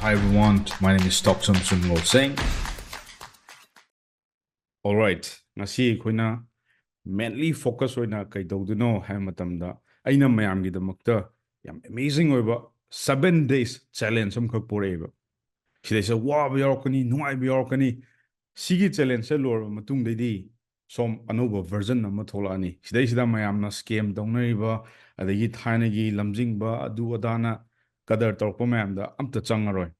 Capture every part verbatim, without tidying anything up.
Hi everyone, my name is Tokchom Chumloseng. Alright, ꯉꯁꯤ ꯑꯩꯈꯣꯏꯅ mainly focus ꯑꯣꯏꯅ ꯀꯩ ꯇꯧꯗꯣꯏꯅꯣ ꯍꯥꯏꯕ ꯃꯇꯝꯗ, ꯑꯩꯅ ꯃꯌꯥꯝꯒꯤꯗꯃꯛꯇ ꯌꯥꯝ amazing ꯑꯣꯏꯕ seven days challenge ꯑꯃꯈꯛ ꯄꯨꯔꯛꯑꯦꯕ꯫ ꯁꯤꯗꯩꯁꯤꯗ ꯋꯥꯕ ꯌꯥꯎꯔꯛꯀꯅꯤ, ꯅꯨꯡꯉꯥꯏꯕ ꯌꯥꯎꯔꯛꯀꯅꯤ꯫ ꯁꯤꯒꯤ challengeꯁꯦ ꯂꯣꯏꯔꯕ ꯃꯇꯨꯡꯗꯩꯗꯤ ꯁꯣꯝ ꯑꯅꯧꯕ version ꯑꯃ ꯊꯣꯛꯂꯛꯑꯅꯤ꯫ ꯁꯤꯗꯩꯁꯤꯗ ꯃꯌꯥꯝꯅ scam ꯇꯧꯅꯔꯤꯕ, ꯑꯗꯒꯤ ꯊꯥꯏꯅꯒꯤ ꯂꯝꯖꯤꯡꯕ, ꯑꯗꯨ ꯑꯗꯥꯅ ꯀꯗꯔ ꯇꯧꯔꯛꯄ ꯃꯌꯥꯝꯗ ꯑꯝꯇ ꯆꯪꯉꯔꯣꯏ꯫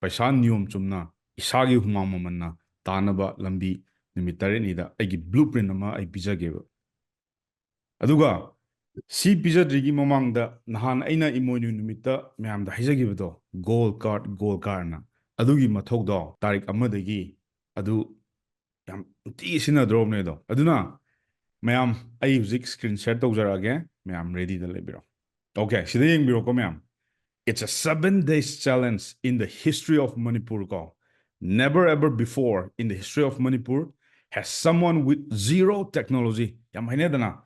ꯄꯩꯁꯥ ꯅꯤꯌꯣꯝ ꯆꯨꯝꯅ ꯏꯁꯥꯒꯤ ꯍꯨꯃꯥꯡ ꯃꯃꯜꯅ ꯇꯥꯅꯕ ꯂꯝꯕꯤ ꯅꯨꯃꯤꯠ ꯇꯔꯦꯠꯅꯤꯗ ꯑꯩꯒꯤ blueprint ꯑꯃ ꯑꯩ ꯄꯤꯖꯒꯦꯕ꯫ ꯑꯗꯨꯒ ꯁꯤ ꯄꯤꯖꯗ꯭ꯔꯤꯒꯤ ꯃꯃꯥꯡꯗ ꯅꯍꯥꯟ ꯑꯩꯅ ꯏꯃꯣꯏꯅꯨ ꯅꯨꯃꯤꯠꯇ ꯃꯌꯥꯝꯗ ꯍꯥꯏꯖꯈꯤꯕꯗꯣ, goal card, goal cardꯅ, ꯑꯗꯨꯒꯤ ꯃꯊꯧꯗꯣ ꯇꯥꯔꯤꯛ ꯑꯃꯗꯒꯤ ꯑꯗꯨ ꯌꯥꯝ ꯅꯨꯡꯇꯤ ꯁꯤꯖꯤꯟꯅꯗ꯭ꯔꯣꯕꯅꯦ ꯑꯗꯣ꯫ ꯑꯗꯨꯅ ꯃꯌꯥꯝ, ꯑꯩ ꯍꯧꯖꯤꯛ screen share ꯇꯧꯖꯔꯛꯑꯒꯦ, ꯃꯌꯥꯝ readyꯗ ꯂꯩꯕꯤꯔꯣ꯫ Okay, ꯁꯤꯗ ꯌꯦꯡꯕꯤꯔꯣꯀꯣ ꯃꯌꯥꯝ꯫ It's a seven days challenge in the history of Manipur ꯀꯣ꯫ Never ever before in the history of Manipur has someone with zero technology. ꯌꯥꯝ ꯍꯩꯅꯗꯅ,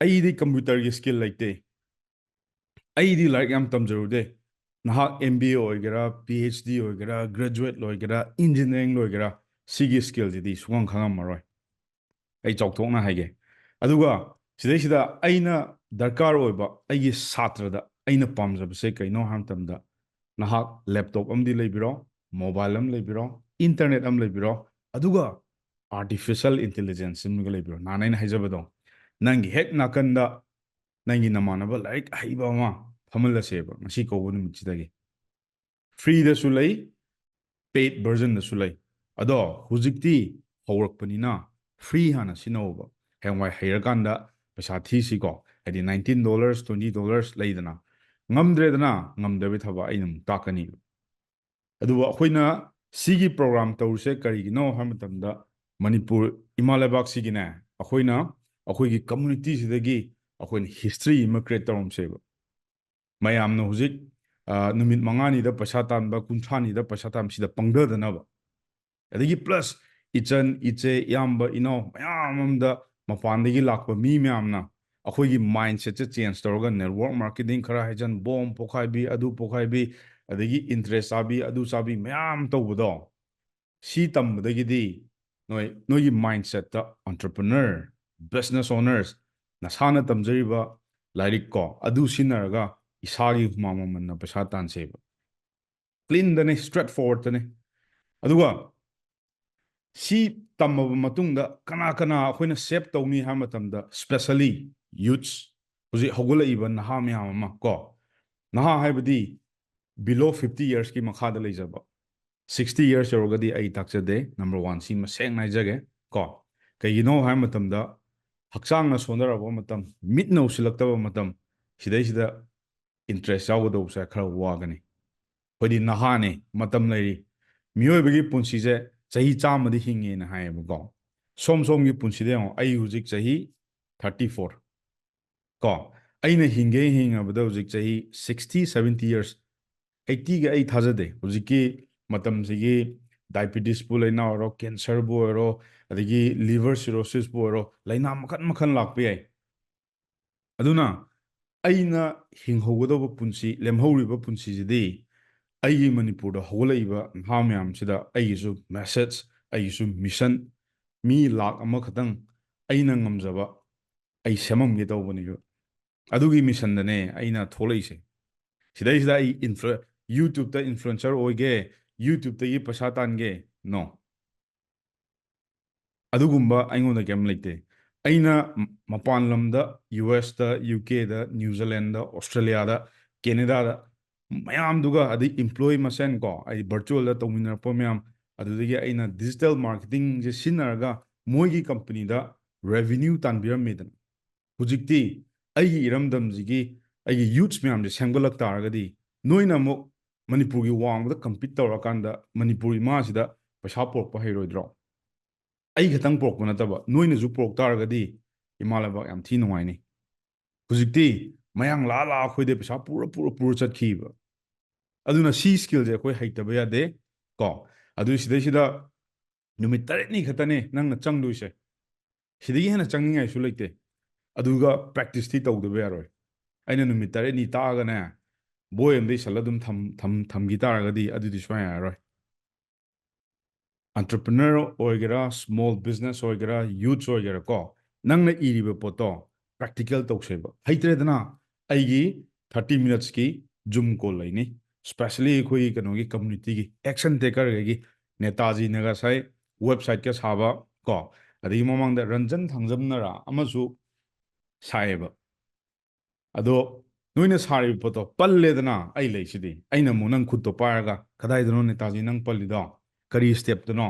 ꯑꯩꯗꯤ computerꯒꯤ skill ꯂꯩꯇꯦ, ꯑꯩꯗꯤ ꯂꯥꯏꯔꯤꯛ ꯌꯥꯝ ꯇꯝꯖꯔꯨꯗꯦ꯫ ꯅꯍꯥꯛ M B A ꯑꯣꯏꯒꯦꯔꯥ, P H D ꯑꯣꯏꯒꯦꯔꯥ, graduate ꯂꯣꯏꯒꯦꯔꯥ, engineering ꯂꯣꯏꯒꯦꯔꯥ, ꯁꯤꯒꯤ skillꯁꯤꯗꯤ ꯁꯨꯈꯪ ꯈꯪꯉꯝꯃꯔꯣꯏ꯫ ꯑꯩ ꯆꯥꯎꯊꯣꯛꯅ ꯍꯥꯏꯒꯦ꯫ ꯑꯗꯨꯒ ꯁꯤꯗꯩꯁꯤꯗ ꯑꯩꯅ ꯗꯔꯀꯥꯔ ꯑꯣꯏꯕ ꯑꯩꯒꯤ ꯁꯥꯇ꯭ꯔꯗ ꯑꯩꯅ ꯄꯥꯝꯖꯕꯁꯦ ꯀꯩꯅꯣ ꯍꯥꯏꯕ ꯃꯇꯝꯗ, ꯅꯍꯥꯛ laptop ꯑꯃꯗꯤ ꯂꯩꯕꯤꯔꯣ, mobile ꯑꯃ ꯂꯩꯕꯤꯔꯣ, internet ꯑꯃ ꯂꯩꯕꯤꯔꯣ, ꯑꯗꯨꯒ artificial intelligence ꯑꯃꯒ ꯂꯩꯕꯤꯔꯣ꯫ ꯅꯍꯥꯟ ꯑꯩꯅ ꯍꯥꯏꯖꯕꯗꯣ, ꯅꯪꯒꯤ ꯍꯦꯛ ꯅꯥꯀꯟꯗ ꯅꯪꯒꯤ ꯅꯃꯥꯟꯅꯕ ꯂꯥꯏꯔꯤꯛ ꯑꯍꯩꯕ ꯑꯃ ꯐꯝꯍꯜꯂꯁꯦꯕ ꯉꯁꯤ ꯀꯧꯕ ꯅꯨꯃꯤꯠꯁꯤꯗꯒꯤ꯫ Freeꯗꯁꯨ ꯂꯩ, paid versionꯗꯁꯨ ꯂꯩ꯫ ꯑꯗꯣ ꯍꯧꯖꯤꯛꯇꯤ ꯍꯧꯔꯛꯄꯅꯤꯅ free ꯍꯥꯟꯅ ꯁꯤꯖꯤꯟꯅꯧꯕ꯫ ꯍꯌꯦꯡꯋꯥꯏ ꯍꯩꯔꯀꯥꯟꯗ ꯄꯩꯁꯥ ꯊꯤꯁꯤꯀꯣ꯫ ꯍꯥꯏꯗꯤ nineteen dollars, twenty dollars ꯂꯩꯗꯅ꯫ ꯉꯝꯗ꯭ꯔꯦꯗꯅ, ꯉꯝꯗꯕꯩ ꯊꯕꯛ ꯑꯩꯅ ꯑꯃꯨꯛ ꯇꯥꯛꯀꯅꯤ꯫ ꯑꯗꯨꯕꯨ ꯑꯩꯈꯣꯏꯅ ꯁꯤꯒꯤ program ꯇꯧꯔꯤꯁꯦ ꯀꯔꯤꯒꯤꯅꯣ ꯍꯥꯏꯕ ꯃꯇꯝꯗ, ꯃꯅꯤꯄꯨꯔ ꯏꯃꯥ ꯂꯩꯕꯥꯛꯁꯤꯒꯤꯅꯦ, ꯑꯩꯈꯣꯏꯅ ꯑꯩꯈꯣꯏꯒꯤ communityꯁꯤꯗꯒꯤ ꯑꯩꯈꯣꯏꯅ history ꯑꯃ create ꯇꯧꯔꯝꯁꯦꯕ꯫ ꯃꯌꯥꯝꯅ ꯍꯧꯖꯤꯛ, ꯑ, ꯅꯨꯃꯤꯠ ꯃꯉꯥꯅꯤꯗ ꯄꯩꯁꯥ ꯇꯥꯟꯕ, ꯀꯨꯟꯊ꯭ꯔꯥꯅꯤꯗ ꯄꯩꯁꯥ ꯇꯥꯟꯕꯁꯤꯗ ꯄꯪꯊꯗꯅꯕ꯫ ꯑꯗꯒꯤ plus ꯏꯆꯟ, ꯏꯆꯦ, ꯏꯌꯥꯝꯕ, ꯏꯅꯥꯎ ꯃꯌꯥꯝ ꯑꯃꯗ ꯃꯄꯥꯟꯗꯒꯤ ꯂꯥꯛꯄ ꯃꯤ ꯃꯌꯥꯝꯅ ꯑꯩꯈꯣꯏꯒꯤ mindsetꯁꯦ change ꯇꯧꯔꯒ network marketing ꯈꯔ ꯍꯩꯖꯟ, bomb ꯄꯣꯈꯥꯏꯕꯤ, ꯑꯗꯨ ꯄꯣꯈꯥꯏꯕꯤ, ꯑꯗꯒꯤ interest ꯆꯥꯕꯤ, ꯑꯗꯨ ꯆꯥꯕꯤ ꯃꯌꯥꯝ ꯇꯧꯕꯗꯣ, ꯁꯤ ꯇꯝꯕꯗꯒꯤꯗꯤ ꯅꯣꯏ, ꯅꯣꯏꯒꯤ mindset ꯇ entrepreneur, business owners, ꯅꯁꯥꯅ ꯇꯝꯖꯔꯤꯕ ꯂꯥꯏꯔꯤꯛ ꯀꯣ, ꯑꯗꯨ ꯁꯤꯖꯤꯟꯅꯔꯒ ꯏꯁꯥꯒꯤ ꯍꯨꯃꯥꯡ ꯃꯃꯜꯅ ꯄꯩꯁꯥ ꯇꯥꯟꯁꯦꯕ꯫ Clean ꯗꯅꯦ, straight forward ꯇꯅꯦ꯫ ꯑꯗꯨꯒ ꯁꯤ ꯇꯝꯃꯕ ꯃꯇꯨꯡꯗ ꯀꯅꯥ ꯀꯅꯥ ꯑꯩꯈꯣꯏꯅ save ꯇꯧꯅꯤ ꯍꯥꯏꯕ ꯃꯇꯝꯗ, specially youths, ꯍꯧꯖꯤꯛ ꯍꯧꯒꯠꯂꯛꯏꯕ ꯅꯍꯥ ꯃꯌꯥꯝ ꯑꯃ ꯀꯣ, ꯅꯍꯥ ꯍꯥꯏꯕꯗꯤ below fifty years ꯀꯤ ꯃꯈꯥꯗ ꯂꯩꯖꯕ, sixty years ꯌꯧꯔꯒꯗꯤ ꯑꯩ ꯇꯥꯛꯆꯗꯦ, number one, ꯁꯤ ꯃꯁꯦꯡꯅ ꯍꯥꯏꯖꯒꯦ ꯀꯣ꯫ ꯀꯩꯒꯤꯅꯣ ꯍꯥꯏꯕ ꯃꯇꯝꯗ, ꯍꯛꯆꯥꯡꯅ ꯁꯣꯟꯊꯔꯛꯄ ꯃꯇꯝ, ꯃꯤꯠꯅ ꯎꯁꯤꯜꯂꯛꯇꯕ ꯃꯇꯝ, ꯁꯤꯗꯩꯁꯤꯗ interest ꯌꯥꯎꯒꯗꯧꯕꯁꯦ ꯈꯔ ꯋꯥꯒꯅꯤ꯫ ꯑꯩꯈꯣꯏꯗꯤ ꯅꯍꯥꯅꯦ, ꯃꯇꯝ ꯂꯩꯔꯤ꯫ ꯃꯤꯑꯣꯏꯕꯒꯤ ꯄꯨꯟꯁꯤꯁꯦ ꯆꯍꯤ ꯆꯥꯝꯃꯗꯤ ꯍꯤꯡꯉꯦꯅ ꯍꯥꯏꯌꯦꯕꯀꯣ꯫ ꯁꯣꯝ ꯁꯣꯝꯒꯤ ꯄꯨꯟꯁꯤꯗ ꯌꯦꯡꯉꯣ, ꯑꯩ ꯍꯧꯖꯤꯛ ꯆꯍꯤ thirty four ꯀꯣ, ꯑꯩꯅ ꯍꯤꯡꯒꯦ ꯍꯤꯡꯉꯕꯗ ꯍꯧꯖꯤꯛ ꯆꯍꯤ sixty, seventy years, eighty ꯒ ꯑꯩ ꯊꯥꯖꯗꯦ꯫ ꯍꯧꯖꯤꯛꯀꯤ ꯃꯇꯝꯁꯤꯒꯤ diabetes ꯄꯨ ꯂꯥꯏꯅꯥ ꯑꯣꯏꯔꯣ, cancer ꯕꯨ ꯑꯣꯏꯔꯣ, ꯑꯗꯒꯤ liver cirrhosis ꯄꯨ ꯑꯣꯏꯔꯣ, ꯂꯥꯏꯅꯥ ꯃꯈꯜ ꯃꯈꯜ ꯂꯥꯛꯄ ꯌꯥꯏ꯫ ꯑꯗꯨꯅ ꯑꯩꯅ ꯍꯤꯡꯍꯧꯒꯗꯧꯕ ꯄꯨꯟꯁꯤ, ꯂꯦꯝꯍꯧꯔꯤꯕ ꯄꯨꯟꯁꯤꯁꯤꯗꯤ ꯑꯩꯒꯤ ꯃꯅꯤꯄꯨꯔꯗ ꯍꯧꯒꯠꯂꯛꯏꯕ ꯅꯍꯥ ꯃꯌꯥꯝꯁꯤꯗ ꯑꯩꯒꯤꯁꯨ message, ꯑꯩꯒꯤꯁꯨ mission, ꯃꯤ ꯂꯥꯛ ꯑꯃꯈꯛꯇꯪ ꯑꯩꯅ ꯉꯝꯖꯕ ꯑꯩ ꯁꯦꯝꯃꯝꯒꯦ ꯇꯧꯕꯅꯦꯕ꯫ ꯑꯗꯨꯒꯤ mission ꯗꯅꯦ ꯑꯩꯅ ꯊꯣꯛꯂꯛꯏꯁꯦ꯫ ꯁꯤꯗꯩꯁꯤꯗ ꯑꯩ influ-, YouTube ꯇ influencer ꯑꯣꯏꯒꯦ, YouTube ꯇꯒꯤ ꯄꯩꯁꯥ ꯇꯥꯟꯒꯦ, no꯫ ꯑꯗꯨꯒꯨꯝꯕ ꯑꯩꯉꯣꯟꯗ ꯀꯩꯝ ꯂꯩꯇꯦ꯫ ꯑꯩꯅ ꯃ-, ꯃꯄꯥꯟ ꯂꯝꯗ, U S ꯇ, U K ꯗ, New Zealand ꯗ, Australia ꯗ, Canada ꯗ ꯃꯌꯥꯝꯗꯨꯒ, ꯑꯗꯩ employee ꯃꯁꯦꯟ ꯀꯣ, ꯑꯩ virtual ꯗ ꯇꯧꯃꯤꯟꯅꯔꯛꯄ ꯃꯌꯥꯝ, ꯑꯗꯨꯗꯒꯤ ꯑꯩꯅ digital marketing ꯁꯦ ꯁꯤꯖꯤꯟꯅꯔꯒ ꯃꯣꯏꯒꯤ company ꯗ revenue ꯇꯥꯟꯕꯤꯔꯝꯃꯦꯗꯅ꯫ ꯍꯧꯖꯤꯛꯇꯤ ꯑꯩꯒꯤ ꯏꯔꯝꯗꯝꯁꯤꯒꯤ, ꯑꯩꯒꯤ youths ꯃꯌꯥꯝꯁꯦ ꯁꯦꯝꯒꯠꯂꯛ ꯇꯥꯔꯒꯗꯤ, ꯅꯣꯏꯅ ꯑꯃꯨꯛ ꯃꯅꯤꯄꯨꯔꯒꯤ ꯋꯥꯡꯃꯗ compete ꯇꯧꯔꯀꯥꯟꯗ ꯃꯅꯤꯄꯨꯔ ꯏꯃꯥꯁꯤꯗ ꯄꯩꯁꯥ ꯄꯨꯔꯛꯄ ꯍꯩꯔꯣꯏꯗ꯭ꯔꯣ? ꯑꯩ ꯈꯛꯇꯪ ꯄꯨꯔꯛꯄ ꯅꯠꯇꯕ, ꯅꯣꯏꯅꯁꯨ ꯄꯨꯔꯛ ꯇꯥꯔꯒꯗꯤ ꯏꯃꯥ ꯂꯩꯕꯥꯛ ꯌꯥꯝ ꯊꯤ ꯅꯨꯡꯉꯥꯏꯅꯤ꯫ ꯍꯧꯖꯤꯛꯇꯤ ꯃꯌꯥꯡ ꯂꯥ ꯂꯥ ꯑꯩꯈꯣꯏꯗ ꯄꯩꯁꯥ ꯄꯨꯔ, ꯄꯨꯔ, ꯄꯨꯔ ꯆꯠꯈꯤꯕ꯫ ꯑꯗꯨꯅ ꯁꯤ skill ꯁꯦ ꯑꯩꯈꯣꯏ ꯍꯩꯇꯕ ꯌꯥꯗꯦ ꯀꯣ꯫ ꯑꯗꯨ ꯁꯤꯗꯩꯁꯤꯗ ꯅꯨꯃꯤꯠ ꯇꯔꯦꯠꯅꯤ ꯈꯛꯇꯅꯦ ꯅꯪꯅ ꯆꯪꯗꯣꯏꯁꯦ꯫ ꯁꯤꯗꯒꯤ ꯍꯦꯟꯅ ꯆꯪꯅꯤꯡꯉꯥꯏꯁꯨ ꯂꯩꯇꯦ꯫ ꯑꯗꯨꯒ practice ꯇꯤ ꯇꯧꯗꯕ ꯌꯥꯔꯣꯏ꯫ ꯑꯩꯅ ꯅꯨꯃꯤꯠ ꯇꯔꯦꯠꯅꯤ ꯇꯥꯛꯑꯒꯅꯦ, ꯕꯣꯏ ꯑꯃꯗ ꯏꯁꯜꯂ ꯑꯗꯨꯝ ꯊꯝ ꯊꯝ ꯊꯝꯈꯤ ꯇꯥꯔꯒꯗꯤ ꯑꯗꯨꯗꯤ ꯁꯨꯡꯌꯥ ꯌꯥꯔꯔꯣꯏ꯫ ꯑꯣꯟꯇꯔꯄ꯭ꯔꯤꯅꯔ ꯑꯣꯏꯒꯦꯔꯥ, ꯁ꯭ꯃꯣꯜ ꯕꯤꯖꯤꯅꯦꯁ ꯑꯣꯏꯒꯦꯔꯥ, ꯌꯨꯠꯁ ꯑꯣꯏꯒꯦꯔꯥ ꯀꯣ, ꯅꯪꯅ ꯏꯔꯤꯕ ꯄꯣꯠꯇꯣ ꯄ꯭ꯔꯦꯛꯇꯤꯀꯦꯜ ꯇꯧꯁꯦꯕ꯫ ꯍꯩꯇ꯭ꯔꯦꯗꯅ, ꯑꯩꯒꯤ ꯊꯥꯔꯇꯤ ꯃꯤꯅꯠꯁꯀꯤ ꯖꯨꯝ ꯀꯣꯜ ꯂꯩꯅꯤ, ꯁ꯭ꯄꯦꯁꯦꯜꯂꯤ ꯑꯩꯈꯣꯏꯒꯤ ꯀꯩꯅꯣꯒꯤ ꯀꯝꯃ꯭ꯌꯨꯅꯤꯇꯤꯒꯤ ꯑꯦꯛꯁꯟ ꯇꯦꯀꯔꯈꯩꯒꯤ, ꯅꯦꯇꯥꯖꯤꯅ ꯉꯁꯥꯏ ꯋꯦꯕꯁꯥꯏꯠꯀ ꯁꯥꯕ ꯀꯣ, ꯑꯗꯒꯤ ꯃꯃꯥꯡꯗ ꯔꯟꯖꯟ ꯊꯥꯡꯖꯝꯅꯔ ꯑꯃꯁꯨ ꯁꯥꯏꯌꯦꯕ꯫ ꯑꯗꯣ ꯅꯣꯏꯅ ꯁꯥꯔꯤꯕ ꯄꯣꯠꯇꯣ ꯄꯜꯂꯦꯗꯅ, ꯑꯩ ꯂꯩꯁꯤꯗꯤ꯫ ꯑꯩꯅ ꯑꯃꯨꯛ ꯅꯪ ꯈꯨꯠꯇꯣ ꯄꯥꯏꯔꯒ, "ꯀꯗꯥꯏꯗꯅꯣ ꯅꯦꯇꯥꯖꯤ ꯅꯪ ꯄꯜꯂꯤꯗꯣ? ꯀꯔꯤ ꯁ꯭ꯇꯦꯞꯇꯅꯣ?"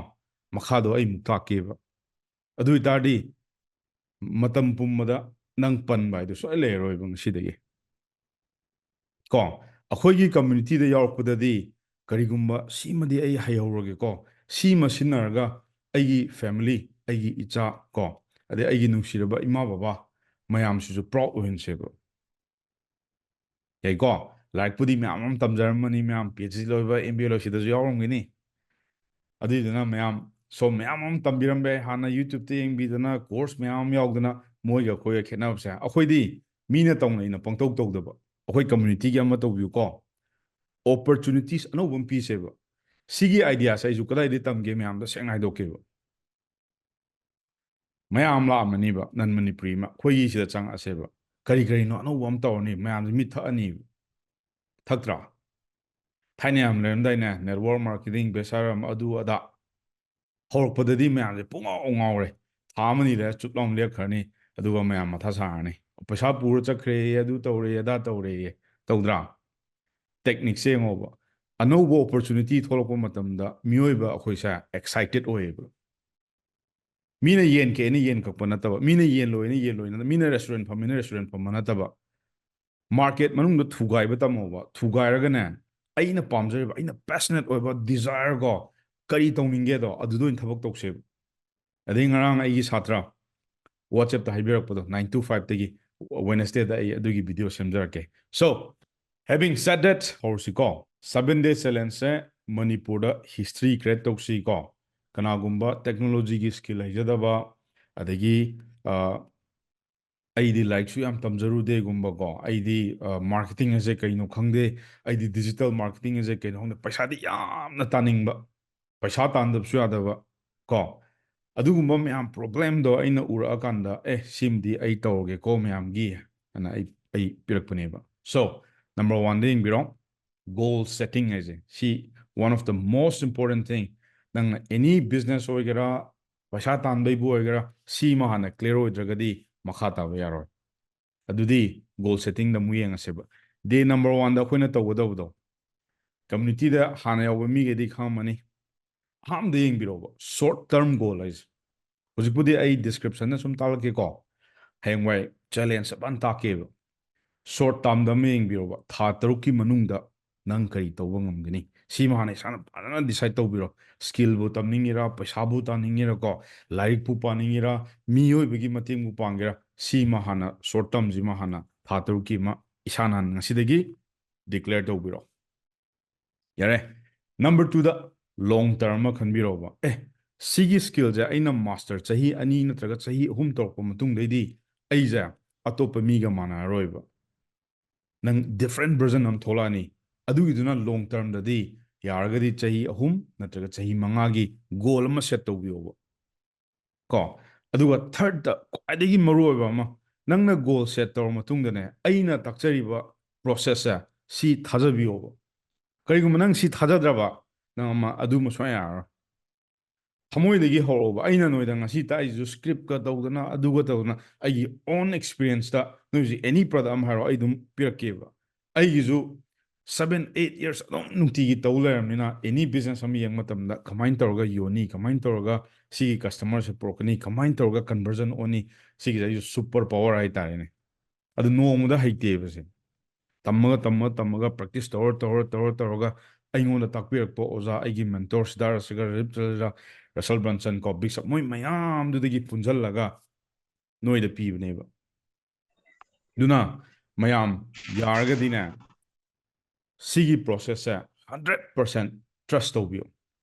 ꯃꯈꯥꯗꯣ ꯑꯩ ꯑꯃꯨꯛ ꯇꯥꯛꯀꯦꯕ꯫ ꯑꯗꯨ ꯑꯣꯏꯇꯥꯔꯗꯤ ꯃꯇꯝ ꯄꯨꯝꯕꯗ ꯅꯪ ꯄꯟꯕ ꯍꯥꯏꯗꯣ ꯁꯨꯡꯂꯩ ꯂꯩꯔꯔꯣꯏꯕ ꯉꯁꯤꯗꯒꯤ꯫ ꯀꯣ, ꯑꯩꯈꯣꯏꯒꯤ ꯀꯝꯃ꯭ꯌꯨꯅꯤꯇꯤꯗ ꯌꯥꯎꯔꯛꯄꯗꯗꯤ ꯀꯔꯤꯒꯨꯝꯕ ꯁꯤꯃꯗꯤ ꯑꯩ ꯍꯩꯍꯧꯔꯒꯦꯀꯣ, ꯁꯤꯃ ꯁꯤꯖꯤꯟꯅꯔꯒ ꯑꯩꯒꯤ ꯐꯦꯃꯤꯂꯤ, ꯑꯩꯒꯤ ꯏꯆꯥ ꯀꯣ, ꯑꯗꯩ ꯑꯩꯒꯤ ꯅꯨꯡꯁꯤꯔꯕ ꯏꯃꯥ ꯕꯕꯥ ꯃꯌꯥꯝꯁꯤꯁꯨ ꯄ꯭ꯔꯥꯎꯗ ꯑꯣꯏꯍꯟꯁꯦꯕ꯫ ꯌꯥꯏꯀꯣ? ꯂꯥꯏꯔꯤꯛꯄꯨꯗꯤ ꯃꯌꯥꯝ ꯑꯃ ꯇꯝꯖꯔꯝꯃꯅꯤ, ꯃꯌꯥꯝ ꯄꯤ ꯑꯩꯆ ꯗꯤ ꯂꯣꯏꯕ, ꯑꯦꯝ ꯕꯤ ꯑꯦ ꯂꯣꯏꯁꯤꯗꯁꯨ ꯌꯥꯎꯔꯝꯒꯅꯤ꯫ ꯑꯗꯨꯏꯗꯨꯅ ꯃꯌꯥꯝ ꯁꯣꯝ ꯃꯌꯥꯝ ꯑꯃ ꯇꯝꯕꯤꯔꯝꯕ ꯌꯥꯏ, ꯍꯥꯟꯅ ꯌꯨꯇ꯭ꯌꯨꯕꯇ ꯌꯦꯡꯕꯤꯗꯅ ꯀꯣꯔꯁ ꯃꯌꯥꯝ ꯑꯃ ꯌꯥꯎꯗꯅ ꯃꯣꯏꯒ ꯑꯩꯈꯣꯏꯒ ꯈꯦꯠꯅꯕꯁꯦ꯫ ꯑꯩꯈꯣꯏꯗꯤ ꯃꯤꯅ ꯇꯧꯅꯩꯅ ꯄꯪꯇꯧ ꯇꯧꯗꯕ, ꯑꯩꯈꯣꯏ ꯀꯝꯃ꯭ꯌꯨꯅꯤꯇꯤꯒꯤ ꯑꯃ ꯇꯧꯕꯤꯌꯨꯀꯣ, ꯑꯣꯄꯣꯔꯆꯨꯅꯤꯇꯤꯁ ꯑꯅꯧꯕ ꯑꯃ ꯄꯤꯁꯦꯕ꯫ ꯁꯤꯒꯤ ꯑꯥꯏꯗꯤꯌꯥꯁꯦ ꯑꯩꯁꯨ ꯀꯗꯥꯏꯗꯒꯤ ꯇꯝꯒꯦ ꯃꯌꯥꯝꯗ ꯁꯦꯡꯅ ꯍꯥꯏꯗꯣꯛꯀꯦꯕ꯫ ꯃꯌꯥꯝ ꯂꯥꯛꯑꯝꯃꯅꯤꯕ ꯅꯟ ꯃꯅꯤꯄꯨꯔꯤ ꯑꯃ, ꯑꯩꯈꯣꯏꯒꯤ ꯁꯤꯗ ꯆꯪꯉꯛꯑꯁꯦꯕ꯫ ꯀꯔꯤ ꯀꯔꯤꯅꯣ ꯑꯅꯧꯕ ꯑꯃ ꯇꯧꯔꯅꯤ, ꯃꯌꯥꯝꯁꯦ ꯃꯤꯠ ꯊꯛꯑꯅꯤꯕ꯫ ꯊꯛꯇ꯭ꯔꯥ? ꯊꯥꯏꯅ ꯌꯥꯝ ꯂꯩꯔꯝꯗꯥꯏꯅꯦ, ꯅꯦꯠꯋꯥꯔꯛ ꯃꯥꯔꯀꯦꯇꯤꯡ, ꯕꯦꯁꯥꯔꯝ, ꯑꯗꯨ ꯑꯗꯥ꯫ ꯍꯧꯔꯛꯄꯗꯗꯤ ꯃꯌꯥꯝꯁꯦ ꯄꯨꯡꯉꯥꯎ ꯉꯥꯎꯔꯦ꯫ ꯊꯥ ꯑꯃꯅꯤ ꯂꯩꯔ ꯆꯨꯞ ꯂꯥꯎꯅ ꯂꯦꯞꯈ꯭ꯔꯅꯤ꯫ ꯑꯗꯨꯒ ꯃꯌꯥꯝ ꯃꯊꯥ ꯁꯥꯔꯅꯤ꯫ "ꯄꯩꯁꯥ ꯄꯨꯔ ꯆꯠꯈ꯭ꯔꯦꯌꯦ, ꯑꯗꯨ ꯇꯧꯔꯦꯌꯦ, ꯑꯗꯥ ꯇꯧꯔꯦꯌꯦ"꯫ ꯇꯧꯗ꯭ꯔꯥ? ꯇꯦꯛꯅꯤꯛꯁꯦ ꯌꯦꯡꯉꯣꯕ꯫ ꯑꯅꯧꯕ ꯑꯣꯄꯣꯔꯆꯨꯅꯤꯇꯤ ꯊꯣꯛꯂꯛꯄ ꯃꯇꯝꯗ ꯃꯤꯑꯣꯏꯕ ꯑꯩꯈꯣꯏꯁꯦ ꯑꯦꯛꯁꯥꯏꯇꯦꯠ ꯑꯣꯏꯌꯦꯕ꯫ ꯃꯤꯅ ꯌꯦꯟ ꯀꯛꯑꯦꯅ ꯌꯦꯟ ꯀꯛꯄ ꯅꯠꯇꯕ, ꯃꯤꯅ ꯌꯦꯟ ꯂꯣꯏꯅ ꯌꯦꯟ ꯂꯣꯏꯅ, ꯃꯤꯅ ꯔꯦꯁꯇꯨꯔꯦꯟ ꯐꯝꯃꯦꯅ ꯔꯦꯁꯇꯨꯔꯦꯟ ꯐꯝꯕ ꯅꯠꯇꯕ, ꯃꯥꯔꯀꯦꯠ ꯃꯅꯨꯡꯗ ꯊꯨꯒꯥꯏꯕ ꯇꯝꯃꯣꯕ꯫ ꯊꯨꯒꯥꯏꯔꯒꯅꯦ, ꯑꯩꯅ ꯄꯥꯝꯖꯔꯤꯕ, ꯑꯩꯅ ꯄꯦꯁꯅꯦꯠ ꯑꯣꯏꯕ ꯗꯤꯖꯥꯌꯔ ꯀꯣ, ꯀꯔꯤ ꯇꯧꯅꯤꯡꯒꯦꯗꯣ ꯑꯗꯨꯗ ꯑꯣꯏꯅ ꯊꯕꯛ ꯇꯧꯁꯦꯕ꯫ ꯑꯗꯩ ꯉꯔꯥꯡ ꯑꯩꯒꯤ ꯁꯥꯇ꯭ꯔ ꯋꯥꯆꯦꯞꯇ ꯍꯥꯏꯕꯤꯔꯛꯄꯗꯣ, ꯅꯥꯏꯟ ꯇꯨ ꯐꯥꯏꯚꯇꯒꯤ, ꯋꯦꯅꯁꯗꯦꯗ ꯑꯩ ꯑꯗꯨꯒꯤ ꯚꯤꯗꯤꯑꯣ ꯁꯦꯝꯖꯔꯛꯀꯦ꯫ So, having said that, ꯍꯧꯔꯁꯤꯀꯣ꯫ Seven day challengeꯁꯦ ꯃꯅꯤꯄꯨꯔꯗ ꯍꯤꯁꯇ꯭ꯔꯤ ꯀ꯭ꯔꯤꯌꯦꯠ ꯇꯧꯁꯤꯀꯣ꯫ ꯀꯅꯥꯒꯨꯝꯕ ꯇꯦꯛꯅꯣꯂꯣꯖꯤꯒꯤ ꯁ꯭ꯀꯤꯜ ꯂꯩꯖꯗꯕ, ꯑꯗꯒꯤ, ꯑ, ꯑꯩꯗꯤ ꯂꯥꯏꯔꯤꯛꯁꯨ ꯌꯥꯝ ꯇꯝꯖꯔꯨꯗꯦꯒꯨꯝꯕꯀꯣ, ꯑꯩꯗꯤ ꯃꯥꯔꯀꯦꯇꯤꯡ ꯑꯁꯦ ꯀꯩꯅꯣ ꯈꯪꯗꯦ, ꯑꯩꯗꯤ ꯗꯤꯖꯤꯇꯦꯜ ꯃꯥꯔꯀꯦꯇꯤꯡ ꯑꯁꯦ ꯀꯩꯅꯣ ꯈꯪꯗꯦ, ꯄꯩꯁꯥꯗꯤ ꯌꯥꯝꯅ ꯇꯥꯅꯤꯡꯕ, ꯄꯩꯁꯥ ꯇꯥꯟꯗꯕꯁꯨ ꯌꯥꯗꯕ ꯀꯣ, ꯑꯗꯨꯒꯨꯝꯕ ꯃꯌꯥꯝ ꯄ꯭ꯔꯣꯕ꯭ꯂꯦꯝꯗꯣ ꯑꯩꯅ ꯎꯔꯛꯑꯀꯥꯟꯗ, ꯑꯦ, ꯁꯤꯃꯗꯤ ꯑꯩ ꯇꯧꯔꯒꯦꯀꯣ ꯃꯌꯥꯝꯒꯤ ꯍꯥꯏꯅ ꯑꯩ ꯑꯩ ꯄꯤꯔꯛꯄꯅꯦꯕ꯫ So, number one ꯗ ꯌꯦꯡꯕꯤꯔꯣ, goal setting ꯍꯥꯏꯁꯦ꯫ ꯁꯤ one of the most important thing꯫ ꯅꯪꯅ any business ꯑꯣꯏꯒꯦꯔꯥ, ꯄꯩꯁꯥ ꯇꯥꯟꯕꯩꯕꯨ ꯑꯣꯏꯒꯦꯔꯥ, ꯁꯤꯃ ꯍꯥꯟꯅ clear ꯑꯣꯏꯗ꯭ꯔꯒꯗꯤ ꯃꯈꯥ ꯇꯥꯕ ꯌꯥꯔꯣꯏ꯫ ꯑꯗꯨꯗꯤ goal setting ꯗ ꯑꯃꯨꯛ ꯌꯦꯡꯉꯁꯦꯕ꯫ Day number one ꯗ ꯑꯩꯈꯣꯏꯅ ꯇꯧꯒꯗꯕꯗꯣ, community ꯗ ꯍꯥꯟꯅ ꯌꯥꯎꯕ ꯃꯤꯈꯩꯗꯤ ꯈꯪꯉꯝꯃꯅꯤ꯫ ꯑꯍꯥꯟꯕꯗ ꯌꯦꯡꯕꯤꯔꯣꯕ, short term goal ꯍꯥꯏꯁꯦ꯫ ꯍꯧꯖꯤꯛꯄꯨꯗꯤ ꯑꯩ description ꯗ ꯁꯨꯝ ꯇꯥꯛꯂꯛꯀꯦꯀꯣ, ꯍꯌꯦꯡꯋꯥꯏ challenge ꯐꯖꯅ ꯇꯥꯛꯀꯦꯕ꯫ Short term ꯗ ꯑꯃ ꯌꯦꯡꯕꯤꯔꯣꯕ, ꯊꯥ ꯇꯔꯨꯛꯀꯤ ꯃꯅꯨꯡꯗ ꯅꯪ ꯀꯔꯤ ꯇꯧꯕ ꯉꯝꯒꯅꯤ? ꯁꯤꯃ ꯍꯥꯟꯅ ꯏꯁꯥꯅ ꯐꯖꯅ decide ꯇꯧꯕꯤꯔꯣ꯫ Skill ꯕꯨ ꯇꯝꯅꯤꯡꯉꯤꯔꯥ, ꯄꯩꯁꯥꯕꯨ ꯇꯥꯅꯤꯡꯉꯤꯔꯥ ꯀꯣ, ꯂꯥꯏꯔꯤꯛꯄꯨ ꯄꯥꯅꯤꯡꯉꯤꯔꯥ, ꯃꯤꯑꯣꯏꯕꯒꯤ ꯃꯇꯦꯡꯕꯨ ꯄꯥꯡꯒꯦꯔꯥ, ꯁꯤꯃ ꯍꯥꯟꯅ, short term ꯁꯤꯃ ꯍꯥꯟꯅ, ꯊꯥ ꯇꯔꯨꯛꯀꯤ ꯑꯃ ꯏꯁꯥꯅ ꯍꯥꯟꯅ ꯉꯁꯤꯗꯒꯤ declare ꯇꯧꯕꯤꯔꯣ꯫ ꯌꯥꯔꯦ꯫ Number two ꯗ long term ꯑꯃ ꯈꯟꯕꯤꯔꯣꯕ꯫ ꯑꯦ, ꯁꯤꯒꯤ skill ꯁꯦ ꯑꯩꯅ master ꯆꯍꯤ ꯑꯅꯤ ꯅꯠꯇ꯭ꯔꯒ ꯆꯍꯤ ꯑꯍꯨꯝ ꯇꯧꯔꯛꯄ ꯃꯇꯨꯡꯗꯩꯗꯤ ꯑꯩꯁꯦ ꯑꯇꯣꯞꯄ ꯃꯤꯒ ꯃꯥꯟꯅꯔꯔꯣꯏꯕ꯫ ꯅꯪ different version ꯑꯃ ꯊꯣꯛꯂꯛꯑꯅꯤ꯫ ꯑꯗꯨꯒꯤꯗꯨꯅ long term ꯗꯗꯤ ꯌꯥꯔꯒꯗꯤ ꯆꯍꯤ ꯑꯍꯨꯝ ꯅꯠꯇ꯭ꯔꯒ ꯆꯍꯤ ꯃꯉꯥꯒꯤ goal ꯑꯃ set ꯇꯧꯕꯤꯌꯣꯕ꯫ ꯀꯣ, ꯑꯗꯨꯒ third ꯇ ꯈ꯭ꯋꯥꯏꯗꯒꯤ ꯃꯔꯨꯑꯣꯏꯕ ꯑꯃ, ꯅꯪꯅ goal set ꯇꯧꯔ ꯃꯇꯨꯡꯗꯅꯦ, ꯑꯩꯅ ꯇꯥꯛꯆꯔꯤꯕ process ꯁꯦ ꯁꯤ ꯊꯥꯖꯕꯤꯌꯣꯕ꯫ ꯀꯔꯤꯒꯨꯝꯕ ꯅꯪ ꯁꯤ ꯊꯥꯖꯗ꯭ꯔꯕ, ꯅꯪ ꯑꯃ ꯑꯗꯨꯃ ꯁꯨꯡꯌꯥ ꯌꯥꯔꯔꯣꯏ꯫ ꯊꯃꯣꯏꯗꯒꯤ ꯍꯧꯔꯛꯑꯣꯕ꯫ ꯑꯩꯅ ꯅꯣꯏꯗ ꯉꯁꯤ ꯇꯥꯛꯏꯁꯤꯁꯨ script ꯀ ꯇꯧꯗꯅ, ꯑꯗꯨꯒ ꯇꯧꯗꯅ, ꯑꯩꯒꯤ own experience ꯇ ꯅꯣꯏ ꯍꯧꯖꯤꯛ any product ꯑꯃ ꯍꯥꯏꯔꯣ, ꯑꯩ ꯑꯗꯨꯝ ꯄꯤꯔꯛꯀꯦꯕ꯫ ꯑꯩꯒꯤꯁꯨ seven eight years ꯑꯗꯨꯝ ꯅꯨꯡꯇꯤꯒꯤ ꯇꯧ ꯂꯩꯔꯕꯅꯤꯅ, any business ꯑꯃ ꯌꯦꯡꯕ ꯃꯇꯝꯗ ꯀꯃꯥꯏꯅ ꯇꯧꯔꯒ ꯌꯣꯟꯅꯤ, ꯀꯃꯥꯏꯅ ꯇꯧꯔꯒ ꯁꯤꯒꯤ customer ꯁꯦ ꯄꯨꯔꯛꯀꯅꯤ, ꯀꯃꯥꯏꯅ ꯇꯧꯔꯒ conversion ꯑꯣꯟꯅꯤ, ꯁꯤꯒꯤꯁꯦ ꯑꯩꯁꯨ super power ꯍꯥꯏꯇꯥꯔꯦꯅꯦ꯫ ꯑꯗꯨ ꯅꯣꯡꯃꯗ ꯍꯩꯇꯦꯕ ꯁꯦ꯫ ꯇꯝꯃꯒ, ꯇꯝꯃꯒ, ꯇꯝꯃꯒ, practice ꯇꯧꯔ, ꯇꯧꯔ, ꯇꯧꯔ, ꯇꯧꯔꯒ ꯑꯩꯉꯣꯟꯗ ꯇꯥꯛꯄꯤꯔꯛꯄ ꯑꯣꯖꯥ, ꯑꯩꯒꯤ mentor ꯁꯤꯗꯥꯔ ꯁꯤꯒ ꯔꯤꯞ-, ꯔꯁꯜ ꯕ꯭ꯔꯟꯁꯟ ꯀꯣ, ꯕꯤꯛꯁ, ꯃꯣꯏ ꯃꯌꯥꯝꯗꯨꯗꯒꯤ ꯄꯨꯟꯁꯤꯜꯂꯒ ꯅꯣꯏꯗ ꯄꯤꯕꯅꯦꯕ꯫ ꯑꯗꯨꯅ ꯃꯌꯥꯝ ꯌꯥꯔꯒꯗꯤꯅꯦ, ꯁꯤꯒꯤ process ꯁꯦ hundred percent trust ꯇꯧꯕꯤꯌꯨ꯫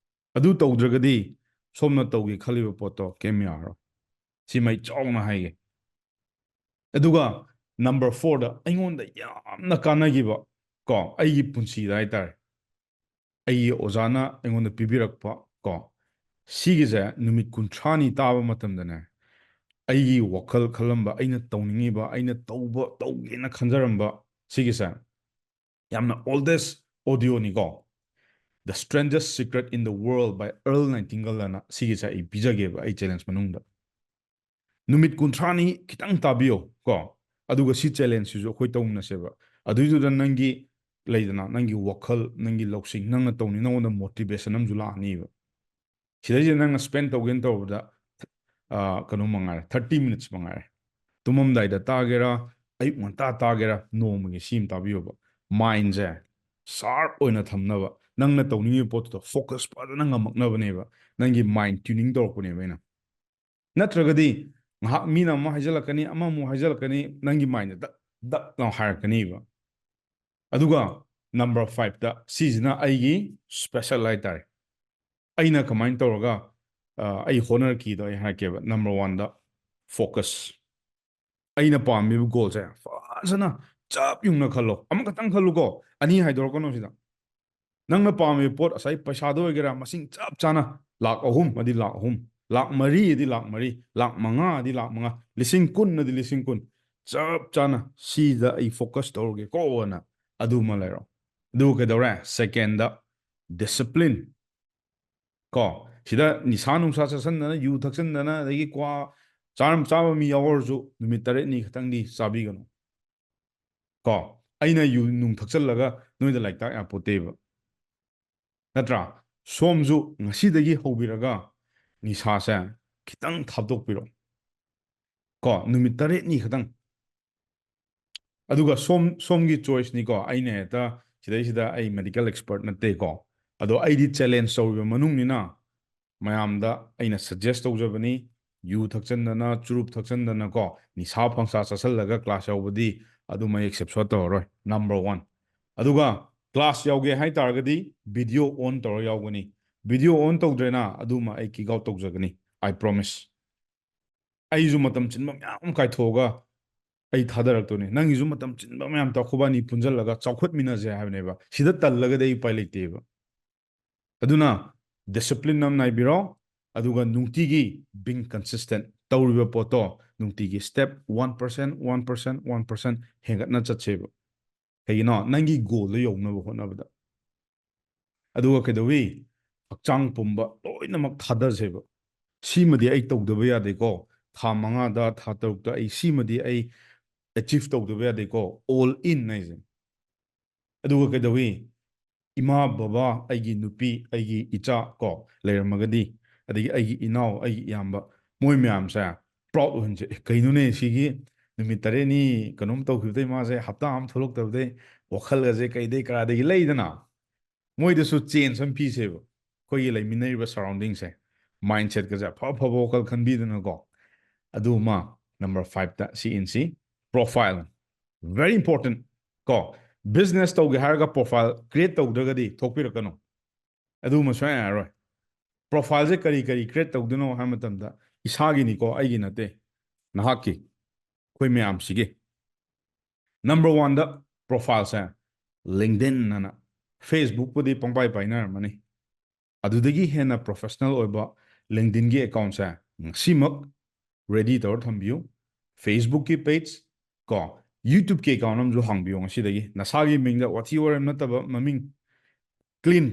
ꯑꯗꯨ ꯇꯧꯗ꯭ꯔꯒꯗꯤ ꯁꯣꯝꯅ ꯇꯧꯒꯦ ꯈꯜꯂꯤꯕ ꯄꯣꯠꯇꯣ ꯀꯩꯝ ꯌꯥꯔꯔꯣꯏ꯫ ꯁꯤꯃ ꯑꯩ ꯆꯥꯎꯅ ꯍꯥꯏꯒꯦ꯫ ꯑꯗꯨꯒ number fourꯗ ꯑꯩꯉꯣꯟꯗ ꯌꯥꯝꯅ ꯀꯥꯟꯅꯈꯤꯕ, ꯀꯣ, ꯑꯩꯒꯤ ꯄꯨꯟꯁꯤꯗ ꯍꯥꯏꯇꯥꯔꯦ, ꯑꯩꯒꯤ ꯑꯣꯖꯥꯅ ꯑꯩꯉꯣꯟꯗ ꯄꯤꯕꯤꯔꯛꯄ, ꯀꯣ, ꯁꯤꯒꯤꯁꯦ ꯅꯨꯃꯤꯠ ꯀꯨꯟꯊ꯭ꯔꯥꯅꯤ ꯇꯥꯕ ꯃꯇꯝꯗꯅꯦ, ꯑꯩꯒꯤ ꯋꯥꯈꯜ ꯈꯜꯂꯝꯕ, ꯑꯩꯅ ꯇꯧꯅꯤꯡꯉꯤꯕ, ꯑꯩꯅ ꯇꯧꯕ, ꯇꯧꯒꯦꯅ ꯈꯟꯖꯔꯝꯕ ꯁꯤꯒꯤꯁꯦ, ꯌꯥꯝꯅ oldest audioꯅꯤꯀꯣ, The Strangest Secret in the World by Earl Nightingale ꯑꯅ, ꯁꯤꯒꯤꯁꯦ ꯑꯩ ꯄꯤꯖꯒꯦꯕ ꯑꯩ challenge ꯃꯅꯨꯡꯗ꯫ ꯅꯨꯃꯤꯠ ꯀꯨꯟꯊ꯭ꯔꯥꯅꯤ ꯈꯤꯇꯪ ꯇꯥꯕꯤꯌꯣ, ꯀꯣ, ꯑꯗꯨꯒ ꯁꯤ challengeꯁꯤꯁꯨ ꯑꯩꯈꯣꯏ ꯇꯧꯃꯤꯟꯅꯁꯦꯕ꯫ ꯑꯗꯨꯏꯗꯨꯗ ꯅꯪꯒꯤ, ꯂꯩꯗꯅ, ꯅꯪꯒꯤ ꯋꯥꯈꯜ, ꯅꯪꯒꯤ ꯂꯧꯁꯤꯡ, ꯅꯪꯅ ꯇꯧꯅꯤ, ꯅꯉꯣꯟꯗ motivation ꯑꯃꯁꯨ ꯂꯥꯛꯑꯅꯤꯕ꯫ ꯁꯤꯗꯩꯁꯤꯗ ꯅꯪꯅ spend ꯇꯧꯒꯦꯅ ꯇꯧꯕꯗ, ꯑꯥ, ꯀꯩꯅꯣ ꯃꯉꯥꯏꯔꯦ, thirty minutes ꯃꯉꯥꯏꯔꯦ꯫ ꯇꯨꯝꯃꯝꯗꯥꯏꯗ ꯇꯥꯒꯦꯔꯥ, ꯑꯌꯨꯛ ꯉꯟꯇꯥ ꯇꯥꯒꯦꯔꯥ, ꯅꯣꯡꯃꯒꯤ ꯁꯤ ꯑꯃ ꯇꯥꯕꯤꯌꯣꯕ꯫ Mindꯁꯦ sharp ꯑꯣꯏꯅ ꯊꯝꯅꯕ, ꯅꯪꯅ ꯇꯧꯅꯤꯡꯉꯤꯕ ꯄꯣꯠꯇꯨꯗ focus ꯐꯖꯅ ꯉꯝꯃꯛꯅꯕꯅꯦꯕ꯫ ꯅꯪꯒꯤ mind tuning ꯇꯧꯔꯛꯄꯅꯦꯕ ꯑꯩꯅ꯫ ꯅꯠꯇ꯭ꯔꯒꯗꯤ ꯉꯥꯏꯍꯥꯛ ꯃꯤꯅ ꯑꯃ ꯍꯥꯏꯖꯜꯂꯛꯀꯅꯤ, ꯑꯃꯃꯨꯛ ꯍꯥꯏꯖꯜꯂꯛꯀꯅꯤ, ꯅꯪꯒꯤ mindꯗ ꯗꯛ, ꯗꯛ ꯂꯥꯎ ꯍꯥꯏꯔꯛꯀꯅꯤꯕ꯫ ꯑꯗꯨꯒ number fiveꯇ, ꯁꯤꯁꯤꯅ ꯑꯩꯒꯤ special ꯍꯥꯏꯇꯥꯔꯦ꯫ ꯑꯩꯅ ꯀꯃꯥꯏꯅ ꯇꯧꯔꯒ, ꯑ, ꯑꯩ ꯍꯣꯠꯅꯔꯛꯈꯤꯗꯣ ꯑꯩ ꯍꯥꯏꯔꯛꯀꯦꯕ꯫ Number oneꯗ focus꯫ ꯑꯩꯅ ꯄꯥꯝꯃꯤꯕ goalꯁꯦ ꯐꯖꯅ ꯆꯞ ꯌꯨꯡꯅ ꯈꯜꯂꯣ꯫ ꯑꯃꯈꯛꯇꯪ ꯈꯜꯂꯨꯀꯣ, ꯑꯅꯤ ꯍꯥꯏꯗꯣꯔꯛꯀꯅꯨ ꯁꯤꯗ꯫ ꯅꯪꯅ ꯄꯥꯝꯃꯤꯕ ꯄꯣꯠ, ꯉꯁꯥꯏ ꯄꯩꯁꯥꯗ ꯑꯣꯏꯒꯦꯔꯥ, ꯃꯁꯤꯡ ꯆꯞ ꯆꯥꯅ, ꯂꯥꯛ ꯑꯍꯨꯝ ꯑꯗꯤ ꯂꯥꯛ ꯑꯍꯨꯝ, ꯂꯥꯛ ꯃꯔꯤ ꯑꯗꯤ ꯂꯥꯛ ꯃꯔꯤ, ꯂꯥꯛ ꯃꯉꯥ ꯑꯗꯤ ꯂꯥꯛ ꯃꯉꯥ, ꯂꯤꯁꯤꯡ ꯀꯨꯟ ꯑꯗꯤ ꯂꯤꯁꯤꯡ ꯀꯨꯟ, ꯆꯞ ꯆꯥꯅ ꯁꯤꯗ ꯑꯩ focus ꯇꯧꯔꯒꯦꯀꯣ ꯑꯅ ꯑꯗꯨꯃ ꯂꯩꯔꯣ꯫ ꯑꯗꯨꯒ ꯀꯩꯗꯧꯔꯦ? Secondꯗ discipline꯫ ꯀꯣ, ꯁꯤꯗ ꯅꯤꯁꯥ ꯅꯨꯡꯁꯥ ꯆꯥꯁꯤꯟꯗꯅ, ꯌꯨ ꯊꯛꯆꯤꯟꯗꯅ, ꯑꯗꯒꯤ ꯀ꯭ꯋꯥ ꯆꯥꯔꯝ ꯆꯥꯕ ꯃꯤ ꯌꯥꯎꯔꯁꯨ ꯅꯨꯃꯤꯠ ꯇꯔꯦꯠꯅꯤ ꯈꯛꯇꯪꯗꯤ ꯆꯥꯕꯤꯒꯅꯨ꯫ ꯀꯣ, ꯑꯩꯅ ꯌꯨ ꯅꯨꯡ ꯊꯛꯆꯜꯂꯒ ꯅꯣꯏꯗ ꯂꯥꯏꯔꯤꯛ ꯇꯥꯛ ꯌꯥꯄꯣꯠꯇꯦꯕ꯫ ꯅꯠꯇ꯭ꯔꯥ? ꯁꯣꯝꯁꯨ ꯉꯁꯤꯗꯒꯤ ꯍꯧꯕꯤꯔꯒ ꯅꯤꯁꯥꯁꯦ ꯈꯤꯇꯪ ꯊꯥꯗꯣꯛꯄꯤꯔꯣ꯫ ꯀꯣ, ꯅꯨꯃꯤꯠ ꯇꯔꯦꯠꯅꯤ ꯈꯛꯇꯪ꯫ ꯑꯗꯨꯒ ꯁꯣꯝ, ꯁꯣꯝꯒꯤ choiceꯅꯤꯀꯣ꯫ ꯑꯩꯅ ꯍꯦꯛꯇ ꯁꯤꯗꯩꯁꯤꯗ ꯑꯩ medical expert ꯅꯠꯇꯦꯀꯣ꯫ ꯑꯗꯣ ꯑꯩꯗꯤ challenge ꯇꯧꯔꯤꯕ ꯃꯅꯨꯡꯅꯤꯅ ꯃꯌꯥꯝꯗ ꯑꯩꯅ suggest ꯇꯧꯖꯕꯅꯤ꯫ ꯌꯨ ꯊꯛꯆꯟꯗꯅ, ꯆꯨꯔꯨꯞ ꯊꯛꯆꯟꯗꯅꯀꯣ, ꯅꯤꯁꯥ ꯄꯪꯆꯥ ꯆꯥꯁꯜꯂꯒ class ꯌꯥꯎꯕꯗꯤ ꯑꯗꯨꯝ ꯑꯩ accept ꯁꯨꯡꯇꯧ ꯇꯧꯔꯔꯣꯏ, number one꯫ ꯑꯗꯨꯒ class ꯌꯥꯎꯒꯦ ꯍꯥꯏ ꯇꯥꯔꯒꯗꯤ video on ꯇꯧꯔ ꯌꯥꯎꯒꯅꯤ꯫ Video on ꯇꯧꯗ꯭ꯔꯦꯅ ꯑꯗꯨꯃ ꯑꯩ kick out ꯇꯧꯖꯒꯅꯤ, I promise꯫ ꯑꯩꯁꯨ ꯃꯇꯝ ꯆꯤꯟꯕ ꯃꯌꯥꯝ ꯑꯃ ꯀꯥꯏꯊꯣꯛꯑꯒ ꯑꯩ ꯊꯥꯗꯔꯛꯇꯣꯏꯅꯦ, ꯅꯪꯒꯤꯁꯨ ꯃꯇꯝ ꯆꯤꯟꯕ ꯃꯌꯥꯝ ꯇꯧꯔ ꯑꯩꯈꯣꯏꯕꯥꯅꯤ ꯄꯨꯟꯁꯤꯜꯂꯒ ꯆꯥꯎꯈꯠꯃꯤꯟꯅꯁꯦ ꯍꯥꯏꯕꯅꯦꯕ꯫ ꯁꯤꯗ ꯇꯜꯂꯒꯗꯤ ꯑꯩ ꯎꯄꯥꯏ ꯂꯩꯇꯦꯕ꯫ ꯑꯗꯨꯅ ꯗꯤꯁꯤꯄ꯭ꯂꯤꯟ ꯑꯃ ꯅꯥꯏꯕꯤꯔꯣ, ꯑꯗꯨꯒ ꯅꯨꯡꯇꯤꯒꯤ being consistent ꯇꯧꯔꯤꯕ ꯄꯣꯠꯇꯣ ꯅꯨꯡꯇꯤꯒꯤ step one percent, one percent, one percent ꯍꯦꯟꯒꯠꯅ ꯆꯠꯁꯦꯕ꯫ ꯀꯩꯒꯤꯅꯣ? ꯅꯪꯒꯤ ꯒꯣꯜꯗꯣ ꯌꯧꯅꯕ ꯍꯣꯠꯅꯕꯗ꯫ ꯑꯗꯨꯒ ꯀꯩꯗꯧꯏ? ꯍꯛꯆꯥꯡ ꯄꯨꯝꯕ ꯂꯣꯏꯅꯃꯛ ꯊꯥꯗꯁꯦꯕ꯫ ꯁꯤꯃꯗꯤ ꯑꯩ ꯇꯧꯗꯕ ꯌꯥꯗꯦꯀꯣ, ꯊꯥ ꯃꯉꯥꯗ, ꯊꯥ ꯇꯔꯨꯛꯇ ꯑꯩ ꯁꯤꯃꯗꯤ ꯑꯩ achieve ꯇꯧꯗꯕ ꯌꯥꯗꯦꯀꯣ, all in ꯍꯥꯏꯁꯦ꯫ ꯑꯗꯨꯒ ꯀꯩꯗꯧꯏ? ꯏꯃꯥ ꯕꯕꯥ, ꯑꯩꯒꯤ ꯅꯨꯄꯤ, ꯑꯩꯒꯤ ꯏꯆꯥ ꯀꯣ ꯂꯩꯔꯝꯃꯒꯗꯤ, ꯑꯗꯒꯤ ꯑꯩꯒꯤ ꯏꯅꯥꯎ, ꯑꯩꯒꯤ ꯏꯌꯥꯝꯕ, ꯃꯣꯏ ꯃꯌꯥꯝꯁꯦ proud ꯑꯣꯏꯍꯟꯁꯦ꯫ "ꯑꯦ, ꯀꯩꯅꯣꯅꯦ, ꯁꯤꯒꯤ ꯅꯨꯃꯤꯠ ꯇꯔꯦꯠꯅꯤ ꯀꯩꯅꯣꯝ ꯇꯧꯈꯤꯕꯗꯩ ꯃꯥꯁꯦ ꯍꯞꯇꯥ ꯑꯃ ꯊꯣꯛꯂꯛꯇꯕꯗꯩ ꯋꯥꯈꯜꯒꯁꯦ ꯀꯩꯗꯩ ꯀꯔꯥꯗꯒꯤ ꯂꯩꯗꯅ?" ꯃꯣꯏꯗꯁꯨ change ꯑꯃ ꯄꯤꯁꯦꯕ꯫ ꯑꯩꯈꯣꯏꯒꯤ ꯂꯩꯃꯤꯟꯅꯔꯤꯕ surroundingꯁꯦ, mindsetꯀꯁꯦ ꯑꯐ ꯑꯐꯕ ꯋꯥꯈꯜ ꯈꯟꯕꯤꯗꯅꯀꯣ꯫ ꯑꯗꯨ ꯑꯃ number fiveꯇ ꯁꯤ ꯏꯟꯁꯤ꯫ Profile, very important ꯀꯣ꯫ Business ꯇꯧꯒꯦ ꯍꯥꯏꯔꯒ profile create ꯇꯧꯗ꯭ꯔꯒꯗꯤ ꯊꯣꯛꯄꯤꯔꯛꯀꯅꯨ꯫ ꯑꯗꯨꯃ ꯁꯨꯡꯌꯥ ꯌꯥꯔꯔꯣꯏ꯫ Profileꯁꯦ ꯀꯔꯤ ꯀꯔꯤ create ꯇꯧꯗꯣꯏꯅꯣ ꯍꯥꯏꯕ ꯃꯇꯝꯗ, ꯏꯁꯥꯒꯤꯅꯤꯀꯣ, ꯑꯩꯒꯤ ꯅꯠꯇꯦ, ꯅꯍꯥꯛꯀꯤ, ꯑꯩꯈꯣꯏ ꯃꯌꯥꯝꯁꯤꯒꯤ꯫ Number oneꯗ profileꯁꯦ LinkedIn ꯑꯅ, Facebookꯄꯨꯗꯤ ꯄꯪꯄꯥꯏ ꯄꯥꯏꯅꯔꯝꯃꯅꯤ꯫ ꯑꯗꯨꯗꯒꯤ ꯍꯦꯟꯅ professional ꯑꯣꯏꯕ LinkedInꯒꯤ accountꯁꯦ ꯉꯁꯤꯃꯛ ready ꯇꯧꯔ ꯊꯝꯕꯤꯌꯨ꯫ Facebookꯀꯤ page ꯀꯣ, YouTubeꯀꯤ account ꯑꯃꯁꯨ ꯍꯥꯡꯕꯤꯌꯨ ꯉꯁꯤꯗꯒꯤ꯫ ꯅꯁꯥꯒꯤ ꯃꯤꯡꯗ ꯋꯥꯊꯤ ꯋꯥꯔꯦꯝ ꯅꯠꯇꯕ ꯃꯃꯤꯡ clean,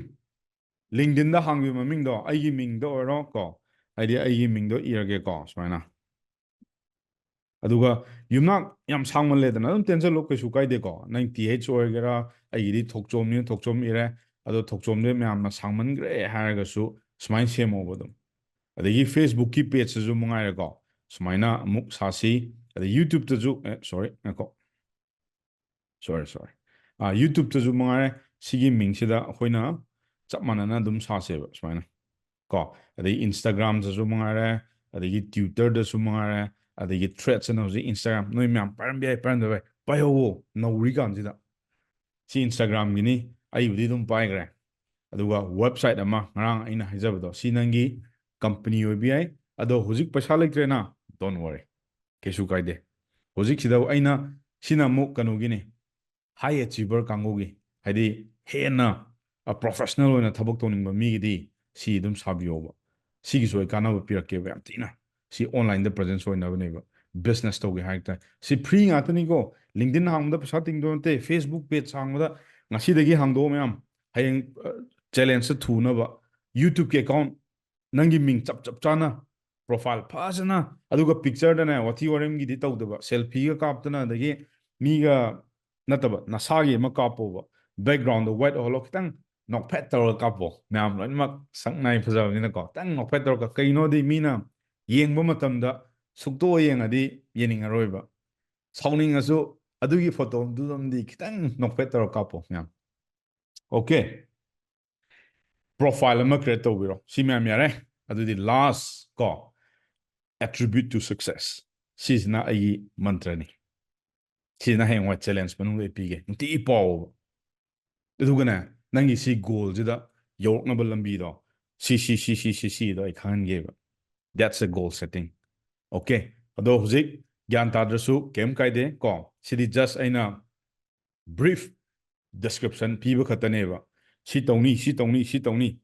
LinkedInꯗ ꯍꯥꯡꯕꯤꯕ ꯃꯃꯤꯡꯗꯣ ꯑꯩꯒꯤ ꯃꯤꯡꯗ ꯑꯣꯏꯔꯣ ꯀꯣ, ꯍꯥꯏꯗꯤ ꯑꯩꯒꯤ ꯃꯤꯡꯗꯣ ꯏꯔꯒꯦꯀꯣ ꯁꯨꯃꯥꯏꯅ꯫ ꯑꯗꯨꯒ ꯌꯨꯝꯅꯥꯛ ꯌꯥꯝ ꯁꯥꯡꯃꯜꯂꯦꯗꯅ, ꯑꯗꯨꯝ ꯇꯦꯟꯁꯤꯜꯂꯣ, ꯀꯩꯁꯨ ꯀꯥꯏꯗꯦꯀꯣ꯫ ꯅꯪ ꯇꯤ ꯑꯩꯆ ꯑꯣꯏꯒꯦꯔꯥ, ꯑꯩꯒꯤꯗꯤ ꯊꯣꯛꯆꯣꯝꯅꯤꯅ ꯊꯣꯛꯆꯣꯝ ꯏꯔꯦ꯫ ꯑꯗꯣ ꯊꯣꯛꯆꯣꯝꯗꯤ ꯃꯌꯥꯝꯅ ꯁꯥꯡꯃꯟꯈ꯭ꯔꯦ ꯍꯥꯏꯔꯒꯁꯨ ꯁꯨꯃꯥꯏꯅ ꯁꯦꯝꯃꯣꯕ ꯑꯗꯨꯝ꯫ ꯑꯗꯒꯤ Facebookꯀꯤ pageꯇꯁꯨ ꯃꯉꯥꯏꯔꯦꯀꯣ, ꯁꯨꯃꯥꯏꯅ ꯑꯃꯨꯛ ꯁꯥꯁꯤ꯫ ꯑꯗꯩ YouTubeꯇꯁꯨ, ꯑꯦ, sorry, ꯉꯥꯏꯈꯣ, sorry, sorry꯫ ꯑꯥ, YouTubeꯇꯁꯨ ꯃꯉꯥꯏꯔꯦ, ꯁꯤꯒꯤ ꯃꯤꯡꯁꯤꯗ ꯑꯩꯈꯣꯏꯅ ꯆꯞ ꯃꯥꯟꯅꯅ ꯑꯗꯨꯝ ꯁꯥꯁꯦꯕ ꯁꯨꯃꯥꯏꯅ ꯀꯣ꯫ ꯑꯗꯩ Instagramꯗꯁꯨ ꯃꯉꯥꯏꯔꯦ, ꯑꯗꯒꯤ Twitterꯗꯁꯨ ꯃꯉꯥꯏꯔꯦ, ꯑꯗꯒꯤ Threadsꯑꯅ ꯍꯧꯖꯤꯛ Instagram, ꯅꯣꯏ ꯃꯌꯥꯝ ꯄꯥꯏꯔꯝꯕ ꯌꯥꯏ, ꯄꯥꯏꯔꯝꯗꯕ ꯌꯥꯏ, ꯄꯥꯏꯍꯧꯋꯣ ꯅꯧꯔꯤꯀꯥꯟꯁꯤꯗ꯫ ꯁꯤ Instagramꯒꯤꯅꯤ, ꯑꯩꯕꯨꯗꯤ ꯑꯗꯨꯝ ꯄꯥꯏꯈ꯭ꯔꯦ꯫ ꯑꯗꯨꯒ website ꯑꯃ, ꯉꯔꯥꯡ ꯑꯩꯅ ꯍꯥꯏꯖꯕꯗꯣ, ꯁꯤ ꯅꯪꯒꯤ company ꯑꯣꯏꯕ ꯌꯥꯏ꯫ ꯑꯗꯣ ꯍꯧꯖꯤꯛ ꯄꯩꯁꯥ ꯂꯩꯇ꯭ꯔꯦꯅ, don't worry, ꯀꯩꯁꯨ ꯀꯥꯏꯗꯦ꯫ ꯍꯧꯖꯤꯛꯁꯤꯗ ꯑꯩꯅ ꯁꯤꯅ ꯑꯃꯨꯛ ꯀꯩꯅꯣꯒꯤꯅꯤ, ꯍꯥꯏ ꯑꯦꯆꯤꯚꯔ ꯀꯥꯡꯕꯨꯒꯤ, ꯍꯥꯏꯗꯤ ꯍꯦꯟꯅ ꯄ꯭ꯔꯣꯐꯦꯁꯅꯦꯜ ꯑꯣꯏꯅ ꯊꯕꯛ ꯇꯧꯅꯤꯡꯕ ꯃꯤꯒꯤꯗꯤ ꯁꯤ ꯑꯗꯨꯝ ꯁꯥꯕꯤꯌꯣꯕ꯫ ꯁꯤꯒꯤꯁꯨ ꯑꯩ ꯀꯥꯟꯅꯕ ꯄꯤꯔꯛꯀꯦꯕ ꯌꯥꯝ ꯊꯤꯅ꯫ ꯁꯤ ꯑꯣꯟꯂꯥꯏꯟꯗ ꯄ꯭ꯔꯖꯦꯟꯁ ꯑꯣꯏꯅꯕꯅꯦꯕ, ꯕꯤꯖꯤꯅꯦꯁ ꯇꯧꯒꯦ ꯍꯥꯏ ꯇꯥꯔꯦ꯫ ꯁꯤ ꯐ꯭ꯔꯤ ꯉꯥꯛꯇꯅꯤꯀꯣ, ꯂꯤꯡꯗꯤꯟ ꯍꯥꯡꯕꯗ ꯄꯩꯁꯥ ꯇꯤꯡꯗꯣꯏ ꯅꯠꯇꯦ, ꯐꯦꯁꯕꯨꯛ ꯄꯦꯖ ꯍꯥꯡꯕꯗ ꯉꯁꯤꯗꯒꯤ ꯍꯥꯡꯗꯣꯛꯑꯣ ꯃꯌꯥꯝ, ꯍꯌꯦꯡ ꯆꯦꯂꯦꯟꯖꯇ ꯊꯨꯅꯕ ꯌꯨꯇ꯭ꯌꯨꯕꯀꯤ ꯑꯦꯀꯥꯎꯟ ꯅꯪꯒꯤ ꯃꯤꯡ ꯆꯞ ꯆꯞ ꯆꯥꯅ ꯄ꯭ꯔꯣꯐꯥꯏꯜ ꯐꯖꯅ, ꯑꯗꯨꯒ ꯄꯤꯛꯆꯔꯗꯅꯦ ꯋꯥꯊꯤ ꯋꯥꯔꯦꯝꯒꯤꯗꯤ ꯇꯧꯗꯕ, ꯁꯦꯜꯐꯤꯒ ꯀꯥꯞꯇꯅ ꯑꯗꯒꯤ ꯃꯤꯒ ꯅꯠꯇꯕ ꯅꯁꯥꯒꯤ ꯑꯃ ꯀꯥꯞꯄꯣꯕ꯫ ꯕꯦꯛꯒ꯭ꯔꯥꯎꯟꯗ ꯋꯥꯏꯠ ꯑꯣꯏꯍꯜꯂꯣ, ꯈꯤꯇꯪ ꯅꯣꯛꯐꯦꯠ ꯇꯧꯔꯒ ꯀꯥꯞꯄꯣ꯫ ꯃꯌꯥꯝ ꯂꯣꯏꯅꯃꯛ ꯁꯛ ꯅꯥꯏ ꯐꯖꯕꯅꯤꯅꯀꯣ, ꯈꯤꯇꯪ ꯅꯣꯛꯐꯦꯠ ꯇꯧꯔꯒ, ꯀꯩꯅꯣꯗꯤ ꯃꯤꯅ ꯌꯦꯡꯕ ꯃꯇꯝꯗ ꯁꯨꯛꯇꯣꯛꯑ ꯌꯦꯡꯉꯗꯤ ꯌꯦꯡꯅꯤꯡꯉꯔꯣꯏꯕ꯫ ꯁꯥꯎꯅꯤꯡꯉꯁꯨ ꯑꯗꯨꯒꯤ ꯐꯣꯇꯣꯗꯨꯗꯝꯗꯤ ꯈꯤꯇꯪ ꯅꯣꯛꯐꯦꯠ ꯇꯧꯔꯒ ꯀꯥꯞꯄꯣ ꯃꯌꯥꯝ꯫ ꯑꯣꯀꯦ, ꯄ꯭ꯔꯣꯐꯥꯏꯜ ꯑꯃ ꯀ꯭ꯔꯤꯌꯦꯠ ꯇꯧꯕꯤꯔꯣ꯫ ꯁꯤ ꯃꯌꯥꯝ ꯌꯥꯔꯦ꯫ ꯑꯗꯨꯗꯤ ꯂꯥꯁ ꯀꯣ, attribute to success꯫ ꯁꯤꯁꯤꯅ ꯑꯩꯒꯤ ꯃꯟꯇ꯭ꯔꯅꯤ꯫ ꯁꯤꯁꯤꯅ ꯍꯌꯦꯡꯋꯥꯏ ꯆꯦꯂꯦꯟꯖ ꯃꯅꯨꯡꯗ ꯑꯩ ꯄꯤꯒꯦ꯫ ꯅꯨꯡꯇꯤꯒꯤ ꯄꯥꯎꯕ꯫ ꯑꯗꯨꯒꯅꯦ, ꯅꯪꯒꯤ ꯁꯤ ꯒꯣꯜꯁꯤꯗ ꯌꯧꯔꯛꯅꯕ ꯂꯝꯕꯤꯗꯣ, ꯁꯤ ꯁꯤ ꯁꯤ ꯁꯤ ꯁꯤ ꯁꯤꯗꯣ ꯑꯩ ꯈꯪꯍꯟꯒꯦꯕ꯫ That's a goal setting. Okay, ꯑꯗꯣ ꯍꯧꯖꯤꯛ ꯒ꯭ꯌꯥꯟ ꯇꯥꯗ꯭ꯔꯁꯨ ꯀꯩꯝ ꯀꯥꯏꯗꯦ ꯀꯣ꯫ ꯁꯤꯗꯤ ꯖꯁ ꯑꯩꯅ ꯕ꯭ꯔꯤꯐ ꯗꯤꯁꯀ꯭ꯔꯤꯞꯁꯟ ꯄꯤꯕ ꯈꯛꯇꯅꯦꯕ꯫ ꯁꯤ ꯇꯧꯅꯤ, ꯁꯤ ꯇꯧꯅꯤ, ꯁꯤ ꯇꯧꯅꯤ꯫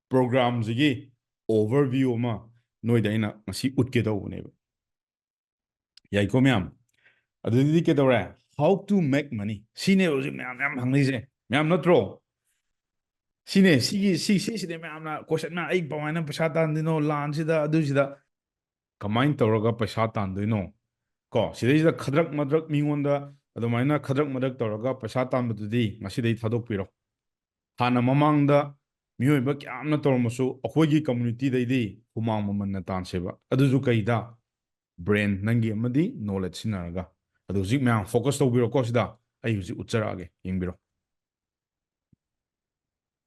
ꯄ꯭ꯔꯣꯒ꯭ꯔꯥꯝꯁꯤꯒꯤ ꯑꯣꯚꯔꯚ꯭ꯌꯨ ꯑꯃ ꯅꯣꯏꯗ ꯑꯩꯅ ꯉꯁꯤ ꯎꯠꯀꯦ ꯇꯧꯕꯅꯦꯕ꯫ ꯌꯥꯏꯀꯣ ꯃꯌꯥꯝ? ꯑꯗꯨꯗꯤ ꯀꯩꯗꯧꯔꯦ? How to make money? ꯁꯤꯅꯦꯕ ꯍꯧꯖꯤꯛ ꯃꯌꯥꯝ ꯃꯌꯥꯝ ꯍꯪꯅꯩꯁꯦ꯫ ꯃꯌꯥꯝ ꯅꯠꯇ꯭ꯔꯣ? ꯁꯤꯅꯦ, ꯁꯤꯒꯤ, ꯁꯤ, ꯁꯤꯁꯤꯅꯦ ꯃꯌꯥꯝꯅ ꯀꯣꯏꯁꯟ ꯃꯌꯥꯝ, "ꯑꯩ ꯀꯃꯥꯏꯅ ꯄꯩꯁꯥ ꯇꯥꯟꯗꯣꯏꯅꯣ ꯂꯥꯟꯁꯤꯗ, ꯑꯗꯨꯁꯤꯗ?" ꯀꯃꯥꯏꯅ ꯇꯧꯔꯒ ꯄꯩꯁꯥ ꯇꯥꯟꯗꯣꯏꯅꯣ? ꯀꯣ, ꯁꯤꯗꯩꯁꯤꯗ ꯈꯗ꯭ꯔꯛ ꯃꯗ꯭ꯔꯛ ꯃꯤꯉꯣꯟꯗ ꯑꯗꯨꯃꯥꯏꯅ ꯈꯗ꯭ꯔꯛ ꯃꯗ꯭ꯔꯛ ꯇꯧꯔꯒ ꯄꯩꯁꯥ ꯇꯥꯟꯕꯗꯨꯗꯤ ꯉꯁꯤꯗꯩ ꯊꯥꯗꯣꯛꯄꯤꯔꯣ꯫ ꯍꯥꯟꯅ ꯃꯃꯥꯡꯗ ꯃꯤꯑꯣꯏꯕ ꯀꯌꯥꯝꯅ ꯇꯧꯔꯝꯃꯁꯨ ꯑꯩꯈꯣꯏꯒꯤ ꯀꯝꯃ꯭ꯌꯨꯅꯤꯇꯤꯗꯩꯗꯤ ꯍꯨꯃꯥꯡ ꯃꯃꯟꯅ ꯇꯥꯟꯁꯦꯕ꯫ ꯑꯗꯨꯁꯨ ꯀꯩꯗ? ꯕ꯭ꯔꯦꯟ ꯅꯪꯒꯤ ꯑꯃꯗꯤ ꯅꯣꯂꯦꯖ ꯁꯤꯖꯤꯟꯅꯔꯒ꯫ ꯑꯗꯨ ꯍꯧꯖꯤꯛ ꯃꯌꯥꯝ ꯐꯣꯀꯁ ꯇꯧꯕꯤꯔꯣꯀꯣ ꯁꯤꯗ꯫ ꯑꯩ ꯍꯧꯖꯤꯛ ꯎꯠꯆꯔꯛꯑꯒꯦ, ꯌꯦꯡꯕꯤꯔꯣ꯫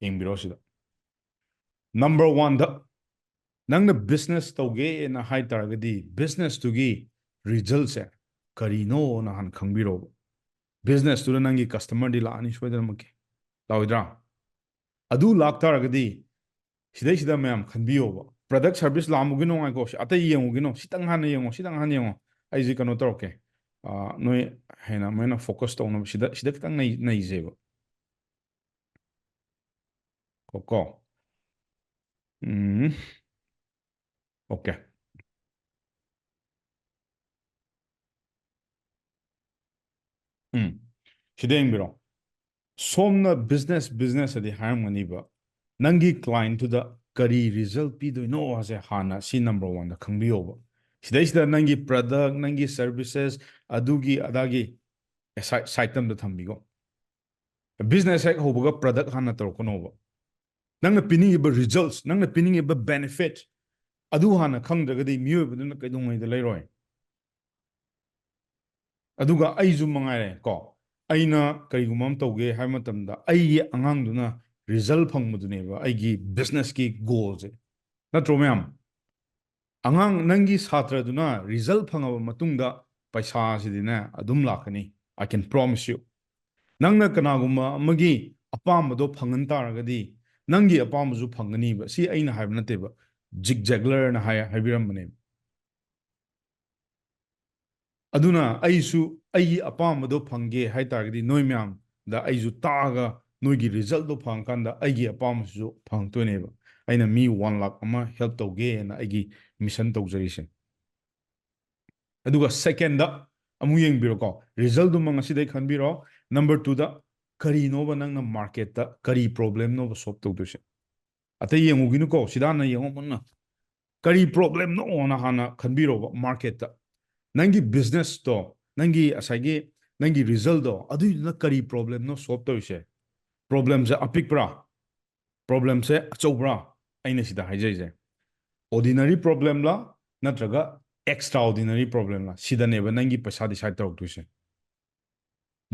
ꯌꯦꯡꯕꯤꯔꯣ ꯁꯤꯗ꯫ ꯅꯝꯕꯔ ꯋꯥꯟꯗ, ꯅꯪꯅ ꯕꯤꯖꯤꯅꯦꯁ ꯇꯧꯒꯦꯅ ꯍꯥꯏ ꯇꯥꯔꯒꯗꯤ ꯕꯤꯖꯤꯅꯦꯁꯇꯨꯒꯤ ꯔꯤꯖꯜꯁꯦ ꯀꯔꯤꯅꯣꯅ ꯍꯥꯟꯅ ꯈꯪꯕꯤꯔꯣꯕ꯫ ꯕꯤꯖꯤꯅꯦꯁꯇꯨꯗ ꯅꯪꯒꯤ ꯀꯁꯇꯃꯔꯗꯤ ꯂꯥꯛꯑꯅꯤ ꯁꯣꯏꯗꯅꯃꯛꯀꯤ, ꯂꯥꯛꯑꯣꯏꯗ꯭ꯔꯥ? ꯑꯗꯨ ꯂꯥꯛꯇꯥꯔꯒꯗꯤ ꯁꯤꯗꯩꯁꯤꯗ ꯃꯌꯥꯝ ꯈꯟꯕꯤꯌꯣꯕ꯫ ꯄ꯭ꯔꯗꯛ ꯁꯥꯔꯚꯤꯁ ꯂꯥꯛꯑꯝꯃꯨꯒꯤꯅꯣ, ꯉꯥꯏꯈꯣ, ꯁꯤ ꯑꯇꯩ ꯌꯦꯡꯉꯨꯒꯤꯅꯣ, ꯁꯤꯇꯪ ꯍꯥꯟꯅ ꯌꯦꯡꯉꯣ, ꯁꯤꯇꯪ ꯍꯥꯟꯅ ꯌꯦꯡꯉꯣ꯫ ꯑꯩꯁꯦ ꯀꯩꯅꯣ ꯇꯧꯔꯛꯀꯦ, ꯅꯣꯏ ꯍꯦꯟꯅ ꯑꯃꯨꯛ ꯍꯦꯟꯅ ꯐꯣꯀꯁ ꯇꯧꯅꯕ ꯁꯤꯗ ꯁꯤꯗ ꯈꯤꯇꯪ ꯅꯩ ꯅꯩꯁꯦꯕ꯫ ꯀꯣ ꯀꯣ ꯎꯝ ꯑꯣꯀꯦ꯫ ꯎꯝ ꯁꯤꯗ ꯌꯦꯡꯕꯤꯔꯣ꯫ ꯁꯣꯝꯅ ꯕꯤꯖꯤꯅꯦꯁ ꯕꯤꯖꯤꯅꯦꯁ ꯑꯗꯤ ꯍꯥꯏꯔꯝꯒꯅꯤꯕ, ꯅꯪꯒꯤ ꯀ꯭ꯂꯥꯏꯟꯇꯨꯗ ꯀꯔꯤ ꯔꯤꯖꯜ ꯄꯤꯗꯣꯏꯅꯣ ꯍꯥꯏꯁꯦ ꯍꯥꯟꯅ ꯁꯤ ꯅꯝꯕꯔ ꯋꯥꯟꯗ ꯈꯪꯕꯤꯌꯣꯕ꯫ ꯁꯤꯗꯩꯁꯤꯗ ꯅꯪꯒꯤ ꯄ꯭ꯔꯗꯛ, ꯅꯪꯒꯤ ꯁꯔꯚꯤꯁꯦꯁ, ꯑꯗꯨꯒꯤ ꯑꯗꯥꯒꯤ ꯁꯥꯏꯠ ꯁꯥꯏꯠꯇ ꯑꯝꯗ ꯊꯝꯕꯤꯀꯣ꯫ ꯕꯤꯖꯤꯅꯦꯁ ꯍꯦꯛ ꯍꯧꯕꯒ ꯄ꯭ꯔꯗꯛ ꯍꯥꯟꯅ ꯇꯧꯔꯛꯀꯅꯣꯕ꯫ ꯅꯪꯅ ꯄꯤꯅꯤꯡꯉꯤꯕ ꯔꯤꯖꯜꯠꯁ, ꯅꯪꯅ ꯄꯤꯅꯤꯡꯉꯤꯕ ꯕꯦꯅꯤꯐꯤꯠ ꯑꯗꯨ ꯍꯥꯟꯅ ꯈꯪꯗ꯭ꯔꯒꯗꯤ ꯃꯤꯑꯣꯏꯕꯗꯨꯅ ꯀꯩꯗꯧꯉꯩꯗ ꯂꯩꯔꯣꯏ꯫ ꯑꯗꯨꯒ ꯑꯩꯁꯨ ꯃꯉꯥꯏꯔꯦ ꯀꯣ, ꯑꯩꯅ ꯀꯔꯤꯒꯨꯝꯕ ꯑꯃ ꯇꯧꯒꯦ ꯍꯥꯏꯕ ꯃꯇꯝꯗ ꯑꯩꯒꯤ ꯑꯉꯥꯡꯗꯨꯅ ꯔꯤꯖꯜ ꯐꯪꯕꯗꯨꯅꯦꯕ ꯑꯩꯒꯤ ꯕꯤꯖꯤꯅꯦꯁꯀꯤ ꯒꯣꯜꯁꯦ, ꯅꯠꯇ꯭ꯔꯣ ꯃꯌꯥꯝ? ꯑꯉꯥꯡ, ꯅꯪꯒꯤ ꯁꯥꯇ꯭ꯔꯗꯨꯅ ꯔꯤꯖꯜ ꯐꯪꯉꯕ ꯃꯇꯨꯡꯗ ꯄꯩꯁꯥꯁꯤꯗꯤꯅꯦ ꯑꯗꯨꯝ ꯂꯥꯛꯀꯅꯤ, I can promise you. ꯅꯪꯅ ꯀꯅꯥꯒꯨꯝꯕ ꯑꯃꯒꯤ ꯑꯄꯥꯝꯕꯗꯣ ꯐꯪꯍꯟ ꯇꯥꯔꯒꯗꯤ ꯅꯪꯒꯤ ꯑꯄꯥꯝꯕꯁꯨ ꯐꯪꯒꯅꯤꯕ꯫ ꯁꯤ ꯑꯩꯅ ꯍꯥꯏꯕ ꯅꯠꯇꯦꯕ, ꯖꯤꯛ ꯖꯦꯒꯂꯔꯅ ꯍꯥꯏ ꯍꯥꯏꯕꯤꯔꯝꯕꯅꯦꯕ꯫ ꯑꯗꯨꯅ ꯑꯩꯁꯨ ꯑꯩꯒꯤ ꯑꯄꯥꯝꯕꯗꯣ ꯐꯪꯒꯦ ꯍꯥꯏ ꯇꯥꯔꯒꯗꯤ ꯅꯣꯏ ꯃꯌꯥꯝꯗ ꯑꯩꯁꯨ ꯇꯥꯛꯑꯒ ꯅꯣꯏꯒꯤ ꯔꯤꯖꯜꯠꯇꯣ ꯐꯪꯉꯀꯥꯟꯗ ꯑꯩꯒꯤ ꯑꯄꯥꯝꯕꯁꯤꯁꯨ ꯐꯪꯉꯛꯇꯣꯏꯅꯦꯕ꯫ ꯑꯩꯅ ꯃꯤ ꯋꯥꯟ ꯂꯥꯛ ꯑꯃ ꯍꯦꯜꯞ ꯇꯧꯒꯦꯅ ꯑꯩꯒꯤ ꯃꯤꯁꯟ ꯇꯧꯖꯔꯤꯁꯦ꯫ ꯑꯗꯨꯒ ꯁꯦꯀꯦꯟꯗ ꯑꯃꯨꯛ ꯌꯦꯡꯕꯤꯔꯣꯀꯣ, ꯔꯤꯖꯜꯠꯇꯨꯃ ꯉꯁꯤꯗꯩ ꯈꯟꯕꯤꯔꯣ꯫ ꯅꯝꯕꯔ ꯇꯨꯗ ꯀꯔꯤꯅꯣꯕ ꯅꯪꯅ ꯃꯥꯔꯀꯦꯠꯇ ꯀꯔꯤ ꯄ꯭ꯔꯣꯕ꯭ꯂꯦꯝꯅꯣꯕ ꯁꯣꯜꯕ ꯇꯧꯗꯣꯏꯁꯦ? ꯑꯇꯩ ꯌꯦꯡꯉꯨꯒꯤꯅꯨꯀꯣ, ꯁꯤꯗ ꯍꯥꯟꯅ ꯌꯦꯡꯉꯣ ꯃꯨꯟꯅ꯫ ꯀꯔꯤ ꯄ꯭ꯔꯣꯕ꯭ꯂꯦꯝꯅꯣꯅ ꯍꯥꯟꯅ ꯈꯟꯕꯤꯔꯣꯕ ꯃꯥꯔꯀꯦꯠꯇ꯫ ꯅꯪꯒꯤ ꯕꯤꯖꯤꯅꯦꯁꯇꯣ, ꯅꯪꯒꯤ ꯉꯁꯥꯏꯒꯤ ꯅꯪꯒꯤ ꯔꯤꯖꯜꯠꯇꯣ, ꯑꯗꯨꯏꯗꯨꯅ ꯀꯔꯤ ꯄ꯭ꯔꯣꯕ꯭ꯂꯦꯝꯅꯣ ꯁꯣꯜꯕ ꯇꯧꯔꯤꯁꯦ? ꯄ꯭ꯔꯣꯕ꯭ꯂꯦꯝꯁꯦ ꯑꯄꯤꯛꯄ꯭ꯔꯥ? ꯄ꯭ꯔꯣꯕ꯭ꯂꯦꯝꯁꯦ ꯑꯆꯧꯕ꯭ꯔꯥ? ꯑꯩꯅ ꯁꯤꯗ ꯍꯥꯏꯖꯔꯤꯁꯦ, ꯑꯣꯔꯗꯤꯅꯔꯤ ꯄ꯭ꯔꯣꯕ꯭ꯂꯦꯝꯂꯥ ꯅꯠꯇ꯭ꯔꯒ ꯑꯦꯛꯁꯇ꯭ꯔꯥ ꯑꯣꯔꯗꯤꯅꯔꯤ ꯄ꯭ꯔꯣꯕ꯭ꯂꯦꯝꯂꯥ? ꯁꯤꯗꯅꯦꯕ ꯅꯪꯒꯤ ꯄꯩꯁꯥ ꯗꯤꯁꯥꯏꯠ ꯇꯧꯔꯛꯇꯣꯏꯁꯦ꯫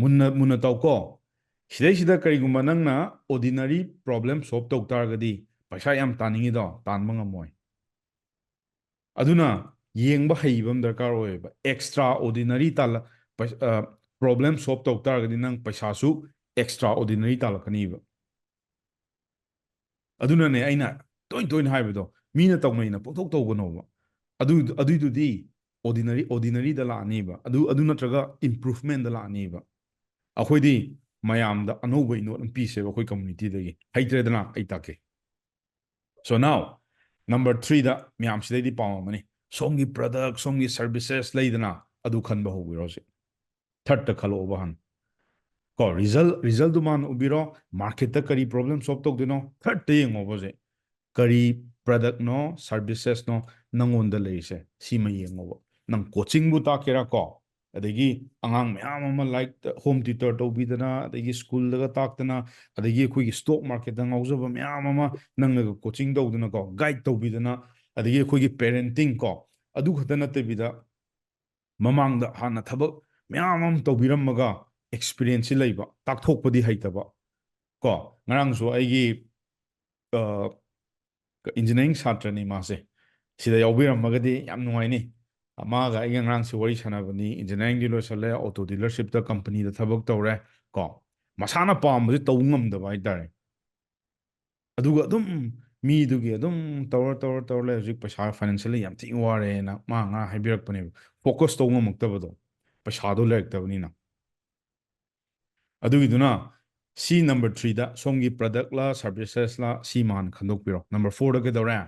ꯃꯨꯟꯅ ꯃꯨꯟꯅ ꯇꯧꯀꯣ꯫ ꯁꯤꯗꯩꯁꯤꯗ ꯀꯔꯤꯒꯨꯝꯕ ꯅꯪꯅ ꯑꯣꯔꯗꯤꯅꯔꯤ ꯄ꯭ꯔꯣꯕ꯭ꯂꯦꯝ ꯁꯣꯜꯕ ꯇꯧ ꯇꯥꯔꯒꯗꯤ ꯄꯩꯁꯥ ꯌꯥꯝ ꯇꯥꯅꯤꯡꯉꯤꯗꯣ, ꯇꯥꯟꯕ ꯉꯝꯃꯣꯏ꯫ ꯑꯗꯨꯅ ꯌꯦꯡꯕ ꯍꯩꯕ ꯑꯃ ꯗꯔꯀꯥꯔ ꯑꯣꯏꯌꯦꯕ꯫ ꯑꯦꯛꯁꯇ꯭ꯔꯥ ꯑꯣꯔꯗꯤꯅꯔꯤ ꯇꯥꯜꯂ ꯄ꯭ꯔꯣꯕ꯭ꯂꯦꯝ ꯁꯣꯜꯕ ꯇꯧ ꯇꯥꯔꯒꯗꯤ ꯅꯪ ꯄꯩꯁꯥꯁꯨ ꯑꯦꯛꯁꯇ꯭ꯔꯥ ꯑꯣꯔꯗꯤꯅꯔꯤ ꯇꯥꯜꯂꯛꯀꯅꯤꯕ꯫ ꯑꯗꯨꯅꯅꯦ ꯑꯩꯅ ꯇꯣꯏ ꯇꯣꯏꯅ ꯍꯥꯏꯕꯗꯣ, ꯃꯤꯅ ꯇꯧꯅꯩꯅ ꯄꯪꯇꯧ ꯇꯧꯒꯅꯣꯕ꯫ ꯑꯗꯨ ꯑꯗꯨꯏꯗꯨꯗꯤ ordinary ordinaryꯗ ꯂꯥꯛꯑꯅꯤꯕ, ꯑꯗꯨ ꯑꯗꯨ ꯅꯠꯇ꯭ꯔꯒ improvementꯗ ꯂꯥꯛꯑꯅꯤꯕ꯫ ꯑꯩꯈꯣꯏꯗꯤ ꯃꯌꯥꯝꯗ ꯑꯅꯧꯕ ꯏꯅꯣꯠ ꯑꯃ ꯄꯤꯁꯦꯕ ꯑꯩꯈꯣꯏ communityꯗꯒꯤ꯫ ꯍꯩꯇ꯭ꯔꯦꯗꯅ? ꯑꯩ ꯇꯥꯛꯀꯦ꯫ So now, number threeꯗ ꯃꯌꯥꯝ ꯁꯤꯗꯩꯗꯤ ꯄꯥꯝꯃꯝꯃꯅꯤ, ꯁꯣꯝꯒꯤ product, ꯁꯣꯝꯒꯤ services ꯂꯩꯗꯅ, ꯑꯗꯨ ꯈꯟꯕ ꯍꯧꯕꯤꯔꯣ ꯍꯧꯖꯤꯛ꯫ Thirdꯇ ꯈꯜꯂꯛꯑꯣꯕ ꯍꯥꯟꯅ꯫ ꯀꯣ, result resultꯗꯨ ꯃꯥꯅ ꯎꯕꯤꯔꯣ, marketꯇ ꯀꯔꯤ problem solve ꯇꯧꯗꯣꯏꯅꯣ, thirdꯇ ꯌꯦꯡꯉꯣꯕ ꯍꯧꯖꯤꯛ꯫ ꯀꯔꯤ productꯅꯣ, servicesꯅꯣ ꯅꯪꯉꯣꯟꯗ ꯂꯩꯔꯤꯁꯦ, ꯁꯤꯃ ꯌꯦꯡꯉꯣꯕ꯫ ꯅꯪ coachingꯕꯨ ꯇꯥꯛꯀꯦꯔꯥ ꯀꯣ, ꯑꯗꯒꯤ ꯑꯉꯥꯡ ꯃꯌꯥꯝ ꯑꯃ ꯂꯥꯏꯔꯤꯛ home tutor ꯇꯧꯕꯤꯗꯅ, ꯑꯗꯒꯤ schoolꯗꯒ ꯇꯥꯛꯇꯅ, ꯑꯗꯒꯤ ꯑꯩꯈꯣꯏꯒꯤ stock marketꯇ ꯉꯥꯎꯖꯕ ꯃꯌꯥꯝ ꯑꯃ ꯅꯪꯅꯒ coaching ꯇꯧꯗꯅꯀꯣ, guide ꯇꯧꯕꯤꯗꯅ, ꯑꯗꯒꯤ ꯑꯩꯈꯣꯏꯒꯤ parenting ꯀꯣ, ꯑꯗꯨ ꯈꯛꯇ ꯅꯠꯇꯕꯤꯗ ꯃꯃꯥꯡꯗ ꯍꯥꯟꯅ ꯊꯕꯛ ꯃꯌꯥꯝ ꯑꯃ ꯇꯧꯕꯤꯔꯝꯃꯒ experienceꯁꯤ ꯂꯩꯕ, ꯇꯥꯛꯊꯣꯛꯄꯗꯤ ꯍꯩꯇꯕ ꯀꯣ꯫ ꯉꯔꯥꯡꯁꯨ ꯑꯩꯒꯤ engineering ꯁꯥꯇ꯭ꯔꯅꯤ ꯃꯥꯁꯦ, ꯁꯤꯗ ꯌꯥꯎꯕꯤꯔꯝꯃꯒꯗꯤ ꯌꯥꯝ ꯅꯨꯡꯉꯥꯏꯅꯤ꯫ ꯃꯥꯒ ꯑꯩꯒ ꯉꯔꯥꯡꯁꯦ ꯋꯥꯔꯤ ꯁꯥꯟꯅꯕꯅꯤ, engineeringꯗꯤ ꯂꯣꯏꯁꯜꯂꯦ, auto dealershipꯇ companyꯗ ꯊꯕꯛ ꯇꯧꯔꯦ ꯀꯣ꯫ ꯃꯁꯥꯅ ꯄꯥꯝꯕꯁꯦ ꯇꯧ ꯉꯝꯗꯕ ꯍꯥꯏꯇꯥꯔꯦ꯫ ꯑꯗꯨꯒ ꯑꯗꯨꯝ ꯃꯤꯗꯨꯒꯤ ꯑꯗꯨꯝ ꯇꯧꯔ ꯇꯧꯔ ꯇꯧꯔ ꯂꯩ꯫ ꯍꯧꯖꯤꯛ ꯄꯩꯁꯥ financially ꯌꯥꯝ ꯊꯤꯅ ꯋꯥꯔꯦꯅ ꯃꯥ ꯉꯥ ꯍꯥꯏꯕꯤꯔꯛꯄꯅꯦꯕ꯫ Focus ꯇꯧ ꯉꯝꯃꯛꯇꯕꯗꯣ, ꯄꯩꯁꯥꯗꯣ ꯂꯩꯔꯛꯇꯕꯅꯤꯅ꯫ ꯑꯗꯨꯒꯤꯗꯨꯅ ꯁꯤ number threeꯗ ꯁꯣꯝꯒꯤ productꯂ servicesꯂ ꯁꯤ ꯃꯥꯟ ꯈꯟꯗꯣꯛꯄꯤꯔꯣ꯫ Number fourꯗ ꯀꯩꯗꯧꯔꯦ?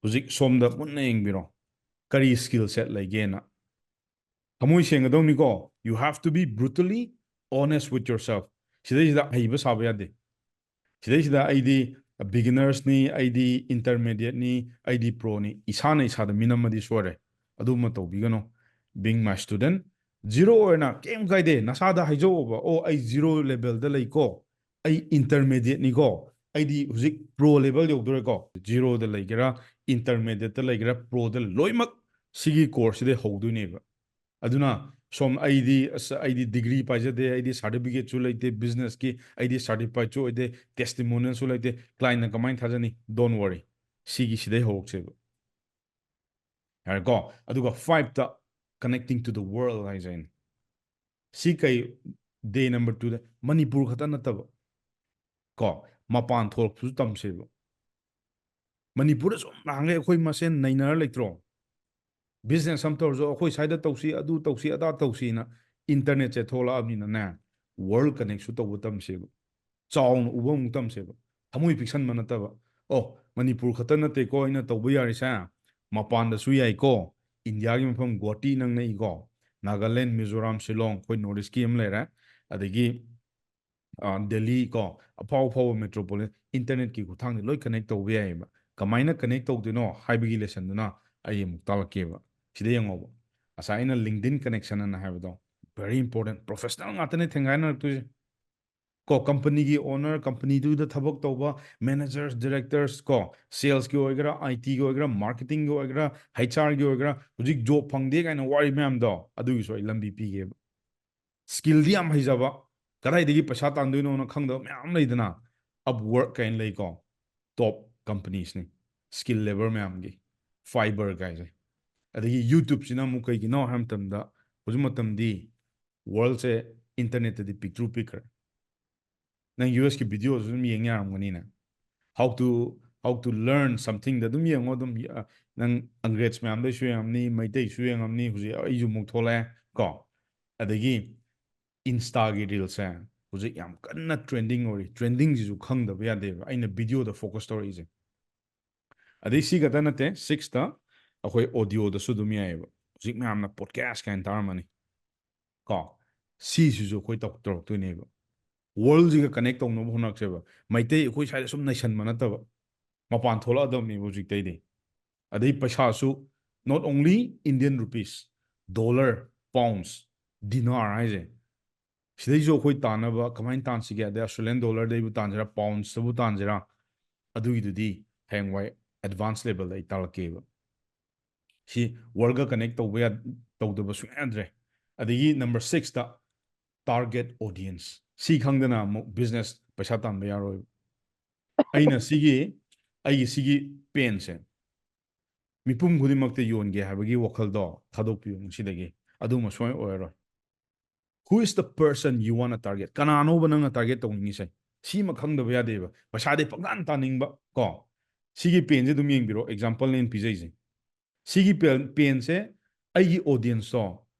ꯍꯧꯖꯤꯛ ꯁꯣꯝꯗ ꯃꯨꯟꯅ ꯌꯦꯡꯕꯤꯔꯣ꯫ ꯀꯔꯤ skill set ꯂꯩꯒꯦꯅ꯫ ꯊꯃꯣꯏ ꯁꯦꯡꯒꯗꯧꯅꯤꯀꯣ꯫ You have to be brutally honest with yourself꯫ ꯁꯤꯗꯩꯁꯤꯗ ꯍꯩꯕ ꯁꯥꯕ ꯌꯥꯗꯦ꯫ ꯁꯤꯗꯩꯁꯤꯗ ꯑꯩꯗꯤ beginnersꯅꯤ, ꯑꯩꯗꯤ intermediateꯅꯤ, ꯑꯩꯗꯤ proꯅꯤ, ꯏꯁꯥꯅ ꯏꯁꯥꯗ ꯃꯤꯅꯝꯃꯗꯤ ꯁꯣꯏꯔꯦ꯫ ꯑꯗꯨꯃ ꯇꯧꯕꯤꯒꯅꯨ꯫ Being my student, zero ꯑꯣꯏꯅ ꯀꯩꯝ ꯀꯥꯏꯗꯦ, ꯅꯁꯥꯗ ꯍꯥꯏꯖꯧꯕ, "ꯑꯣ, ꯑꯩ zero levelꯗ ꯂꯩꯀꯣ, ꯑꯩ intermediateꯅꯤꯀꯣ, ꯑꯩꯗꯤ ꯍꯧꯖꯤꯛ pro level ꯌꯧꯗꯣꯔꯦꯀꯣ"꯫ Zeroꯗ ꯂꯩꯒꯦꯔꯥ, intermediateꯇ ꯂꯩꯒꯦꯔꯥ, proꯗ ꯂꯣꯏꯅꯃꯛ ꯁꯤꯒꯤ courseꯁꯤꯗꯩ ꯍꯧꯗꯣꯏꯅꯦꯕ꯫ ꯑꯗꯨꯅ ꯁꯣꯝ ꯑꯩꯗꯤ, "ꯑꯁ, ꯑꯩꯗꯤ degree ꯄꯥꯏꯖꯗꯦ, ꯑꯩꯗꯤ certificateꯁꯨ ꯂꯩꯇꯦ, businessꯀꯤ ꯑꯩꯗꯤ certifiedꯁꯨ ꯑꯣꯏꯗꯦ, testimonialꯁꯨ ꯂꯩꯇꯦ", clientꯅ ꯀꯃꯥꯏꯅ ꯊꯥꯖꯅꯤ? Don't worry, ꯁꯤꯒꯤ ꯁꯤꯗꯩ ꯍꯧꯔꯛꯁꯦꯕ꯫ ꯌꯥꯔꯦꯀꯣ? ꯑꯗꯨꯒ fiveꯇ connecting to the world ꯍꯥꯏꯁꯦ ꯑꯩꯅ꯫ ꯁꯤ ꯀꯩ, day number twoꯗ ꯃꯅꯤꯄꯨꯔ ꯈꯛꯇ ꯅꯠꯇꯕ ꯀꯣ, ꯃꯄꯥꯟ ꯊꯣꯛꯂꯛꯄꯁꯨ ꯇꯝꯁꯦꯕ꯫ ꯃꯅꯤꯄꯨꯔꯗ ꯁꯨꯝ ꯅꯍꯥꯟꯈꯩ ꯑꯩꯈꯣꯏ ꯃꯁꯦꯟ ꯅꯩꯅꯔ ꯂꯩꯇ꯭ꯔꯣ? Business ꯑꯃ ꯇꯧꯔꯁꯨ ꯑꯩꯈꯣꯏ ꯁ꯭ꯋꯥꯏꯗ ꯇꯧꯁꯤ, ꯑꯗꯨ ꯇꯧꯁꯤ, ꯑꯗꯥ ꯇꯧꯁꯤꯅ internetꯁꯦ ꯊꯣꯛꯂꯛꯑꯕꯅꯤꯅꯅꯦ, world connectꯁꯨ ꯇꯧꯕ ꯇꯝꯁꯦꯕ, ꯆꯥꯎꯅ ꯎꯕ ꯑꯃꯨꯛ ꯇꯝꯁꯦꯕ, ꯊꯃꯣꯏ ꯄꯤꯛꯁꯟꯕ ꯅꯠꯇꯕ꯫ ꯑꯣ, ꯃꯅꯤꯄꯨꯔ ꯈꯛꯇ ꯅꯠꯇꯦꯀꯣ ꯑꯩꯅ ꯇꯧꯕ ꯌꯥꯔꯤꯁꯦ, ꯃꯄꯥꯟꯗꯁꯨ ꯌꯥꯏꯀꯣ꯫ ꯏꯟꯗꯤꯌꯥꯒꯤ ꯃꯐꯝ ꯒꯨꯋꯥꯍꯥꯇꯤ ꯅꯪ ꯅꯛꯏꯀꯣ, ꯅꯥꯒꯥꯂꯦꯟ, ꯃꯤꯖꯣꯔꯥꯝ, ꯁꯤꯂꯣꯡ, ꯑꯩꯈꯣꯏ North Eastꯀꯤ ꯑꯃ ꯂꯩꯔꯦ, ꯑꯗꯒꯤ ꯗꯦꯜꯂꯤ ꯀꯣ, ꯑꯐꯥꯎ ꯑꯐꯥꯎꯕ metropolitan internetꯀꯤ ꯈꯨꯠꯊꯥꯡꯗ ꯂꯣꯏ connect ꯇꯧꯕ ꯌꯥꯏꯑꯕ꯫ ꯀꯃꯥꯏꯅ connect ꯇꯧꯗꯣꯏꯅꯣ ꯍꯥꯏꯕꯒꯤ lessonꯗꯨꯅ ꯑꯩ ꯑꯃꯨꯛ ꯇꯥꯛꯂꯛꯀꯦꯕ꯫ ꯁꯤꯗ ꯌꯦꯡꯉꯣꯕ, ꯉꯁꯥꯏ ꯑꯩꯅ LinkedIn connection ꯑꯅ ꯍꯥꯏꯕꯗꯣ, very important, professional ꯉꯥꯛꯇꯅꯦ ꯊꯦꯡꯒꯥꯏꯅꯔꯛꯇꯣꯏꯁꯦ꯫ ꯀꯣ, companyꯒꯤ owner, companyꯗꯨꯗ ꯊꯕꯛ ꯇꯧꯕ managers, directors ꯀꯣ, salesꯀꯤ ꯑꯣꯏꯒꯦꯔꯥ, ITꯒꯤ ꯑꯣꯏꯒꯦꯔꯥ, marketingꯒꯤ ꯑꯣꯏꯒꯦꯔꯥ, HRꯒꯤ ꯑꯣꯏꯒꯦꯔꯥ, ꯍꯧꯖꯤꯛ job ꯐꯪꯗꯦ ꯀꯥꯏꯅ ꯋꯥꯔꯤ ꯃꯌꯥꯝꯗꯣ, ꯑꯗꯨꯒꯤꯁꯨ ꯑꯩ ꯂꯝꯕꯤ ꯄꯤꯒꯦꯕ꯫ Skillꯗꯤ ꯌꯥꯝ ꯍꯩꯖꯕ, ꯀꯗꯥꯏꯗꯒꯤ ꯄꯩꯁꯥ ꯇꯥꯟꯗꯣꯏꯅꯣꯅ ꯈꯪꯗꯕ ꯃꯌꯥꯝ ꯂꯩꯗꯅ, Upwork ꯀꯥꯏꯅ ꯂꯩꯀꯣ, top companiesꯅꯤ, skilled labour ꯃꯌꯥꯝꯒꯤ, Fiverr ꯀꯥꯏꯁꯦ꯫ ꯑꯗꯒꯤ YouTubeꯁꯤꯅ ꯑꯃꯨꯛ ꯀꯩꯒꯤꯅꯣ ꯍꯥꯏꯕ ꯃꯇꯝꯗ, ꯍꯧꯖꯤꯛ ꯃꯇꯝꯗꯤ worldꯁꯦ internetꯇꯗꯤ ꯄꯤꯛꯇ꯭ꯔꯨ ꯄꯤꯛꯈ꯭ꯔꯦ꯫ ꯅꯪ USꯀꯤ videoꯁꯨ ꯑꯗꯨꯝ ꯌꯦꯡ ꯌꯥꯔꯝꯒꯅꯤꯅꯦ꯫ How to, how to learn somethingꯗ ꯑꯗꯨꯝ ꯌꯦꯡꯉꯣ ꯑꯗꯨꯝ꯫ ꯑ, ꯅꯪ Angrez ꯃꯌꯥꯝꯗꯩꯁꯨ ꯌꯦꯡꯉꯝꯅꯤ, ꯃꯩꯇꯩꯁꯨ ꯌꯦꯡꯉꯝꯅꯤ, ꯍꯧꯖꯤꯛ ꯑꯩꯁꯨ ꯑꯃꯨꯛ ꯊꯣꯛꯂꯛꯑꯦ ꯀꯣ꯫ ꯑꯗꯒꯤ Instaꯒꯤ reelsꯁꯦ ꯍꯧꯖꯤꯛ ꯌꯥꯝ ꯀꯟꯅ trending ꯑꯣꯏꯔꯤ꯫ Trendingꯁꯤꯁꯨ ꯈꯪꯗꯕ ꯌꯥꯗꯦꯕ, ꯑꯩꯅ videoꯗ focus ꯇꯧꯔꯛꯏꯁꯦ꯫ ꯑꯗꯩ ꯁꯤ ꯈꯛꯇ ꯅꯠꯇꯦ, sixꯇ ꯑꯩꯈꯣꯏ audioꯗꯁꯨ ꯑꯗꯨꯝ ꯌꯥꯏꯑꯕ꯫ ꯍꯧꯖꯤꯛ ꯃꯌꯥꯝꯅ podcast ꯀꯥꯏꯅ ꯇꯥꯔꯝꯃꯅꯤ ꯀꯣ꯫ ꯁꯤꯁꯤꯁꯨ ꯑꯩꯈꯣꯏ ꯇꯧ-, ꯇꯧꯔꯛꯇꯣꯏꯅꯦꯕ꯫ Worldꯁꯤꯒ connect ꯇꯧꯅꯕ ꯍꯣꯠꯅꯔꯛꯁꯦꯕ꯫ ꯃꯩꯇꯩ ꯑꯩꯈꯣꯏ ꯁ꯭ꯋꯥꯏꯗ ꯁꯨꯝ ꯅꯩꯁꯟꯕ ꯅꯠꯇꯕ, ꯃꯄꯥꯟ ꯊꯣꯛꯂꯛꯑꯗꯕꯅꯦꯕ ꯍꯧꯖꯤꯛꯇꯩꯗꯤ꯫ ꯑꯗꯩ ꯄꯩꯁꯥꯁꯨ not only Indian rupees, dollar, pounds, dinar ꯍꯥꯏꯁꯦ, ꯁꯤꯗꯩꯁꯨ ꯑꯩꯈꯣꯏ ꯇꯥꯟꯅꯕ ꯀꯃꯥꯏꯅ ꯇꯥꯟꯁꯤꯒꯦ? ꯑꯗꯩ Australian dollarꯗꯩꯕꯨ ꯇꯥꯟꯁꯤꯔꯥ, poundsꯇꯕꯨ ꯇꯥꯟꯁꯤꯔꯥ, ꯑꯗꯨꯒꯤꯗꯨꯗꯤ ꯍꯌꯦꯡꯋꯥꯏ advance levelꯗ ꯑꯩ ꯇꯥꯛꯂꯛꯀꯦꯕ꯫ ꯁꯤ worldꯒ connect ꯇꯧꯕ ꯌꯥ-, ꯇꯧꯗꯕ ꯁꯨꯡꯌꯥ ꯌꯥꯗ꯭ꯔꯦ꯫ ꯑꯗꯒꯤ number sixꯇ target audience꯫ ꯁꯤ ꯈꯪꯗꯅ ꯑꯃꯨꯛ business ꯄꯩꯁꯥ ꯇꯥꯟꯕ ꯌꯥꯔꯣꯏꯕ꯫ ꯑꯩꯅ ꯁꯤꯒꯤ, ꯑꯩꯒꯤ ꯁꯤꯒꯤ penꯁꯦ ꯃꯤꯄꯨꯝ ꯈꯨꯗꯤꯡꯃꯛꯇ ꯌꯣꯟꯒꯦ ꯍꯥꯏꯕꯒꯤ ꯋꯥꯈꯜꯗꯣ ꯊꯥꯗꯣꯛꯄꯤꯌꯨ ꯉꯁꯤꯗꯒꯤ꯫ ꯑꯗꯨꯃ ꯁꯨꯡꯑꯣꯏ ꯑꯣꯏꯔꯔꯣꯏ꯫ Who is the person you wanna target? ꯀꯅꯥꯅꯣꯕ ꯅꯪꯅ target ꯇꯧꯅꯤꯡꯉꯤꯁꯦ? ꯁꯤꯃ ꯈꯪꯗꯕ ꯌꯥꯗꯦꯕ꯫ ꯄꯩꯁꯥꯗꯤ ꯄꯪꯇꯥꯟ ꯇꯥꯅꯤꯡꯕ ꯀꯣ꯫ ꯁꯤꯒꯤ penꯁꯦ ꯑꯗꯨꯝ ꯌꯦꯡꯕꯤꯔꯣ, exampleꯅꯦ ꯑꯩꯅ ꯄꯤꯖꯩꯁꯦ꯫ ꯁꯤꯒꯤ ꯄꯦꯟꯁꯦ ꯑꯩꯒꯤ ꯑꯣꯗꯤꯌꯦꯟꯁꯇꯣ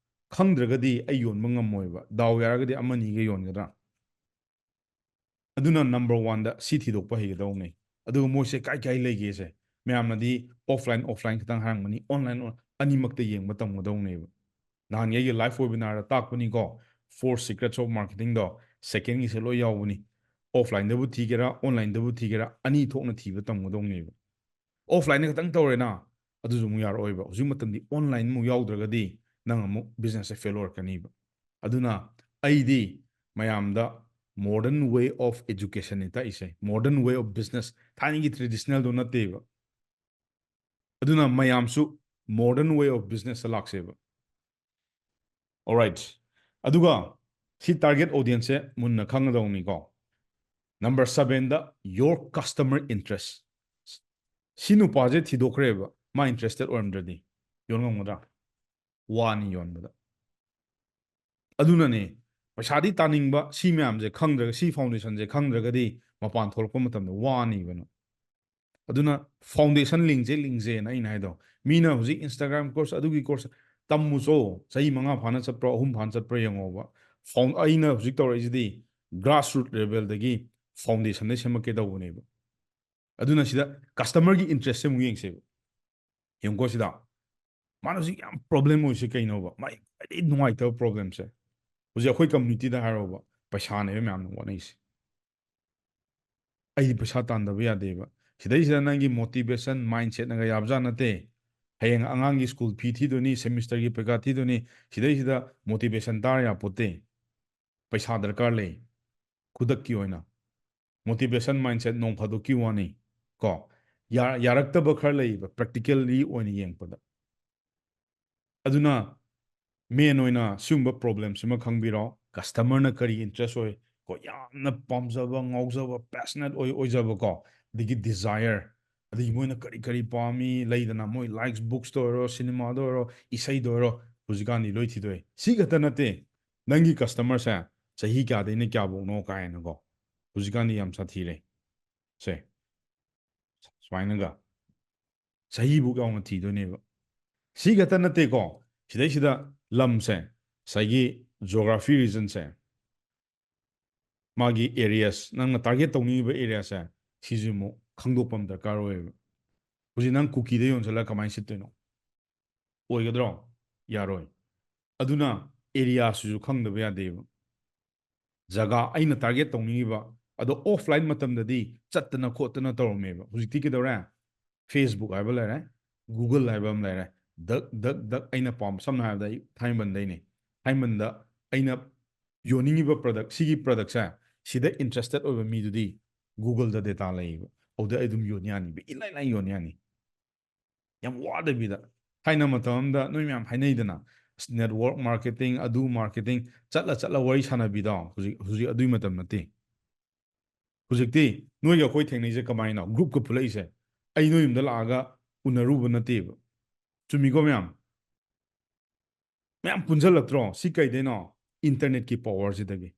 ꯈꯪꯗ꯭ꯔꯒꯗꯤ ꯑꯩ ꯌꯣꯟꯕ ꯉꯝꯃꯣꯏꯕ꯫ ꯗꯥꯎ ꯌꯥꯔꯒꯗꯤ ꯑꯃꯅꯤꯒ ꯌꯣꯟꯒꯗ꯭ꯔꯥ? ꯑꯗꯨꯅ ꯅꯝꯕꯔ ꯋꯥꯟꯗ ꯁꯤ ꯊꯤꯗꯣꯛꯄ ꯍꯩꯒꯗꯧꯅꯦ꯫ ꯑꯗꯨꯒ ꯃꯣꯏꯁꯦ ꯀꯥꯏ ꯀꯥꯏ ꯂꯩꯒꯦꯁꯦ, ꯃꯌꯥꯝꯅꯗꯤ ꯑꯣꯐꯂꯥꯏꯟ ꯑꯣꯐꯂꯥꯏꯟ ꯈꯛꯇꯪ ꯍꯥꯏꯔꯝꯒꯅꯤ, ꯑꯣꯟꯂꯥꯏꯟ ꯑꯅꯤꯃꯛꯇ ꯌꯦꯡꯕ ꯇꯝꯒꯗꯧꯅꯦꯕ꯫ ꯅꯍꯥꯟꯒꯤ ꯑꯩꯒꯤ ꯂꯥꯏꯐ ꯋꯦꯕꯤꯅꯥꯔꯗ ꯇꯥꯛꯄꯅꯤꯀꯣ, Four Secrets of Marketingꯗꯣ, ꯁꯦꯀꯦꯟꯒꯤꯁꯦ ꯂꯣꯏ ꯌꯥꯎꯕꯅꯤ꯫ ꯑꯣꯐꯂꯥꯏꯟꯗꯕꯨ ꯊꯤꯒꯦꯔꯥ, ꯑꯣꯟꯂꯥꯏꯟꯗꯕꯨ ꯊꯤꯒꯦꯔꯥ, ꯑꯅꯤ ꯊꯣꯛꯅ ꯊꯤꯕ ꯇꯝꯒꯗꯧꯅꯦꯕ꯫ ꯑꯣꯐꯂꯥꯏꯟꯗ ꯈꯛꯇꯪ ꯇꯧꯔꯦꯅ, ꯑꯗꯨꯁꯨ ꯑꯃꯨꯛ ꯌꯥꯔꯛꯑꯣꯏꯕ꯫ ꯍꯧꯖꯤꯛ ꯃꯇꯝꯗꯤ ꯑꯣꯟꯂꯥꯏꯟ ꯑꯃꯨꯛ ꯌꯥꯎꯗ꯭ꯔꯒꯗꯤ ꯅꯪ ꯑꯃꯨꯛ ꯕꯤꯖꯤꯅꯦꯁꯁꯦ ꯐꯦꯜ ꯑꯣꯏꯔꯛꯀꯅꯤꯕ꯫ ꯑꯗꯨꯅ ꯑꯩꯗꯤ ꯃꯌꯥꯝꯗ modern way of educationꯅꯤ ꯇꯥꯛꯏꯁꯦ, modern way of business꯫ ꯊꯥꯏꯅꯒꯤ traditionalꯗꯣ ꯅꯠꯇꯦꯕ꯫ ꯑꯗꯨꯅ ꯃꯌꯥꯝꯁꯨ modern way of businessꯇ ꯂꯥꯛꯁꯦꯕ꯫ Alright, ꯑꯗꯨꯒ ꯁꯤ target audienceꯁꯦ ꯃꯨꯟꯅ ꯈꯪꯒꯗꯧꯅꯤꯀꯣ꯫ ꯅꯝꯕꯔ ꯁꯕꯦꯟꯗ your customer interest꯫ ꯁꯤ ꯅꯨꯄꯥꯁꯦ ꯊꯤꯗꯣꯛꯈ꯭ꯔꯦꯕ, ꯃꯥ interested ꯑꯣꯏꯔꯝꯗ꯭ꯔꯗꯤ ꯌꯣꯟ ꯉꯝꯒꯗ꯭ꯔꯥ? ꯋꯥꯅꯤ ꯌꯣꯟꯕꯗ꯫ ꯑꯗꯨꯅꯅꯦ ꯄꯩꯁꯥꯗꯤ ꯇꯥꯅꯤꯡꯕ, ꯁꯤ ꯃꯌꯥꯝꯁꯦ ꯈꯪꯗ꯭ꯔꯒ, ꯁꯤ foundationꯁꯦ ꯈꯪꯗ꯭ꯔꯒꯗꯤ ꯃꯄꯥꯟ ꯊꯣꯛꯂꯛꯄ ꯃꯇꯝꯗ ꯋꯥꯅꯤꯕꯅ꯫ ꯑꯗꯨꯅ foundation ꯂꯤꯡꯁꯦ ꯂꯤꯡꯁꯦꯅ ꯑꯩꯅ ꯍꯥꯏꯗꯣ꯫ ꯃꯤꯅ ꯍꯧꯖꯤꯛ Instagram course, ꯑꯗꯨꯒꯤ course ꯇꯝꯃꯨꯆꯣ, ꯆꯍꯤ ꯃꯉꯥ ꯐꯥꯅ ꯆꯠꯄ꯭ꯔꯥ, ꯑꯍꯨꯝ ꯐꯥꯅ ꯆꯠꯄ꯭ꯔꯥ ꯌꯦꯡꯉꯣꯕ꯫ ꯑꯩꯅ ꯍꯧꯖꯤꯛ ꯇꯧꯔꯛꯏꯁꯤꯗꯤ grassroot levelꯗꯒꯤ foundationꯗꯩ ꯁꯦꯝꯃꯛꯀꯦ ꯇꯧꯕꯅꯦꯕ꯫ ꯑꯗꯨꯅ ꯁꯤꯗ customerꯒꯤ interestꯁꯦ ꯑꯃꯨꯛ ꯌꯦꯡꯁꯦꯕ꯫ ꯌꯦꯡꯉꯨꯀꯣ ꯁꯤꯗ꯫ ꯃꯥꯅ ꯍꯧꯖꯤꯛ ꯌꯥꯝ problem ꯑꯣꯏꯁꯦ ꯀꯩꯅꯣꯕ? ꯃꯥꯏ ꯈ꯭ꯋꯥꯏꯗꯒꯤ ꯅꯨꯡꯉꯥꯏꯇꯕ problemꯁꯦ꯫ ꯍꯧꯖꯤꯛ ꯑꯩꯈꯣꯏ communityꯗ ꯍꯥꯏꯔꯣꯕ, ꯄꯩꯁꯥꯅꯦꯕ ꯃꯌꯥꯝꯅ ꯋꯥꯅꯩꯁꯦ꯫ ꯑꯩꯗꯤ ꯄꯩꯁꯥ ꯇꯥꯟꯗꯕ ꯌꯥꯗꯦꯕ꯫ ꯁꯤꯗꯩꯁꯤꯗ ꯅꯪꯒꯤ motivation, mindsetꯅꯒ ꯌꯥꯕꯖꯥꯠ ꯅꯠꯇꯦ꯫ ꯍꯌꯦꯡ ꯑꯉꯥꯡꯒꯤ school fee ꯊꯤꯗꯣꯏꯅꯤ, semesterꯒꯤ ꯄꯩꯈꯥ ꯊꯤꯗꯣꯏꯅꯤ, ꯁꯤꯗꯩꯁꯤꯗ motivation ꯇꯥꯔ ꯌꯥꯄꯣꯠꯇꯦ꯫ ꯄꯩꯁꯥ ꯗꯔꯀꯥꯔ ꯂꯩ꯫ ꯈꯨꯗꯛꯀꯤ ꯑꯣꯏꯅ motivation mindset ꯅꯣꯡ ꯐꯥꯗꯣꯛꯀꯤ ꯋꯥꯅꯤ ꯀꯣ꯫ ꯌꯥ-, ꯌꯥꯔꯛꯇꯕ ꯈꯔ ꯂꯩꯌꯦꯕ practically ꯑꯣꯏꯅ ꯌꯦꯡꯉꯛꯄꯗ꯫ ꯑꯗꯨꯅ main ꯑꯣꯏꯅ ꯁꯤꯒꯨꯝꯕ problemꯁꯤꯃ ꯈꯪꯕꯤꯔꯣ꯫ Customerꯅ ꯀꯔꯤ interest ꯑꯣꯏ ꯀꯣ, ꯌꯥꯝꯅ ꯄꯥꯝꯖꯕ, ꯉꯥꯎꯖꯕ, passionate ꯑꯣꯏ, ꯑꯣꯏꯖꯕ ꯀꯣ, ꯑꯗꯒꯤ desire, ꯑꯗꯒꯤ ꯃꯣꯏꯅ ꯀꯔꯤ ꯀꯔꯤ ꯄꯥꯝꯃꯤ ꯂꯩꯗꯅ, ꯃꯣꯏ likes, booksꯇ ꯑꯣꯏꯔꯣ, cinemaꯗ ꯑꯣꯏꯔꯣ, ꯏꯁꯩꯗ ꯑꯣꯏꯔꯣ, ꯍꯧꯖꯤꯛꯀꯥꯟꯗꯤ ꯂꯣꯏ ꯊꯤꯗꯣꯛꯑꯦ꯫ ꯁꯤ ꯈꯛꯇ ꯅꯠꯇꯦ, ꯅꯪꯒꯤ customerꯁꯦ ꯆꯍꯤ ꯀꯌꯥꯗꯩꯅ ꯀꯌꯥꯐꯧꯅꯣ ꯀꯥꯏꯅꯀꯣ, ꯍꯧꯖꯤꯛꯀꯥꯟꯗꯤ ꯌꯥꯝ ꯁꯥꯊꯤꯔꯦ꯫ ꯁꯦ, ꯁꯨꯃꯥꯏꯅꯒ ꯆꯍꯤꯕꯨꯛ ꯌꯥꯎꯅ ꯊꯤꯗꯣꯏꯅꯦꯕ꯫ ꯁꯤ ꯈꯛꯇ ꯅꯠꯇꯦꯀꯣ, ꯁꯤꯗꯩꯁꯤꯗ ꯂꯝꯁꯦ, ꯉꯁꯥꯏꯒꯤ geography regionꯁꯦ, ꯃꯥꯒꯤ areas, ꯅꯪꯅ target ꯇꯧꯅꯤꯡꯉꯤꯕ areaꯁꯦ, ꯁꯤꯁꯨ ꯑꯃꯨꯛ ꯈꯪꯗꯣꯛꯄ ꯑꯃ ꯗꯔꯀꯥꯔ ꯑꯣꯏꯌꯦꯕ꯫ ꯍꯧꯖꯤꯛ ꯅꯪ ꯀꯨꯀꯤꯗ ꯌꯣꯟꯁꯤꯜꯂꯒ ꯀꯃꯥꯏꯅ ꯁꯤꯠꯇꯣꯏꯅꯣ? ꯑꯣꯏꯒꯗ꯭ꯔꯣ? ꯌꯥꯔꯣꯏ꯫ ꯑꯗꯨꯅ areaꯁꯤꯁꯨ ꯈꯪꯗꯕ ꯌꯥꯗꯦꯕ꯫ ꯖꯒꯥ ꯑꯩꯅ target ꯇꯧꯅꯤꯡꯉꯤꯕ ꯑꯗꯣ offline ꯃꯇꯝꯗꯗꯤ ꯆꯠꯇꯅ ꯈꯣꯠꯇꯅ ꯇꯧꯔꯝꯃꯦꯕ꯫ ꯍꯧꯖꯤꯛꯇꯤ ꯀꯩꯗꯧꯔꯦ? Facebook ꯍꯥꯏꯕ ꯂꯩꯔꯦ, Google ꯍꯥꯏꯕ ꯑꯃ ꯂꯩꯔꯦ꯫ ꯗꯛ ꯗꯛ ꯗꯛ ꯑꯩꯅ ꯄꯥꯝꯕ, ꯁꯝꯅ ꯍꯥꯏꯔꯕꯗ ꯑꯩ ꯊꯥꯏꯃꯟꯗꯩꯅꯦ꯫ ꯊꯥꯏꯃꯟꯗ ꯑꯩꯅ ꯌꯣꯟꯅꯤꯡꯉꯤꯕ product, ꯁꯤꯒꯤ productꯁꯦ ꯁꯤꯗ interested ꯑꯣꯏꯕ ꯃꯤꯗꯨꯗꯤ Googleꯗ data ꯂꯩꯌꯦꯕ꯫ ꯑꯗꯨꯗ ꯑꯩ ꯑꯗꯨꯝ ꯌꯣꯟ ꯌꯥꯅꯤꯕ, ꯏꯂꯥꯏ ꯂꯥꯏ ꯌꯣꯟ ꯌꯥꯅꯤ꯫ ꯌꯥꯝ ꯋꯥꯗꯕꯤꯗ꯫ ꯊꯥꯏꯅ ꯃꯇꯝ ꯑꯃꯗ ꯅꯣꯏ ꯃꯌꯥꯝ ꯍꯥꯏꯅꯩꯗꯅ, network marketing, ꯑꯗꯨ marketing, ꯆꯠꯂ ꯆꯠꯂ ꯋꯥꯔꯤ ꯁꯥꯟꯅꯕꯤꯗꯣ꯫ ꯍꯧꯖꯤꯛ, ꯍꯧꯖꯤꯛ ꯑꯗꯨꯒꯤ ꯃꯇꯝ ꯅꯠꯇꯦ꯫ ꯍꯧꯖꯤꯛꯇꯤ ꯅꯣꯏꯒ ꯑꯩꯈꯣꯏ ꯊꯦꯡꯅꯩꯁꯦ ꯀꯃꯥꯏꯅꯣ? Groupꯀ ꯄꯨꯜꯂꯛꯏꯁꯦ ꯑꯩ ꯅꯣꯏ ꯌꯨꯝꯗ ꯂꯥꯛꯑꯒ ꯎꯅꯔꯨꯕ ꯅꯠꯇꯦꯕ꯫ ꯆꯨꯝꯃꯤꯀꯣ ꯃꯌꯥꯝ? ꯃꯌꯥꯝ ꯄꯨꯟꯁꯤꯜꯂꯛꯇ꯭ꯔꯣ? ꯁꯤ ꯀꯩꯗꯩꯅꯣ? Internetꯀꯤ powerꯁꯤꯗꯒꯤ꯫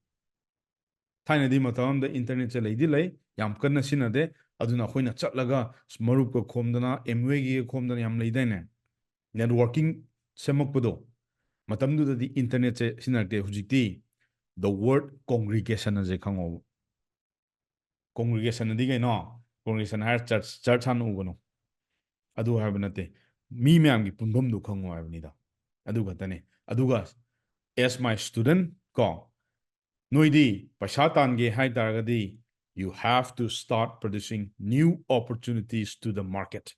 ꯊꯥꯏꯅꯗꯤ ꯃꯇꯝ ꯑꯃꯗ internetꯁꯦ ꯂꯩꯗꯤ ꯂꯩ, ꯌꯥꯝ ꯀꯟꯅ ꯁꯤꯖꯤꯟꯅꯗꯦ꯫ ꯑꯗꯨꯅ ꯑꯩꯈꯣꯏꯅ ꯆꯠꯂꯒ ꯃꯔꯨꯞꯀ ꯈꯣꯝꯗꯅ, Amwayꯒꯤꯒ ꯈꯣꯝꯗꯅ ꯌꯥꯝ ꯂꯩꯗꯥꯏꯅꯦ? Networking ꯁꯦꯝꯃꯛꯄꯗꯣ꯫ ꯃꯇꯝꯗꯨꯗꯗꯤ internetꯁꯦ ꯁꯤꯖꯤꯟꯅꯔꯛꯇꯦ꯫ ꯍꯧꯖꯤꯛꯇꯤ the word congregation ꯑꯁꯦ ꯈꯪꯉꯣꯕ꯫ Congregation ꯑꯗꯤ ꯀꯩꯅꯣ? Congregation ꯍꯥꯏꯔ church, church ꯍꯥꯟꯅ ꯎꯒꯅꯨ꯫ ꯑꯗꯨ ꯍꯥꯏꯕ ꯅꯠꯇꯦ꯫ ꯃꯤ ꯃꯌꯥꯝꯒꯤ ꯄꯨꯟꯐꯝꯗꯨ ꯈꯪꯉꯣ ꯍꯥꯏꯕꯅꯤꯗ꯫ ꯑꯗꯨ ꯈꯛꯇꯅꯤ꯫ ꯑꯗꯨꯒ as my student ꯀꯣ, ꯅꯣꯏꯗꯤ ꯄꯩꯁꯥ ꯇꯥꯟꯒꯦ ꯍꯥꯏ ꯇꯥꯔꯒꯗꯤ you have to start producing new opportunities to the market.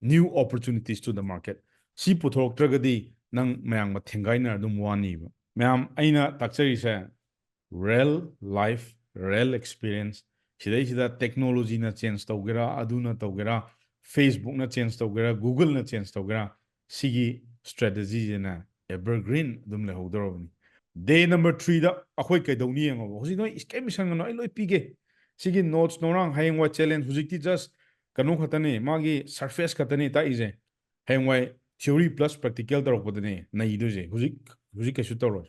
New opportunities to the market. ꯁꯤ ꯄꯨꯊꯣꯔꯛꯇ꯭ꯔꯒꯗꯤ ꯅꯪ ꯃꯌꯥꯝꯒ ꯊꯦꯡꯒꯥꯏꯅꯔ ꯑꯗꯨꯝ ꯋꯥꯅꯤꯕ꯫ ꯃꯌꯥꯝ, ꯑꯩꯅ ꯇꯥꯛꯆꯔꯤꯁꯦ real life, real experience꯫ ꯁꯤꯗꯩꯁꯤꯗ technologyꯅ change ꯇꯧꯒꯦꯔꯥ, ꯑꯗꯨꯅ ꯇꯧꯒꯦꯔꯥ, Facebookꯅ change ꯇꯧꯒꯦꯔꯥ, Googleꯅ change ꯇꯧꯒꯦꯔꯥ, ꯁꯤꯒꯤ strategyꯁꯤꯅ evergreen ꯑꯗꯨꯝ ꯂꯩꯍꯧꯗꯧꯔꯕꯅꯤ꯫ Day number threeꯗ ꯑꯩꯈꯣꯏ ꯀꯩꯗꯧꯅꯤ ꯌꯦꯡꯉꯣꯕ꯫ ꯍꯧꯖꯤꯛ ꯅꯣꯏ ꯀꯩꯝ ꯏꯁꯟꯒꯅꯨ, ꯑꯩ ꯂꯣꯏ ꯄꯤꯒꯦ꯫ ꯁꯤꯒꯤ notes ꯅꯣꯔꯥꯡ ꯍꯌꯦꯡꯋꯥꯏ challenge, ꯍꯧꯖꯤꯛꯇꯤ just ꯀꯩꯅꯣ ꯈꯛꯇꯅꯤ, ꯃꯥꯒꯤ surface ꯈꯛꯇꯅꯤ ꯇꯥꯛꯏꯁꯦ꯫ ꯍꯌꯦꯡꯋꯥꯏ theory plus practical ꯇꯧꯔꯛꯄꯗꯅꯦ ꯅꯩꯗꯣꯏꯁꯦ꯫ ꯍꯧꯖꯤꯛ, ꯍꯧꯖꯤꯛ ꯀꯩꯁꯨ ꯇꯧꯔꯣꯏ꯫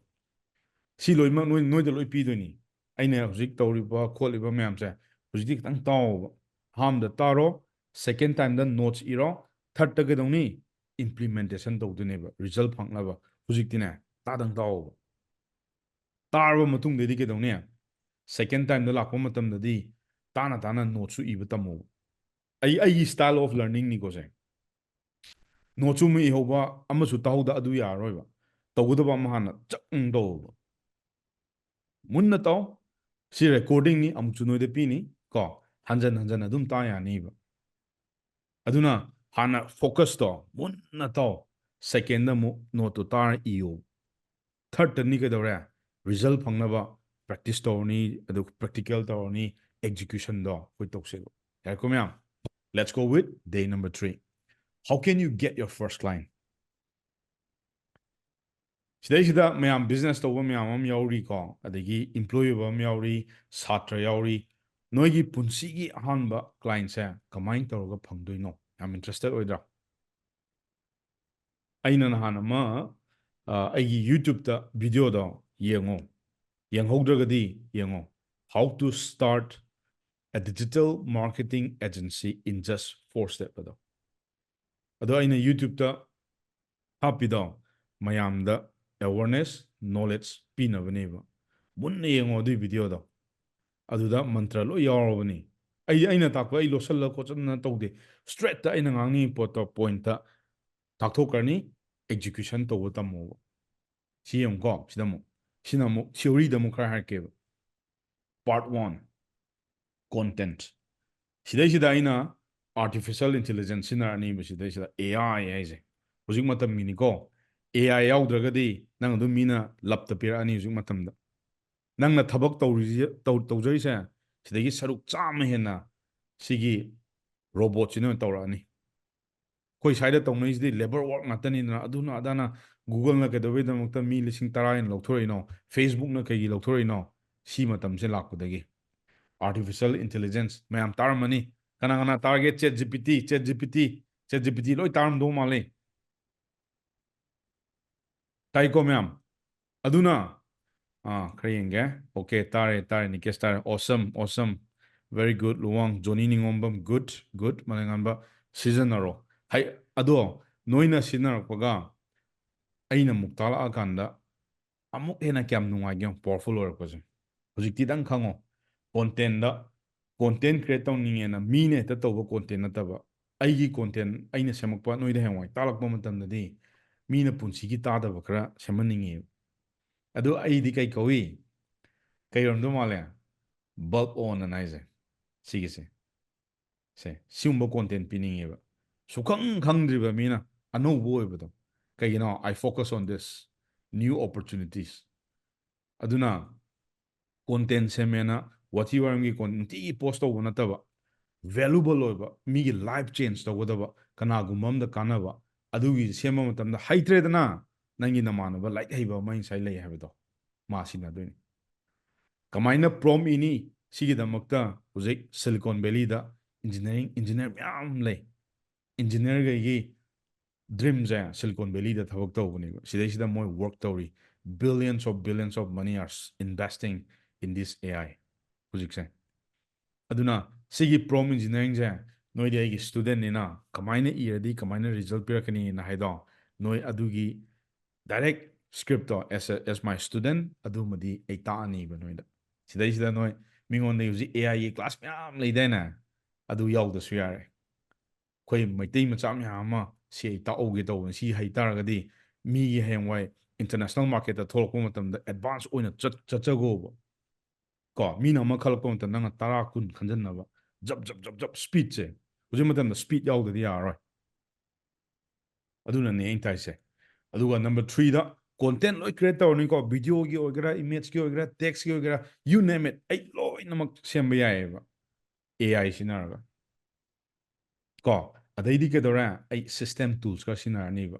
ꯁꯤ ꯂꯣꯏꯅꯃꯛ ꯅꯣꯏ, ꯅꯣꯏꯗ ꯂꯣꯏ ꯄꯤꯗꯣꯏꯅꯤ꯫ ꯑꯩꯅ ꯍꯧꯖꯤꯛ ꯇꯧꯔꯤꯕ ꯈꯣꯠꯂꯤꯕ ꯃꯌꯥꯝꯁꯦ ꯍꯧꯖꯤꯛꯇꯤ ꯈꯤꯇꯪ ꯇꯥꯎꯕ꯫ ꯑꯍꯥꯟꯕꯗ ꯇꯥꯔꯣ, second timeꯗ notes ꯏꯔꯣ, thirdꯇ ꯀꯩꯗꯧꯅꯤ? implementation ꯇꯧꯗꯣꯏꯅꯦꯕ, result ꯐꯪꯅꯕ꯫ ꯍꯧꯖꯤꯛꯇꯤꯅꯦ, ꯇꯥꯗꯪ ꯇꯥꯎꯕ꯫ ꯇꯥꯔꯕ ꯃꯇꯨꯡꯗꯗꯤ ꯀꯩꯗꯧꯅꯤ? Second time ꯗ ꯂꯥꯛꯄ ꯃꯇꯝꯗꯗꯤ ꯇꯥꯅ ꯇꯥꯅ note ꯁꯨ ꯏꯕ ꯇꯝꯃꯣꯕ꯫ ꯑꯩ, ꯑꯩꯒꯤ style of learning ꯅꯤꯀꯣ say. Note ꯁꯨ ꯑꯃ ꯏꯍꯧꯕ, ꯑꯃꯁꯨ ꯇꯥꯍꯧꯗ, ꯑꯗꯨ ꯌꯥꯔꯔꯣꯏꯕ꯫ ꯇꯧꯒꯗꯕ ꯑꯃ ꯍꯥꯟꯅ ꯆꯛ ꯑꯃ ꯇꯧꯕ꯫ ꯃꯨꯟꯅ ꯇꯥꯎ꯫ ꯁꯤ recording ꯅꯤ, ꯑꯃꯨꯛꯁꯨ ꯅꯣꯏꯗ ꯄꯤꯅꯤ ꯀꯣ꯫ ꯍꯟꯖꯟ ꯍꯟꯖꯟ ꯑꯗꯨꯝ ꯇꯥ ꯌꯥꯅꯤꯕ꯫ ꯑꯗꯨꯅ ꯍꯥꯟꯅ focus ꯇꯣ ꯃꯨꯟꯅ ꯇꯥꯎ꯫ Second ꯗ ꯑꯃꯨꯛ note ꯇꯣ ꯇꯥꯔ ꯏꯌꯣ꯫ Third ꯇꯅꯤ ꯀꯩꯗꯧꯔꯦ? Result ꯐꯪꯅꯕ practice ꯇꯧꯔꯅꯤ, ꯑꯗꯨ practical ꯇꯧꯔꯅꯤ, execution ꯗꯣ ꯑꯩꯈꯣꯏ ꯇꯧꯁꯦꯕ꯫ ꯌꯥꯔꯦꯀꯣ ꯃꯌꯥꯝ? Let's go with day number three. How can you get your first client? ꯁꯤꯗꯩꯁꯤꯗ ꯃꯌꯥꯝ business ꯇꯧꯕ ꯃꯌꯥꯝ ꯑꯃ ꯌꯥꯎꯔꯤꯀꯣ, ꯑꯗꯒꯤ employee ꯑꯣꯏꯕ ꯑꯃ ꯌꯥꯎꯔꯤ, ꯁꯥꯇ꯭ꯔ ꯌꯥꯎꯔꯤ꯫ ꯅꯣꯏꯒꯤ ꯄꯨꯟꯁꯤꯒꯤ ꯑꯍꯥꯟꯕ client ꯁꯦ ꯀꯃꯥꯏꯅ ꯇꯧꯔꯒ ꯐꯪꯗꯣꯏꯅꯣ? ꯌꯥꯝ interested ꯑꯣꯏꯗ꯭ꯔꯥ? ꯑꯩꯅ ꯅꯍꯥꯟ ꯑꯃ, ꯑ, ꯑꯩꯒꯤ YouTube ꯇ video ꯗꯣ ꯌꯦꯡꯉꯣ, ꯌꯦꯡꯍꯧꯗ꯭ꯔꯒꯗꯤ ꯌꯦꯡꯉꯣ, "How to start a digital marketing agency in just four step" ꯑꯗꯣ꯫ ꯑꯗꯣ ꯑꯩꯅ YouTube ꯇ ꯍꯥꯞꯄꯤꯗꯣ ꯃꯌꯥꯝꯗ awareness, knowledge ꯄꯤꯅꯕꯅꯦꯕ꯫ ꯃꯨꯟꯅ ꯌꯦꯡꯉꯣ ꯑꯗꯨꯏ video ꯗꯣ꯫ ꯑꯗꯨꯗ ꯃꯟꯇ꯭ꯔ ꯂꯣꯏ ꯌꯥꯎꯔꯕꯅꯤ꯫ ꯑꯩꯗꯤ ꯑꯩꯅ ꯇꯥꯛꯄ ꯑꯩ ꯂꯣꯠꯁꯤꯜꯂ ꯈꯣꯠꯆꯟꯅ ꯇꯧꯗꯦ꯫ Straight ꯇ ꯑꯩꯅ ꯉꯥꯡꯅꯤꯡꯉꯤ ꯄꯣꯠꯇꯣ point ꯇ ꯇꯥꯛꯊꯣꯛꯈ꯭ꯔꯅꯤ, execution ꯇꯧꯕ ꯇꯝꯃꯣꯕ꯫ ꯁꯤ ꯌꯦꯡꯉꯨꯀꯣ, ꯁꯤꯗ ꯑꯃꯨꯛ, ꯁꯤꯅ ꯑꯃꯨꯛ theory ꯗ ꯑꯃꯨꯛ ꯈꯔ ꯍꯥꯏꯔꯛꯀꯦꯕ꯫ Part one, content꯫ ꯁꯤꯗꯩꯁꯤꯗ ꯑꯩꯅ artificial intelligence ꯁꯤꯖꯤꯟꯅꯔꯅꯤꯕ, ꯁꯤꯗꯩꯁꯤꯗ A I ꯍꯥꯏꯁꯦ꯫ ꯍꯧꯖꯤꯛ ꯃꯇꯝꯒꯤꯅꯤꯀꯣ꯫ A I ꯌꯥꯎꯗ꯭ꯔꯒꯗꯤ ꯅꯪ ꯑꯗꯨꯝ ꯃꯤꯅ ꯂꯞꯇ ꯄꯤꯔꯛꯑꯅꯤ ꯍꯧꯖꯤꯛ ꯃꯇꯝꯗ꯫ ꯅꯪꯅ ꯊꯕꯛ ꯇꯧꯔꯤꯁꯦ, ꯇꯧ-, ꯇꯧꯖꯔꯤꯁꯦ, ꯁꯤꯗꯒꯤ ꯁꯔꯨꯛ ꯆꯥꯝꯃ ꯍꯦꯟꯅ ꯁꯤꯒꯤ robot ꯁꯤꯅ ꯑꯣꯏꯅ ꯇꯧꯔꯛꯑꯅꯤ꯫ ꯑꯩꯈꯣꯏ ꯁ꯭ꯋꯥꯏꯗ ꯇꯧꯅꯔꯤꯁꯤꯗꯤ labour work ꯉꯥꯛꯇꯅꯤꯗꯅ, ꯑꯗꯨꯅ ꯑꯗꯥꯅ꯫ Google ꯅ ꯀꯩꯗꯧꯕꯩꯗꯃꯛꯇ ꯃꯤ ꯂꯤꯁꯤꯡ ꯇꯔꯥ ꯍꯦꯟꯅ ꯂꯧꯊꯣꯔꯛꯏꯅꯣ? Facebook ꯅ ꯀꯩꯒꯤ ꯂꯧꯊꯣꯔꯛꯏꯅꯣ? ꯁꯤ ꯃꯇꯝꯁꯦ ꯂꯥꯛꯄꯗꯒꯤ꯫ Artificial intelligence ꯃꯌꯥꯝ ꯇꯥꯔꯝꯃꯅꯤ꯫ ꯀꯅꯥ ꯀꯅꯥ ꯇꯥꯔꯒꯦ? ChatGPT, ChatGPT, ChatGPT ꯂꯣꯏ ꯇꯥꯔꯝꯗꯧ ꯃꯥꯜꯂꯤ꯫ ꯇꯥꯏꯀꯣ ꯃꯌꯥꯝ? ꯑꯗꯨꯅ, ꯑꯥ, ꯈꯔ ꯌꯦꯡꯒꯦ꯫ Okay, ꯇꯥꯔꯦ, ꯇꯥꯔꯦ, ꯅꯤꯀꯦꯁ ꯇꯥꯔꯦ꯫ Awesome, awesome. Very good, Luwang, ꯖꯣꯅꯤ ꯅꯤꯉꯣꯝꯕꯝ, good, good, ꯃꯂꯩꯉꯥꯟꯕ, ꯁꯤꯖꯤꯟꯅꯔꯣ꯫ ꯍꯥꯏ, ꯑꯗꯣ ꯅꯣꯏꯅ ꯁꯤꯖꯤꯟꯅꯔꯛꯄꯒ ꯑꯩꯅ ꯑꯃꯨꯛ ꯇꯥꯛꯂꯛꯑꯀꯥꯟꯗ ꯑꯃꯨꯛ ꯍꯦꯟꯅ ꯀꯌꯥꯝ ꯅꯨꯡꯉꯥꯏꯒꯦ ꯌꯦꯡꯉꯣ, powerful ꯑꯣꯏꯔꯛꯄꯁꯦ꯫ ꯍꯧꯖꯤꯛꯇꯤꯗꯪ ꯈꯪꯉꯣ, content ꯗ, content create ꯇꯧꯅꯤꯡꯉꯦꯅ ꯃꯤꯅ ꯍꯦꯛꯇ ꯇꯧꯕ content ꯅꯠꯇꯕ, ꯑꯩꯒꯤ content ꯑꯩꯅ ꯁꯦꯝꯃꯛꯄ ꯅꯣꯏꯗ ꯍꯌꯦꯡꯋꯥꯏ ꯇꯥꯛꯂꯛꯄ ꯃꯇꯝꯗꯗꯤ ꯃꯤꯅ ꯄꯨꯟꯁꯤꯒꯤ ꯇꯥꯗꯕ ꯈꯔ ꯁꯦꯝꯍꯟꯅꯤꯡꯉꯦꯕ꯫ ꯑꯗꯨ ꯑꯩꯗꯤ ꯀꯩ ꯀꯧꯏ? ꯀꯩ ꯑꯣꯏꯔꯝꯗꯧ ꯃꯥꯜꯂꯦ? Bulb on ꯑꯅ ꯍꯥꯏꯁꯦ, ꯁꯤꯒꯤꯁꯦ꯫ ꯁꯦ, ꯁꯤꯒꯨꯝꯕ content ꯄꯤꯅꯤꯡꯉꯦꯕ꯫ ꯁꯨꯈꯪ ꯈꯪꯗ꯭ꯔꯤꯕ ꯃꯤꯅ, ꯑꯅꯧꯕ ꯑꯣꯏꯕꯗꯣ꯫ ꯀꯩꯒꯤꯅꯣ? I focus on this, new opportunities꯫ ꯑꯗꯨꯅ content ꯁꯦꯝꯃꯦꯅ ꯋꯥꯊꯤ ꯋꯥꯔꯦꯝꯒꯤ con-, ꯅꯨꯡꯇꯤꯒꯤ post ꯇꯧꯕ ꯅꯠꯇꯕ, valuable ꯑꯣꯏꯕ, ꯃꯤꯒꯤ life change ꯇꯧꯒꯗꯕ, ꯀꯅꯥꯒꯨꯝꯕ ꯑꯝꯗ ꯀꯥꯟꯅꯕ, ꯑꯗꯨꯒꯤ ꯁꯦꯝꯕ ꯃꯇꯝꯗ ꯍꯩꯇ꯭ꯔꯦꯗꯅ, ꯅꯪꯒꯤ ꯅꯃꯥꯟꯅꯕ ꯂꯥꯏꯔꯤꯛ ꯍꯩꯕ ꯑꯃ ꯉꯁꯥꯏ ꯂꯩ ꯍꯥꯏꯕꯗꯣ, ꯃꯥ ꯁꯤꯖꯤꯟꯅꯗꯣꯏꯅꯤ꯫ ꯀꯃꯥꯏꯅ prompt ꯏꯅꯤ? ꯁꯤꯒꯤꯗꯃꯛꯇ ꯍꯧꯖꯤꯛ Silicon Valley ꯗ engineering, engineer ꯃꯌꯥꯝ ꯂꯩ꯫ Engineer ꯈꯩꯒꯤ dream ꯁꯦ Silicon Valley ꯗ ꯊꯕꯛ ꯇꯧꯕꯅꯦꯕ꯫ ꯁꯤꯗꯩꯁꯤꯗ ꯃꯣꯏ work ꯇꯧꯔꯤ꯫ Billions of, billions of money are investing in this A I ꯍꯧꯖꯤꯛꯁꯦ꯫ ꯑꯗꯨꯅ ꯁꯤꯒꯤ prompt engineering ꯁꯦ ꯅꯣꯏꯗꯤ ꯑꯩꯒꯤ student ꯅꯤꯅ, ꯀꯃꯥꯏꯅ ꯏꯔꯗꯤ ꯀꯃꯥꯏꯅ result ꯄꯤꯔꯛꯀꯅꯤꯅ ꯍꯥꯏꯗꯣ, ꯅꯣꯏ ꯑꯗꯨꯒꯤ direct script to as a, as my student ꯑꯗꯨꯃꯗꯤ ꯑꯩ ꯇꯥꯛꯑꯅꯤꯕ ꯅꯣꯏꯗ꯫ ꯁꯤꯗꯩꯁꯤꯗ ꯅꯣꯏ ꯃꯤꯉꯣꯟꯗ ꯍꯧꯖꯤꯛ A I ꯒꯤ class ꯃꯌꯥꯝ ꯂꯩꯗꯥꯏꯅꯦ, ꯑꯗꯨ ꯌꯥꯎꯗꯁꯨ ꯌꯥꯔꯦ꯫ ꯑꯩꯈꯣꯏ ꯃꯩꯇꯩ ꯃꯆꯥ ꯃꯌꯥꯝ ꯑꯃ ꯁꯤ ꯑꯩ ꯇꯥꯛꯍꯧꯒꯦ ꯇꯧꯕꯅꯤ꯫ ꯁꯤ ꯍꯩ ꯇꯥꯔꯒꯗꯤ ꯃꯤꯒꯤ ꯍꯌꯦꯡꯋꯥꯏ international market ꯇ ꯊꯣꯛꯂꯛꯄ ꯃꯇꯝꯗ advance ꯑꯣꯏꯅ ꯆꯠ-, ꯆꯠꯆꯈꯣꯕ꯫ ꯀꯣ, ꯃꯤꯅ ꯑꯃ ꯈꯜꯂꯛꯄ ꯃꯇꯝꯗ ꯅꯪꯅ ꯇꯔꯥ, ꯀꯨꯟ ꯈꯟꯖꯟꯅꯕ꯫ ꯖꯞ, ꯖꯞ, ꯖꯞ, ꯖꯞ, speed ꯁꯦ꯫ ꯍꯧꯖꯤꯛ ꯃꯇꯝꯗ speed ꯌꯥꯎꯗꯗꯤ ꯌꯥꯔꯔꯣꯏ꯫ ꯑꯗꯨꯅꯅꯦ ꯑꯩꯅ ꯇꯥꯏꯁꯦ꯫ ꯑꯗꯨꯒ number three ꯗ content ꯂꯣꯏ create ꯇꯧꯔꯅꯤꯀꯣ, video ꯒꯤ ꯑꯣꯏꯒꯦꯔꯥ, image ꯀꯤ ꯑꯣꯏꯒꯦꯔꯥ, text ꯀꯤ ꯑꯣꯏꯒꯦꯔꯥ, you name it, ꯑꯩ ꯂꯣꯏꯅꯃꯛ ꯁꯦꯝꯕ ꯌꯥꯏꯑꯕ A I ꯁꯤꯖꯤꯟꯅꯔꯒ꯫ ꯀꯣ, ꯑꯗꯩꯗꯤ ꯀꯩꯗꯧꯔꯦ? ꯑꯩ system tools ꯈꯔ ꯁꯤꯖꯤꯟꯅꯔꯅꯤꯕ꯫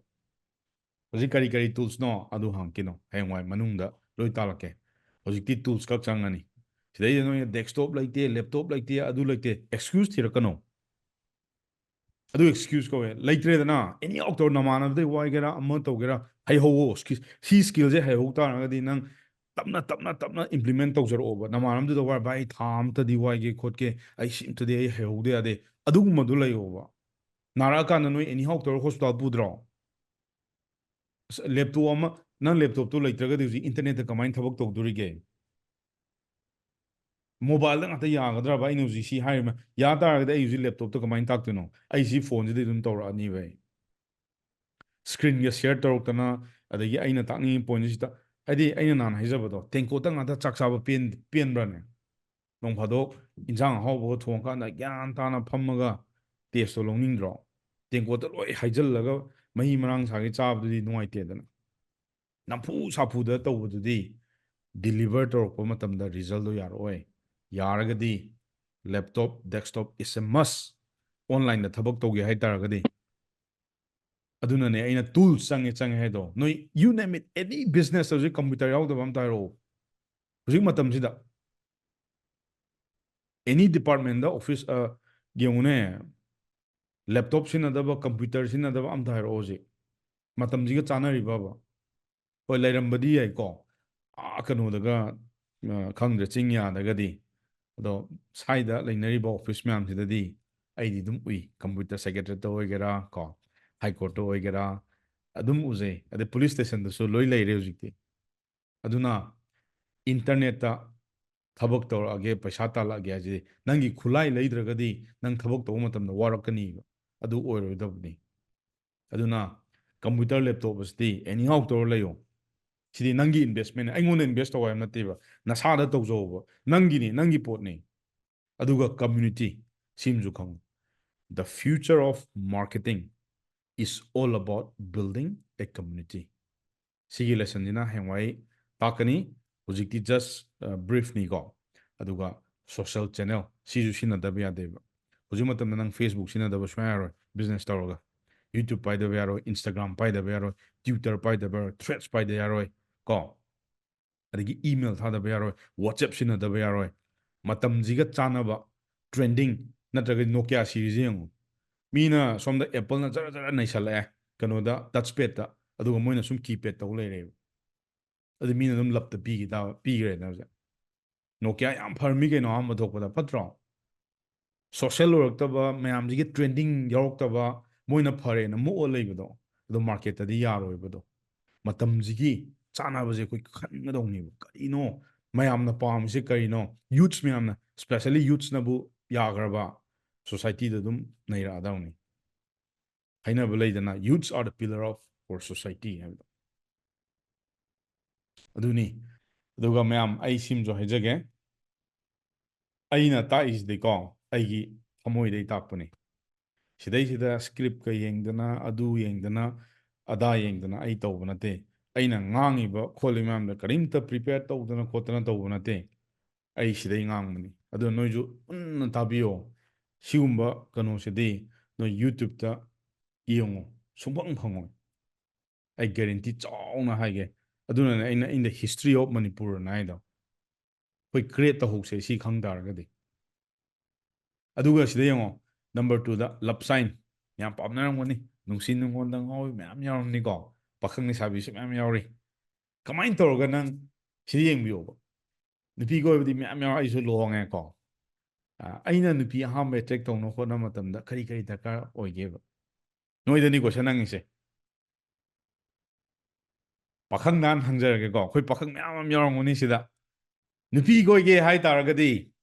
ꯍꯧꯖꯤꯛ ꯀꯔꯤ ꯀꯔꯤ tools ꯅꯣ ꯑꯗꯨ ꯍꯪꯉꯛꯀꯤꯅꯣ, ꯍꯌꯦꯡꯋꯥꯏ ꯃꯅꯨꯡꯗ ꯂꯣꯏ ꯇꯥꯛꯂꯛꯀꯦ꯫ ꯍꯧꯖꯤꯛꯇꯤ tools ꯈꯛ ꯆꯪꯉꯅꯤ꯫ ꯁꯤꯗꯩꯗ ꯅꯣꯏꯅ desktop ꯂꯩꯇꯦ, laptop ꯂꯩꯇꯦ, ꯑꯗꯨ ꯂꯩꯇꯦ, excuse ꯊꯤꯔꯛꯀꯅꯣ꯫ ꯑꯗꯨ excuse ꯀꯧꯋꯦ꯫ ꯂꯩꯇ꯭ꯔꯦꯗꯅ, any outdoor ꯅꯃꯥꯟꯅꯕꯗꯩ ꯋꯥꯏꯒꯦꯔꯥ, ꯑꯃ ꯇꯧꯒꯦꯔꯥ, ꯍꯩꯍꯧꯋꯣ꯫ ꯁꯤ, ꯁꯤ skill ꯁꯦ ꯍꯩꯍꯧ ꯇꯥꯔꯒꯗꯤ ꯅꯪ ꯇꯞꯅ, ꯇꯞꯅ, ꯇꯞꯅ implement ꯇꯧꯖꯔꯛꯑꯣꯕ꯫ ꯅꯃꯥꯟꯅꯕꯗꯨꯗ ꯋꯥꯏ, "ꯚꯥꯏ, ꯑꯩ ꯊꯥ ꯑꯝꯇꯗꯤ ꯋꯥꯏꯒꯦ ꯈꯣꯠꯀꯦ, ꯑꯩ ꯁꯤ ꯑꯝꯇꯗꯤ ꯑꯩ ꯍꯩꯍꯧꯗ ꯌꯥꯗꯦ", ꯑꯗꯨꯒꯨꯝꯕꯗꯨ ꯂꯩꯌꯣꯕ꯫ ꯅꯥꯔꯛꯑꯀꯥꯟꯗ ꯅꯣꯏ ꯑꯦꯅꯤꯍꯥꯎ ꯇꯧꯔꯒ ꯍꯣꯁꯄꯤꯇꯥꯜ ꯄꯨꯗ꯭ꯔꯣ? ꯂꯦꯞꯇꯣꯞ ꯑꯃ, ꯅꯪ ꯂꯦꯞꯇꯣꯞꯇꯣ ꯂꯩꯇ꯭ꯔꯒꯗꯤ ꯍꯧꯖꯤꯛ ꯏꯟꯇꯔꯅꯦꯠꯇ ꯀꯃꯥꯏꯅ ꯊꯕꯛ ꯇꯧꯗꯣꯔꯤꯒꯦ? ꯃꯣꯕꯥꯏꯜꯗ ꯉꯥꯛꯇ ꯌꯥꯒꯗ꯭ꯔꯕ? ꯑꯩꯅ ꯍꯧꯖꯤꯛ ꯁꯤ ꯍꯥꯏꯔꯤꯕ, ꯌꯥ ꯇꯥꯔꯒꯗꯤ ꯑꯩ ꯍꯧꯖꯤꯛ ꯂꯦꯞꯇꯣꯞꯇ ꯀꯃꯥꯏꯅ ꯇꯥꯛꯇꯣꯏꯅꯣ? ꯑꯩ ꯁꯤ ꯐꯣꯟꯁꯤꯗ ꯑꯗꯨꯝ ꯇꯧꯔꯛꯑꯅꯤꯕ ꯑꯩ꯫ ꯁ꯭ꯀ꯭ꯔꯤꯟꯒ ꯁꯤꯌꯔ ꯇꯧꯔꯛꯇꯅ, ꯑꯗꯒꯤ ꯑꯩꯅ ꯇꯥꯛꯅꯤꯡꯉꯤ ꯄꯣꯏꯟꯁꯤꯗ, ꯍꯥꯏꯗꯤ ꯑꯩꯅ ꯅꯍꯥꯟ ꯍꯥꯏꯖꯕꯗꯣ, ꯇꯦꯡꯀꯣꯠꯇ ꯉꯥꯛꯇ ꯆꯥꯛ ꯆꯥꯕ ꯄꯦꯟ-, ꯄꯦꯟꯕ꯭ꯔꯥꯅꯦ? ꯅꯣꯡ ꯐꯥꯗꯣꯛ ꯏꯟꯁꯥꯡ ꯑꯍꯥꯎꯕꯒ ꯊꯣꯡꯉꯀꯥꯟꯗ ꯒ꯭ꯌꯥꯟ ꯇꯥꯅ ꯐꯝꯃꯒ ꯇꯦꯁꯇꯣ ꯂꯧꯅꯤꯡꯗ꯭ꯔꯣ? ꯇꯦꯡꯀꯣꯠꯇ ꯂꯣꯏ ꯍꯩꯖꯤꯜꯂꯒ ꯃꯍꯤ ꯃꯔꯥꯡ ꯁꯥꯒꯩ ꯆꯥꯕꯗꯨꯗꯤ ꯅꯨꯡꯉꯥꯏꯇꯦꯗꯅ꯫ ꯅꯝꯐꯨ ꯁꯥꯐꯨꯗ ꯇꯧꯕꯗꯨꯗꯤ ꯗꯤꯂꯤꯚꯔ ꯇꯧꯔꯛꯄ ꯃꯇꯝꯗ ꯔꯤꯖꯜꯗꯣ ꯌꯥꯔꯛꯑꯣꯏ꯫ ꯌꯥꯔꯒꯗꯤ ꯂꯦꯞꯇꯣꯞ, ꯗꯦꯁꯛꯇꯣꯞ is a must, ꯑꯣꯟꯂꯥꯏꯟꯗ ꯊꯕꯛ ꯇꯧꯒꯦ ꯍꯥꯏ ꯇꯥꯔꯒꯗꯤ꯫ ꯑꯗꯨꯅꯅꯦ ꯑꯩꯅ ꯇꯨꯜꯁ ꯆꯪꯉꯦ, ꯆꯪꯉꯦ ꯍꯥꯏꯗꯣ꯫ ꯅꯣꯏ, you name it, any business ꯍꯧꯖꯤꯛ ꯀꯝꯄ꯭ꯌꯨꯇꯔ ꯌꯥꯎꯗꯕ ꯑꯝꯇ ꯍꯥꯏꯔꯛꯑꯣ꯫ ꯍꯧꯖꯤꯛ ꯃꯇꯝꯁꯤꯗ ꯑꯦꯅꯤ ꯗꯤꯄꯥꯔꯠꯃꯦꯟꯗ ꯑꯣꯐꯤꯁ, ꯌꯦꯡꯉꯨꯅꯦ, ꯂꯦꯞꯇꯣꯞ ꯁꯤꯖꯤꯟꯅꯗꯕ, ꯀꯝꯄ꯭ꯌꯨꯇꯔ ꯁꯤꯖꯤꯟꯅꯗꯕ ꯑꯝꯇ ꯍꯥꯏꯔꯛꯑꯣ ꯍꯧꯖꯤꯛ꯫ ꯃꯇꯝꯁꯤꯒ ꯆꯥꯅꯔꯤꯕꯕ? ꯍꯣꯏ, ꯂꯩꯔꯝꯕꯗꯤ ꯌꯥꯏꯀꯣ, ꯑꯥ, ꯀꯩꯅꯣꯗꯒ, ꯑ, ꯈꯪꯗ꯭ꯔꯦ, ꯆꯤꯡ ꯌꯥꯗꯒꯗꯤ꯫ ꯑꯗꯣ ꯁ꯭ꯋꯥꯏꯗ ꯂꯩꯅꯔꯤꯕ ꯑꯣꯐꯤꯁ ꯃꯌꯥꯝꯁꯤꯗꯗꯤ ꯑꯩꯗꯤ ꯑꯗꯨꯝ ꯎꯏ, ꯀꯝꯄ꯭ꯌꯨꯇꯔ ꯁꯦꯀ꯭ꯔꯦꯇꯔꯤꯗ ꯑꯣꯏꯒꯦꯔꯥ ꯀꯣ, ꯍꯥꯏ ꯀꯣꯔꯠꯇ ꯑꯣꯏꯒꯦꯔꯥ, ꯑꯗꯨꯝ ꯎꯖꯩ꯫ ꯑꯗꯩ ꯄꯨꯂꯤꯁ ꯁ꯭ꯇꯦꯁꯟꯗꯁꯨ ꯂꯣꯏ ꯂꯩꯔꯦ ꯍꯧꯖꯤꯛꯇꯤ꯫ ꯑꯗꯨꯅ ꯏꯟꯇꯔꯅꯦꯠꯇ ꯊꯕꯛ ꯇꯧꯔꯛꯑꯒꯦ, ꯄꯩꯁꯥ ꯇꯥꯜꯂꯛꯑꯒꯦ ꯍꯥꯏꯁꯤꯗꯤ ꯅꯪꯒꯤ ꯈꯨꯠꯂꯥꯏ ꯂꯩꯗ꯭ꯔꯒꯗꯤ ꯅꯪ ꯊꯕꯛ ꯇꯧꯕ ꯃꯇꯝꯗ ꯋꯥꯔꯛꯀꯅꯤꯕ꯫ ꯑꯗꯨ ꯑꯣꯏꯔꯣꯏꯗꯕꯅꯤ꯫ ꯑꯗꯨꯅ ꯀꯝꯄ꯭ꯌꯨꯇꯔ, ꯂꯦꯞꯇꯣꯞ ꯑꯁꯤꯗꯤ ꯑꯦꯅꯤꯍꯥꯎ ꯇꯧꯔ ꯂꯩꯌꯣ꯫ ꯁꯤꯗꯤ ꯅꯪꯒꯤ ꯏꯟꯚꯦꯁꯃꯦꯟ, ꯑꯩꯉꯣꯟꯗ ꯏꯟꯚꯦꯁ ꯇꯧ ꯍꯥꯏꯕ ꯅꯠꯇꯦꯕ, ꯅꯁꯥꯗ ꯇꯧꯖꯧꯕ, ꯅꯪꯒꯤꯅꯤ, ꯅꯪꯒꯤ ꯄꯣꯠꯅꯤ꯫ ꯑꯗꯨꯒ community, ꯁꯤꯃꯁꯨ ꯈꯪꯉꯨ, the future of marketing is all about building a community꯫ ꯁꯤꯒꯤ ꯂꯦꯁꯟꯁꯤꯅ ꯍꯌꯦꯡꯋꯥꯏ ꯇꯥꯛꯀꯅꯤ꯫ ꯍꯧꯖꯤꯛꯇꯤ ꯖꯁ ꯕ꯭ꯔꯤꯐꯅꯤꯀꯣ꯫ ꯑꯗꯨꯒ ꯁꯣꯁꯦꯜ ꯆꯦꯅꯦꯜ ꯁꯤꯁꯨ ꯁꯤꯖꯤꯟꯅꯗꯕ ꯌꯥꯗꯦꯕ꯫ ꯍꯧꯖꯤꯛ ꯃꯇꯝꯗ ꯅꯪ ꯐꯦꯁꯕꯨꯛ ꯁꯤꯖꯤꯟꯅꯗꯕ ꯁꯨꯡꯌꯥ ꯌꯥꯔꯣꯏ, ꯕꯤꯖꯤꯅꯦꯁ ꯇꯧꯔꯒ꯫ ꯌꯨꯇ꯭ꯌꯨꯕ ꯄꯥꯏꯗꯕ ꯌꯥꯔꯣꯏ, ꯏꯟꯁꯇꯥꯒ꯭ꯔꯥꯝ ꯄꯥꯏꯗꯕ ꯌꯥꯔꯣꯏ, ꯇ꯭ꯋꯤꯇꯔ ꯄꯥꯏꯗꯕ ꯌꯥꯔꯣꯏ, ꯊ꯭ꯔꯦꯗꯁ ꯄꯥꯏꯗꯕ ꯌꯥꯔꯣꯏ ꯀꯣ꯫ ꯑꯗꯒꯤ ꯏꯃꯦꯜ ꯊꯥꯗꯕ ꯌꯥꯔꯣꯏ, ꯋꯥꯆꯦꯞ ꯁꯤꯖꯤꯟꯅꯗꯕ ꯌꯥꯔꯣꯏ꯫ ꯃꯇꯝꯁꯤꯒ ꯆꯥꯟꯅꯕ ꯇ꯭ꯔꯦꯟꯗꯤꯡ ꯅꯠꯇ꯭ꯔꯒ ꯅꯣꯀꯤꯌꯥ ꯁꯤꯔꯤꯁꯦ ꯌꯦꯡꯉꯨ꯫ ꯃꯤꯅ ꯁꯣꯝꯗ ꯑꯦꯄꯜꯅ ꯖꯔ ꯖꯔ ꯅꯩꯁꯜꯂꯛꯑꯦ ꯀꯩꯅꯣꯗ, ꯇꯆ ꯄꯦꯗꯇ, ꯑꯗꯨꯒ ꯃꯣꯏꯅ ꯁꯨꯝ ꯀꯤꯄꯦꯗ ꯇꯧ ꯂꯩꯔꯦꯕ꯫ ꯑꯗꯨ ꯃꯤꯅ ꯑꯗꯨꯝ ꯂꯞꯇ ꯄꯤꯈꯤ ꯇꯥꯕ, ꯄꯤꯈ꯭ꯔꯦꯅ ꯍꯧꯖꯤꯛ꯫ ꯅꯣꯀꯤꯌꯥ ꯌꯥꯝ ꯐꯔꯝꯃꯤ ꯀꯩꯅꯣ ꯑꯍꯥꯟꯕ ꯊꯣꯛꯄꯗ, ꯐꯠꯇ꯭ꯔꯣ? ꯁꯣꯁꯦꯜ ꯑꯣꯏꯔꯛꯇꯕ, ꯃꯌꯥꯝꯁꯤꯒꯤ ꯇ꯭ꯔꯦꯟꯗꯤꯡ ꯌꯥꯎꯔꯛꯇꯕ, ꯃꯣꯏꯅ ꯐꯔꯦꯅ ꯃꯣꯛꯑ ꯂꯩꯕꯗꯣ, ꯑꯗꯣ ꯃꯥꯔꯀꯦꯠꯇꯗꯤ ꯌꯥꯔꯣꯏꯕꯗꯣ꯫ ꯃꯇꯝꯁꯤꯒꯤ ꯆꯥꯟꯅꯕꯁꯦ ꯑꯩꯈꯣꯏ ꯈꯟꯒꯗꯧꯅꯦꯕ꯫ ꯀꯔꯤꯅꯣ ꯃꯌꯥꯝꯅ ꯄꯥꯝꯃꯤꯁꯦ? ꯀꯔꯤꯅꯣ? ꯌꯨꯠꯁ ꯃꯌꯥꯝꯅ, ꯁ꯭ꯄꯦꯁꯦꯜꯂꯤ ꯌꯨꯠꯁꯅꯕꯨ ꯌꯥꯈ꯭ꯔꯕ, ꯁꯣꯁꯥꯏꯇꯤꯗ ꯑꯗꯨꯝ ꯅꯩꯔꯛꯑꯗꯧꯅꯤ꯫ ꯍꯥꯏꯅꯕ ꯂꯩꯗꯅ, "Youths are the pillar of our society" ꯍꯥꯏꯕꯗꯣ꯫ ꯑꯗꯨꯅꯤ꯫ ꯑꯗꯨꯒ ꯃꯌꯥꯝ, ꯑꯩ ꯁꯤꯃꯁꯨ ꯍꯥꯏꯖꯒꯦ, ꯑꯩꯅ ꯇꯥꯛꯏꯁꯤꯗꯤꯀꯣ, ꯑꯩꯒꯤ ꯊꯃꯣꯏꯗꯩ ꯇꯥꯛꯄꯅꯤ꯫ ꯁꯤꯗꯩꯁꯤꯗ ꯁ꯭ꯀ꯭ꯔꯤꯞꯀ ꯌꯦꯡꯗꯅ, ꯑꯗꯨ ꯌꯦꯡꯗꯅ, ꯑꯗꯥ ꯌꯦꯡꯗꯅ ꯑꯩ ꯇꯧꯕ ꯅꯠꯇꯦ꯫ ꯑꯩꯅ ꯉꯥꯡꯉꯤꯕ ꯈꯣꯠꯂꯤꯕ ꯃꯌꯥꯝꯗ ꯀꯔꯤꯝꯇ ꯄ꯭ꯔꯤꯄꯦꯌꯔ ꯇꯧꯗꯅ ꯈꯣꯠꯇꯅ ꯇꯧꯕ ꯅꯠꯇꯦ꯫ ꯑꯩ ꯁꯤꯗꯩ ꯉꯥꯡꯕꯅꯤ꯫ ꯑꯗꯨꯅ ꯅꯣꯏꯁꯨ ꯃꯨꯟꯅ ꯇꯥꯕꯤꯌꯣ꯫ ꯁꯤꯒꯨꯝꯕ ꯀꯩꯅꯣꯁꯤꯗꯤ ꯅꯣꯏ YouTube-ꯇ ꯌꯦꯡꯉꯣ, ꯁꯨꯡꯐꯪ ꯐꯪꯉꯣꯏ꯫ ꯑꯩ ꯒꯦꯔꯦꯟꯇꯤ ꯆꯥꯎꯅ ꯍꯥꯏꯒꯦ꯫ ꯑꯗꯨꯅꯅꯦ ꯑꯩꯅ "In the history of Manipur" ꯅ ꯍꯥꯏꯗꯣ꯫ ꯑꯩꯈꯣꯏ ꯀ꯭ꯔꯤꯌꯦꯠ ꯇꯧꯍꯧꯁꯦ ꯁꯤ ꯈꯪ ꯇꯥꯔꯒꯗꯤ꯫ ꯑꯗꯨꯒ ꯁꯤꯗ ꯌꯦꯡꯉꯣ, ꯅꯝꯕꯔ ꯇꯨꯗ ꯂꯞ ꯁꯥꯏꯟ꯫ ꯌꯥꯝ ꯄꯥꯝꯅꯔꯝꯒꯅꯤ, ꯅꯨꯡꯁꯤ ꯅꯨꯡꯉꯣꯟꯗ ꯉꯥꯎꯕ ꯃꯌꯥꯝ ꯌꯥꯎꯔꯝꯅꯤꯀꯣ, ꯄꯥꯈꯪ ꯂꯩꯁꯥꯕꯤꯁꯨ ꯃꯌꯥꯝ ꯌꯥꯎꯔꯤ꯫ ꯀꯃꯥꯏꯅ ꯇꯧꯔꯒ ꯅꯪ ꯁꯤꯗ ꯌꯦꯡꯕꯤꯌꯣꯕ, ꯅꯨꯄꯤ ꯀꯣꯏꯕꯗꯤ ꯃꯌꯥꯝ ꯌꯥꯎꯔ, ꯑꯩꯁꯨ ꯂꯨꯍꯣꯡꯉꯦꯀꯣ꯫ ꯑ, ꯑꯩꯅ ꯅꯨꯄꯤ ꯑꯍꯥꯟꯕ ꯑꯦꯇ꯭ꯔꯦꯛ ꯇꯧꯅꯕ ꯍꯣꯠꯅꯕ ꯃꯇꯝꯗ ꯀꯔꯤ ꯀꯔꯤ ꯗꯔꯀꯥꯔ ꯑꯣꯏꯒꯦꯕ? ꯅꯣꯏꯗꯅꯤ ꯀꯣꯏꯁꯟ ꯍꯪꯉꯤꯁꯦ꯫ ꯄꯥꯈꯪ ꯅꯍꯥꯟ ꯍꯪꯖꯔꯒꯦꯀꯣ, ꯑꯩꯈꯣꯏ ꯄꯥꯈꯪ ꯃꯌꯥꯝ ꯑꯃ ꯌꯥꯎꯔꯝꯒꯅꯤ ꯁꯤꯗ꯫ ꯅꯨꯄꯤ ꯀꯣꯏꯒꯦ ꯍꯥꯏ ꯇꯥꯔꯒꯗꯤ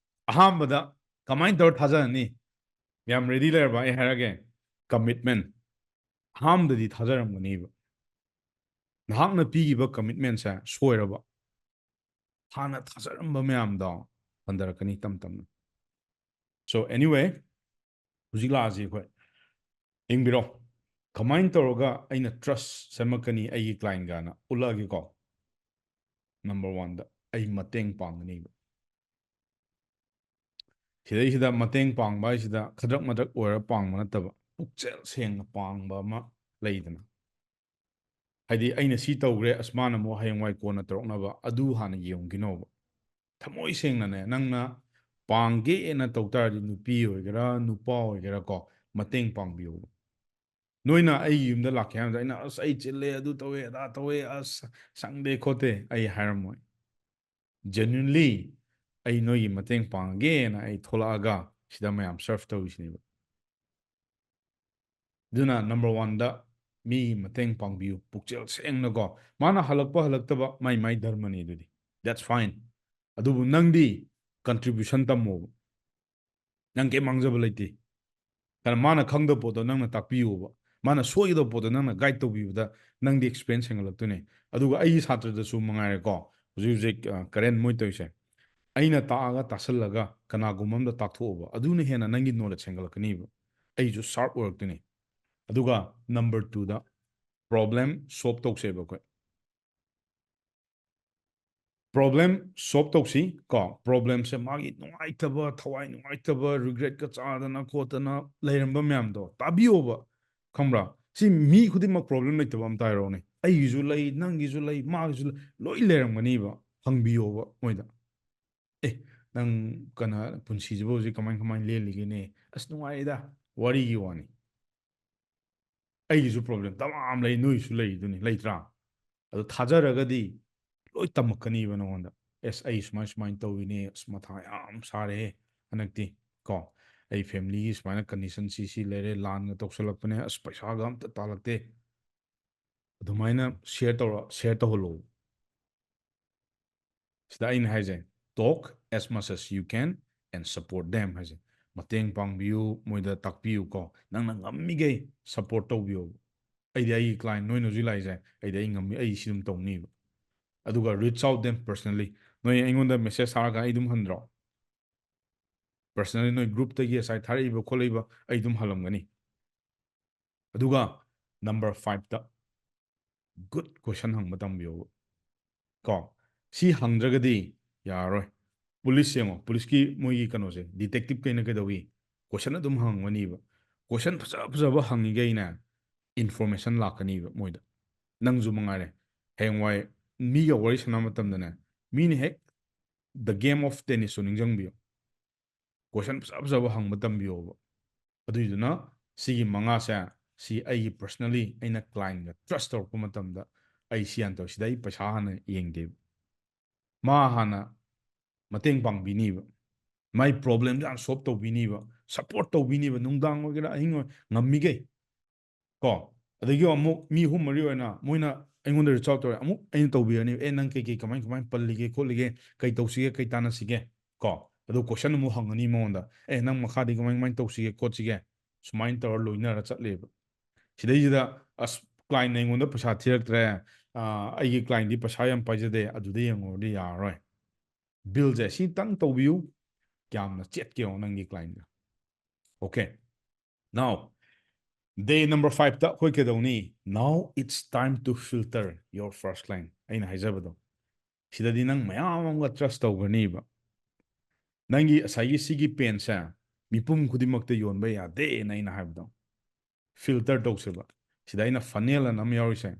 ꯑꯍꯥꯟꯕꯗ ꯀꯃꯥꯏꯅ ꯇꯧꯔ ꯊꯥꯖꯅꯤ? ꯌꯥꯝ ꯔꯦꯗꯤ ꯂꯩꯔꯕ? ꯑꯩ ꯍꯥꯏꯔꯒꯦ, ꯀꯃꯤꯠꯃꯦꯟ꯫ ꯑꯍꯥꯟꯕꯗꯗꯤ ꯊꯥꯖꯔꯝꯒꯅꯤꯕ꯫ ꯅꯍꯥꯛꯅ ꯄꯤꯈꯤꯕ ꯀꯃꯤꯠꯃꯦꯟꯁꯦ ꯁꯣꯏꯔꯕ, ꯍꯥꯟꯅ ꯊꯥꯖꯔꯝꯕ ꯃꯌꯥꯝꯗꯣ ꯍꯟꯊꯔꯛꯀꯅꯤ ꯇꯞ ꯇꯞꯅ꯫ So anyway, ꯍꯧꯖꯤꯛ ꯂꯥꯛꯑꯁꯤ ꯑꯩꯈꯣꯏ꯫ ꯌꯦꯡꯕꯤꯔꯣ, ꯀꯃꯥꯏꯅ ꯇꯧꯔꯒ ꯑꯩꯅ ꯇ꯭ꯔꯁ ꯁꯦꯝꯃꯛꯀꯅꯤ ꯑꯩꯒꯤ ꯀ꯭ꯂꯥꯏꯟꯒꯅ ꯎꯠꯂꯛꯑꯒꯦꯀꯣ꯫ ꯅꯝꯕꯔ ꯋꯥꯟꯗ ꯑꯩ ꯃꯇꯦꯡ ꯄꯥꯡꯒꯅꯤꯕ꯫ ꯁꯤꯗꯩꯁꯤꯗ ꯃꯇꯦꯡ ꯄꯥꯡꯕ ꯍꯥꯏꯁꯤꯗ ꯈꯗ꯭ꯔꯛ ꯃꯗ꯭ꯔꯛ ꯑꯣꯏꯔ ꯄꯥꯡꯕ ꯅꯠꯇꯕ, ꯄꯨꯛꯆꯦꯜ ꯁꯦꯡꯅ ꯄꯥꯡꯕ ꯑꯃ ꯂꯩꯗꯅ꯫ ꯍꯥꯏꯗꯤ, "ꯑꯩꯅ ꯁꯤ ꯇꯧꯈ꯭ꯔꯦ, ꯑꯁ, ꯃꯥꯅ ꯑꯃꯨꯛ ꯍꯌꯦꯡꯋꯥꯏ ꯀꯣꯟꯅ ꯇꯧꯔꯛꯅꯕ ꯑꯗꯨ ꯍꯥꯟꯅ ꯌꯦꯡꯈꯤꯅꯣꯕ"꯫ ꯊꯃꯣꯏ ꯁꯦꯡꯅꯅꯦ, ꯅꯪꯅ ꯄꯥꯡꯒꯦꯅ ꯇꯧ ꯇꯥꯔꯗꯤ, ꯅꯨꯄꯤ ꯑꯣꯏꯒꯦꯔꯥ, ꯅꯨꯄꯥ ꯑꯣꯏꯒꯦꯔꯥꯀꯣ, ꯃꯇꯦꯡ ꯄꯥꯡꯕꯤꯌꯣꯕ꯫ ꯅꯣꯏꯅ ꯑꯩꯒꯤ ꯌꯨꯝꯗ ꯂꯥꯛꯀꯦ ꯍꯥꯏꯕꯗ ꯑꯩꯅ, "ꯑꯁ, ꯑꯩ ꯆꯤꯜꯂꯦ, ꯑꯗꯨ ꯇꯧꯋꯦ, ꯑꯗꯥ ꯇꯧꯋꯦ, ꯑꯁ, ꯁꯪꯗꯦ ꯈꯣꯠꯇꯦ", ꯑꯩ ꯍꯥꯏꯔꯝꯃꯣꯏ꯫ Genuinely ꯑꯩ ꯅꯣꯏꯒꯤ ꯃꯇꯦꯡ ꯄꯥꯡꯒꯦꯅ ꯑꯩ ꯊꯣꯛꯂꯛꯑꯒ ꯁꯤꯗ ꯃꯌꯥꯝ ꯁꯔꯐ ꯇꯧꯔꯤꯁꯤꯅꯦꯕ꯫ ꯑꯗꯨꯅ ꯅꯝꯕꯔ ꯋꯥꯟꯗ ꯃꯤꯒꯤ ꯃꯇꯦꯡ ꯄꯥꯡꯕꯤꯌꯨ, ꯄꯨꯛꯆꯦꯜ ꯁꯦꯡꯅꯀꯣ꯫ ꯃꯥꯅ ꯍꯜꯂꯛꯄ ꯍꯜꯂꯛꯇꯕ ꯃꯥꯏ ꯃꯥꯏ ꯙꯔꯃꯅꯤ, ꯑꯗꯨꯗꯤ that's fine. ꯑꯗꯨꯕꯨ ꯅꯪꯗꯤ ꯀꯟꯇ꯭ꯔꯤꯕ꯭ꯌꯨꯁꯟ ꯇꯝꯃꯣꯕ꯫ ꯅꯪ ꯀꯩꯝ ꯃꯥꯡꯖꯕ ꯂꯩꯇꯦ꯫ ꯀꯔꯝ ꯃꯥꯅ ꯈꯪꯗꯕ ꯄꯣꯠꯇꯣ ꯅꯪꯅ ꯇꯥꯛꯄꯤꯌꯣꯕ, ꯃꯥꯅ ꯁꯣꯏꯒꯗꯕ ꯄꯣꯠꯇꯣ ꯅꯪꯅ ꯒꯥꯏꯗ ꯇꯧꯕꯤꯕꯗ ꯅꯪꯗꯤ ꯑꯦꯛꯁꯄꯤꯔꯤꯌꯦꯟꯁ ꯍꯦꯟꯒꯠꯂꯛꯇꯣꯏꯅꯦ꯫ ꯑꯗꯨꯒ ꯑꯩꯒꯤ ꯁꯥꯇ꯭ꯔꯗꯁꯨ ꯃꯉꯥꯏꯔꯦꯀꯣ, ꯍꯧꯖꯤꯛ ꯍꯧꯖꯤꯛ ꯀꯔꯦꯟ ꯃꯣꯏ ꯇꯧꯔꯤꯁꯦ, ꯑꯩꯅ ꯇꯥꯛꯑꯒ ꯇꯥꯁꯜꯂꯒ ꯀꯅꯥꯒꯨꯝꯕ ꯑꯝꯗ ꯇꯥꯛꯊꯣꯛꯑꯣꯕ, ꯑꯗꯨꯅ ꯍꯦꯟꯅ ꯅꯪꯒꯤ ꯅꯣꯂꯦꯖ ꯍꯦꯟꯒꯠꯂꯛꯀꯅꯤꯕ꯫ ꯑꯩꯁꯨ ꯁꯥꯔꯞ ꯑꯣꯏꯔꯛꯇꯣꯏꯅꯦ꯫ ꯑꯗꯨꯒ ꯅꯝꯕꯔ ꯇꯨꯗ ꯄ꯭ꯔꯣꯕ꯭ꯂꯦꯝ ꯁꯣꯜꯕ ꯇꯧꯁꯦꯕ ꯑꯩꯈꯣꯏ꯫ ꯄ꯭ꯔꯣꯕ꯭ꯂꯦꯝ ꯁꯣꯜꯕ ꯇꯧꯁꯤ ꯀꯣ꯫ ꯄ꯭ꯔꯣꯕ꯭ꯂꯦꯝꯁꯦ ꯃꯥꯒꯤ ꯅꯨꯡꯉꯥꯏꯇꯕ, ꯊꯋꯥꯏ ꯅꯨꯡꯉꯥꯏꯇꯕ, ꯔꯤꯒ꯭ꯔꯦꯠꯀ ꯆꯥꯗꯅ ꯈꯣꯠꯇꯅ ꯂꯩꯔꯝꯕ ꯃꯌꯥꯝꯗꯣ ꯇꯥꯕꯤꯌꯣꯕ꯫ ꯈꯪꯕ꯭ꯔꯥ? ꯁꯤ ꯃꯤ ꯈꯨꯗꯤꯡꯃꯛ ꯄ꯭ꯔꯣꯕ꯭ꯂꯦꯝ ꯂꯩꯇꯕ ꯑꯝꯇ ꯍꯥꯏꯔꯛꯑꯣꯅꯦ꯫ ꯑꯩꯒꯤꯁꯨ ꯂꯩ, ꯅꯪꯒꯤꯁꯨ ꯂꯩ, ꯃꯥꯒꯤꯁꯨ ꯂꯩ, ꯂꯣꯏ ꯂꯩꯔꯝꯒꯅꯤꯕ꯫ ꯍꯪꯕꯤꯌꯣꯕ ꯃꯣꯏꯗ꯫ "ꯑꯦ, ꯅꯪ ꯀꯅꯥ, ꯄꯨꯟꯁꯤꯁꯤꯕꯨ ꯍꯧꯖꯤꯛ ꯀꯃꯥꯏ ꯀꯃꯥꯏ ꯂꯦꯜꯂꯤꯒꯦꯅꯦ?" "ꯑꯁ, ꯅꯨꯡꯉꯥꯏꯔꯤꯗ, ꯋꯥꯔꯤꯒꯤ ꯋꯥꯅꯤ꯫ ꯑꯩꯒꯤꯁꯨ ꯄ꯭ꯔꯣꯕ꯭ꯂꯦꯝ ꯇꯃꯥꯝ ꯂꯩ, ꯅꯣꯏꯁꯨ ꯂꯩꯗꯨꯅꯤ, ꯂꯩꯇ꯭ꯔꯥ?" ꯑꯗꯨ ꯊꯥꯖꯔꯒꯗꯤ ꯂꯣꯏ ꯇꯝꯃꯛꯀꯅꯤꯕ ꯅꯉꯣꯟꯗ꯫ "ꯑꯦꯁ, ꯑꯩ ꯁꯨꯃꯥꯏ ꯁꯨꯃꯥꯏꯅ ꯇꯧꯋꯤꯅꯦ, ꯑꯁ, ꯃꯊꯥ ꯌꯥꯝ ꯁꯥꯔꯦꯍꯦ ꯍꯟꯗꯛꯇꯤ ꯀꯣ꯫ ꯑꯩ ꯐꯦꯃꯤꯂꯤꯒꯤ ꯁꯨꯃꯥꯏꯅ ꯀꯟꯗꯤꯁꯟ ꯁꯤ ꯁꯤ ꯂꯩꯔꯦ, ꯂꯥꯟꯒ ꯇꯧꯁꯜꯂꯛꯄꯅꯦ, ꯑꯁ, ꯄꯩꯁꯥꯒ ꯑꯝꯇ ꯇꯥꯜꯂꯛꯇꯦ"꯫ ꯑꯗꯨꯃꯥꯏꯅ ꯁꯤꯌꯔ ꯇꯧꯔ, ꯁꯤꯌꯔ ꯇꯧꯍꯜꯂꯣ꯫ ꯁꯤꯗ ꯑꯩꯅ ꯍꯥꯏꯁꯦ, "Talk as much as you can and support them" ꯍꯥꯏꯁꯦ꯫ ꯃꯇꯦꯡ ꯄꯥꯡꯕꯤꯌꯨ, ꯃꯣꯏꯗ ꯇꯥꯛꯄꯤꯌꯨ ꯀꯣ꯫ ꯅꯪꯅ ꯉꯝꯃꯤꯈꯩ ꯁꯞꯄꯣꯔꯠ ꯇꯧꯕꯤꯌꯣ꯫ ꯑꯩꯗꯤ ꯑꯩꯒꯤ ꯀ꯭ꯂꯥꯏꯟ, ꯅꯣꯏꯅ ꯍꯧꯖꯤꯛ ꯂꯥꯛꯏꯁꯦ, ꯑꯩꯗꯤ ꯑꯩ ꯉꯝꯃꯤ, ꯑꯩ ꯁꯤ ꯑꯗꯨꯝ ꯇꯧꯅꯤꯕ꯫ ꯑꯗꯨꯒ reach out them personally. ꯅꯣꯏ ꯑꯩꯉꯣꯟꯗ ꯃꯦꯁꯦꯖ ꯊꯥꯔꯒ ꯑꯩ ꯑꯗꯨꯝ ꯍꯟꯗ꯭ꯔꯣ? ꯄꯔꯁꯅꯦꯜꯂꯤ ꯅꯣꯏ ꯒ꯭ꯔꯨꯞꯇꯒꯤ ꯉꯁꯥꯏ ꯊꯥꯔꯛꯏꯕ ꯈꯣꯠꯂꯛꯏꯕ ꯑꯩ ꯑꯗꯨꯝ ꯍꯜꯂꯝꯒꯅꯤ꯫ ꯑꯗꯨꯒ ꯅꯝꯕꯔ ꯐꯥꯏꯚꯇ ꯒꯨꯗ ꯀꯣꯏꯁꯟ ꯍꯪꯕ ꯇꯝꯕꯤꯌꯣꯕ꯫ ꯀꯣ, ꯁꯤ ꯍꯪꯗ꯭ꯔꯒꯗꯤ ꯌꯥꯔꯔꯣꯏ꯫ ꯄꯨꯂꯤꯁ ꯌꯦꯡꯉꯣ, ꯄꯨꯂꯤꯁꯀꯤ ꯃꯣꯏꯒꯤ ꯀꯩꯅꯣꯁꯦ, ꯗꯤꯇꯦꯛꯇꯤꯞ ꯀꯩꯅ ꯀꯩꯗꯧꯏ? ꯀꯣꯏꯁꯟ ꯑꯗꯨꯝ ꯍꯪꯉꯝꯒꯅꯤꯕ꯫ ꯀꯣꯏꯁꯟ ꯐꯖ ꯐꯖꯕ ꯍꯪꯉꯤꯈꯩꯅꯦ, ꯏꯟꯐꯣꯔꯃꯦꯁꯟ ꯂꯥꯛꯀꯅꯤꯕ ꯃꯣꯏꯗ꯫ ꯅꯪꯁꯨ ꯃꯉꯥꯏꯔꯦ, ꯍꯌꯦꯡꯋꯥꯏ ꯃꯤꯒ ꯋꯥꯔꯤ ꯁꯥꯟꯅꯕ ꯃꯇꯝꯗꯅꯦ, ꯃꯤꯅ ꯍꯦꯛ the game of tennisꯇꯣ ꯅꯤꯡꯁꯤꯡꯕꯤꯌꯣ꯫ ꯀꯣꯏꯁꯟ ꯐꯖ ꯐꯖꯕ ꯍꯪꯕ ꯇꯝꯕꯤꯌꯣꯕ꯫ ꯑꯗꯨꯏꯗꯨꯅ ꯁꯤꯒꯤ ꯃꯉꯥꯁꯦ, ꯁꯤ ꯑꯩꯒꯤ ꯄꯔꯁꯅꯦꯜꯂꯤ ꯑꯩꯅ ꯀ꯭ꯂꯥꯏꯟꯒ ꯇ꯭ꯔꯁ ꯇꯧꯔꯛꯄ ꯃꯇꯝꯗ ꯑꯩ ꯁꯤ ꯍꯥꯟꯅ ꯇꯧ-, ꯁꯤꯗ ꯑꯩ ꯄꯩꯁꯥ ꯍꯥꯟꯅ ꯌꯦꯡꯗꯦꯕ꯫ ꯃꯥ ꯍꯥꯟꯅ ꯃꯇꯦꯡ ꯄꯥꯡꯕꯤꯅꯤꯕ꯫ ꯃꯥꯏ problemꯁꯦ ꯌꯥꯝ solve ꯇꯧꯕꯤꯅꯤꯕ, support ꯇꯧꯕꯤꯅꯤꯕ, ꯅꯨꯡꯗꯥꯡ ꯑꯣꯏꯒꯦꯔꯥ ꯑꯍꯤꯡ ꯑꯣꯏ, ꯉꯝꯃꯤꯈꯩ ꯀꯣ꯫ ꯑꯗꯒꯤ ꯑꯃꯨꯛ ꯃꯤ ꯑꯍꯨꯝ ꯃꯔꯤ ꯑꯣꯏꯅ ꯃꯣꯏꯅ ꯑꯩꯉꯣꯟꯗ reach out ꯇꯧꯔꯦ, ꯑꯃꯨꯛ ꯑꯩꯅ ꯇꯧꯕꯤꯔꯅꯤ꯫ "ꯑꯦ, ꯅꯪ ꯀꯩꯀꯩ ꯀꯃꯥꯏ ꯀꯃꯥꯏ ꯄꯜꯂꯤꯒꯦ ꯈꯣꯠꯂꯤꯒꯦ, ꯀꯩ ꯇꯧꯁꯤꯒꯦ, ꯀꯩ ꯇꯥꯟꯅꯁꯤꯒꯦ?" ꯀꯣ꯫ ꯑꯗꯨ question ꯑꯃꯨꯛ ꯍꯪꯉꯅꯤ ꯃꯉꯣꯟꯗ, "ꯑꯦ, ꯅꯪ ꯃꯈꯥꯗꯤ ꯀꯃꯥꯏ ꯀꯃꯥꯏ ꯇꯧꯁꯤꯒꯦ ꯈꯣꯠꯁꯤꯒꯦ?" ꯁꯨꯃꯥꯏꯅ ꯇꯧꯔ ꯂꯣꯏꯅꯔ ꯆꯠꯂꯦꯕ꯫ ꯁꯤꯗꯩꯁꯤꯗ ꯑꯁ, clientꯅ ꯑꯩꯉꯣꯟꯗ ꯄꯩꯁꯥ ꯊꯤꯔꯛꯇ꯭ꯔꯦ, ꯑꯥ, ꯑꯩꯒꯤ clientꯗꯤ ꯄꯩꯁꯥ ꯌꯥꯝ ꯄꯥꯏꯖꯗꯦ, ꯑꯗꯨꯗ ꯌꯦꯡꯉꯨꯔꯗꯤ ꯌꯥꯔꯔꯣꯏ꯫ Billꯁꯦ ꯁꯤꯇꯪ ꯇꯧꯕꯤꯌꯨ, ꯀꯌꯥꯝꯅ ꯆꯦꯠꯀꯦ ꯌꯦꯡꯉꯣ ꯅꯪꯒꯤ clientꯗ꯫ Okay, now day number fiveꯇ ꯑꯩꯈꯣꯏ ꯀꯩꯗꯧꯅꯤ? Now it's time to filter your first client꯫ ꯑꯩꯅ ꯍꯥꯏꯖꯕꯗꯣ, ꯁꯤꯗꯗꯤ ꯅꯪ ꯃꯌꯥꯝ ꯑꯃꯒ trust ꯇꯧꯒꯅꯤꯕ꯫ ꯅꯪꯒꯤ ꯉꯁꯥꯏꯒꯤ ꯁꯤꯒꯤ penꯁꯦ ꯃꯤꯄꯨꯝ ꯈꯨꯗꯤꯡꯃꯛꯇ ꯌꯣꯟꯕ ꯌꯥꯗꯦꯅ ꯑꯩꯅ ꯍꯥꯏꯕꯗꯣ, filter ꯇꯧꯁꯦꯕ꯫ ꯁꯤꯗ ꯑꯩꯅ funnel ꯑꯅ ꯑꯃ ꯌꯥꯎꯔꯤꯁꯦ,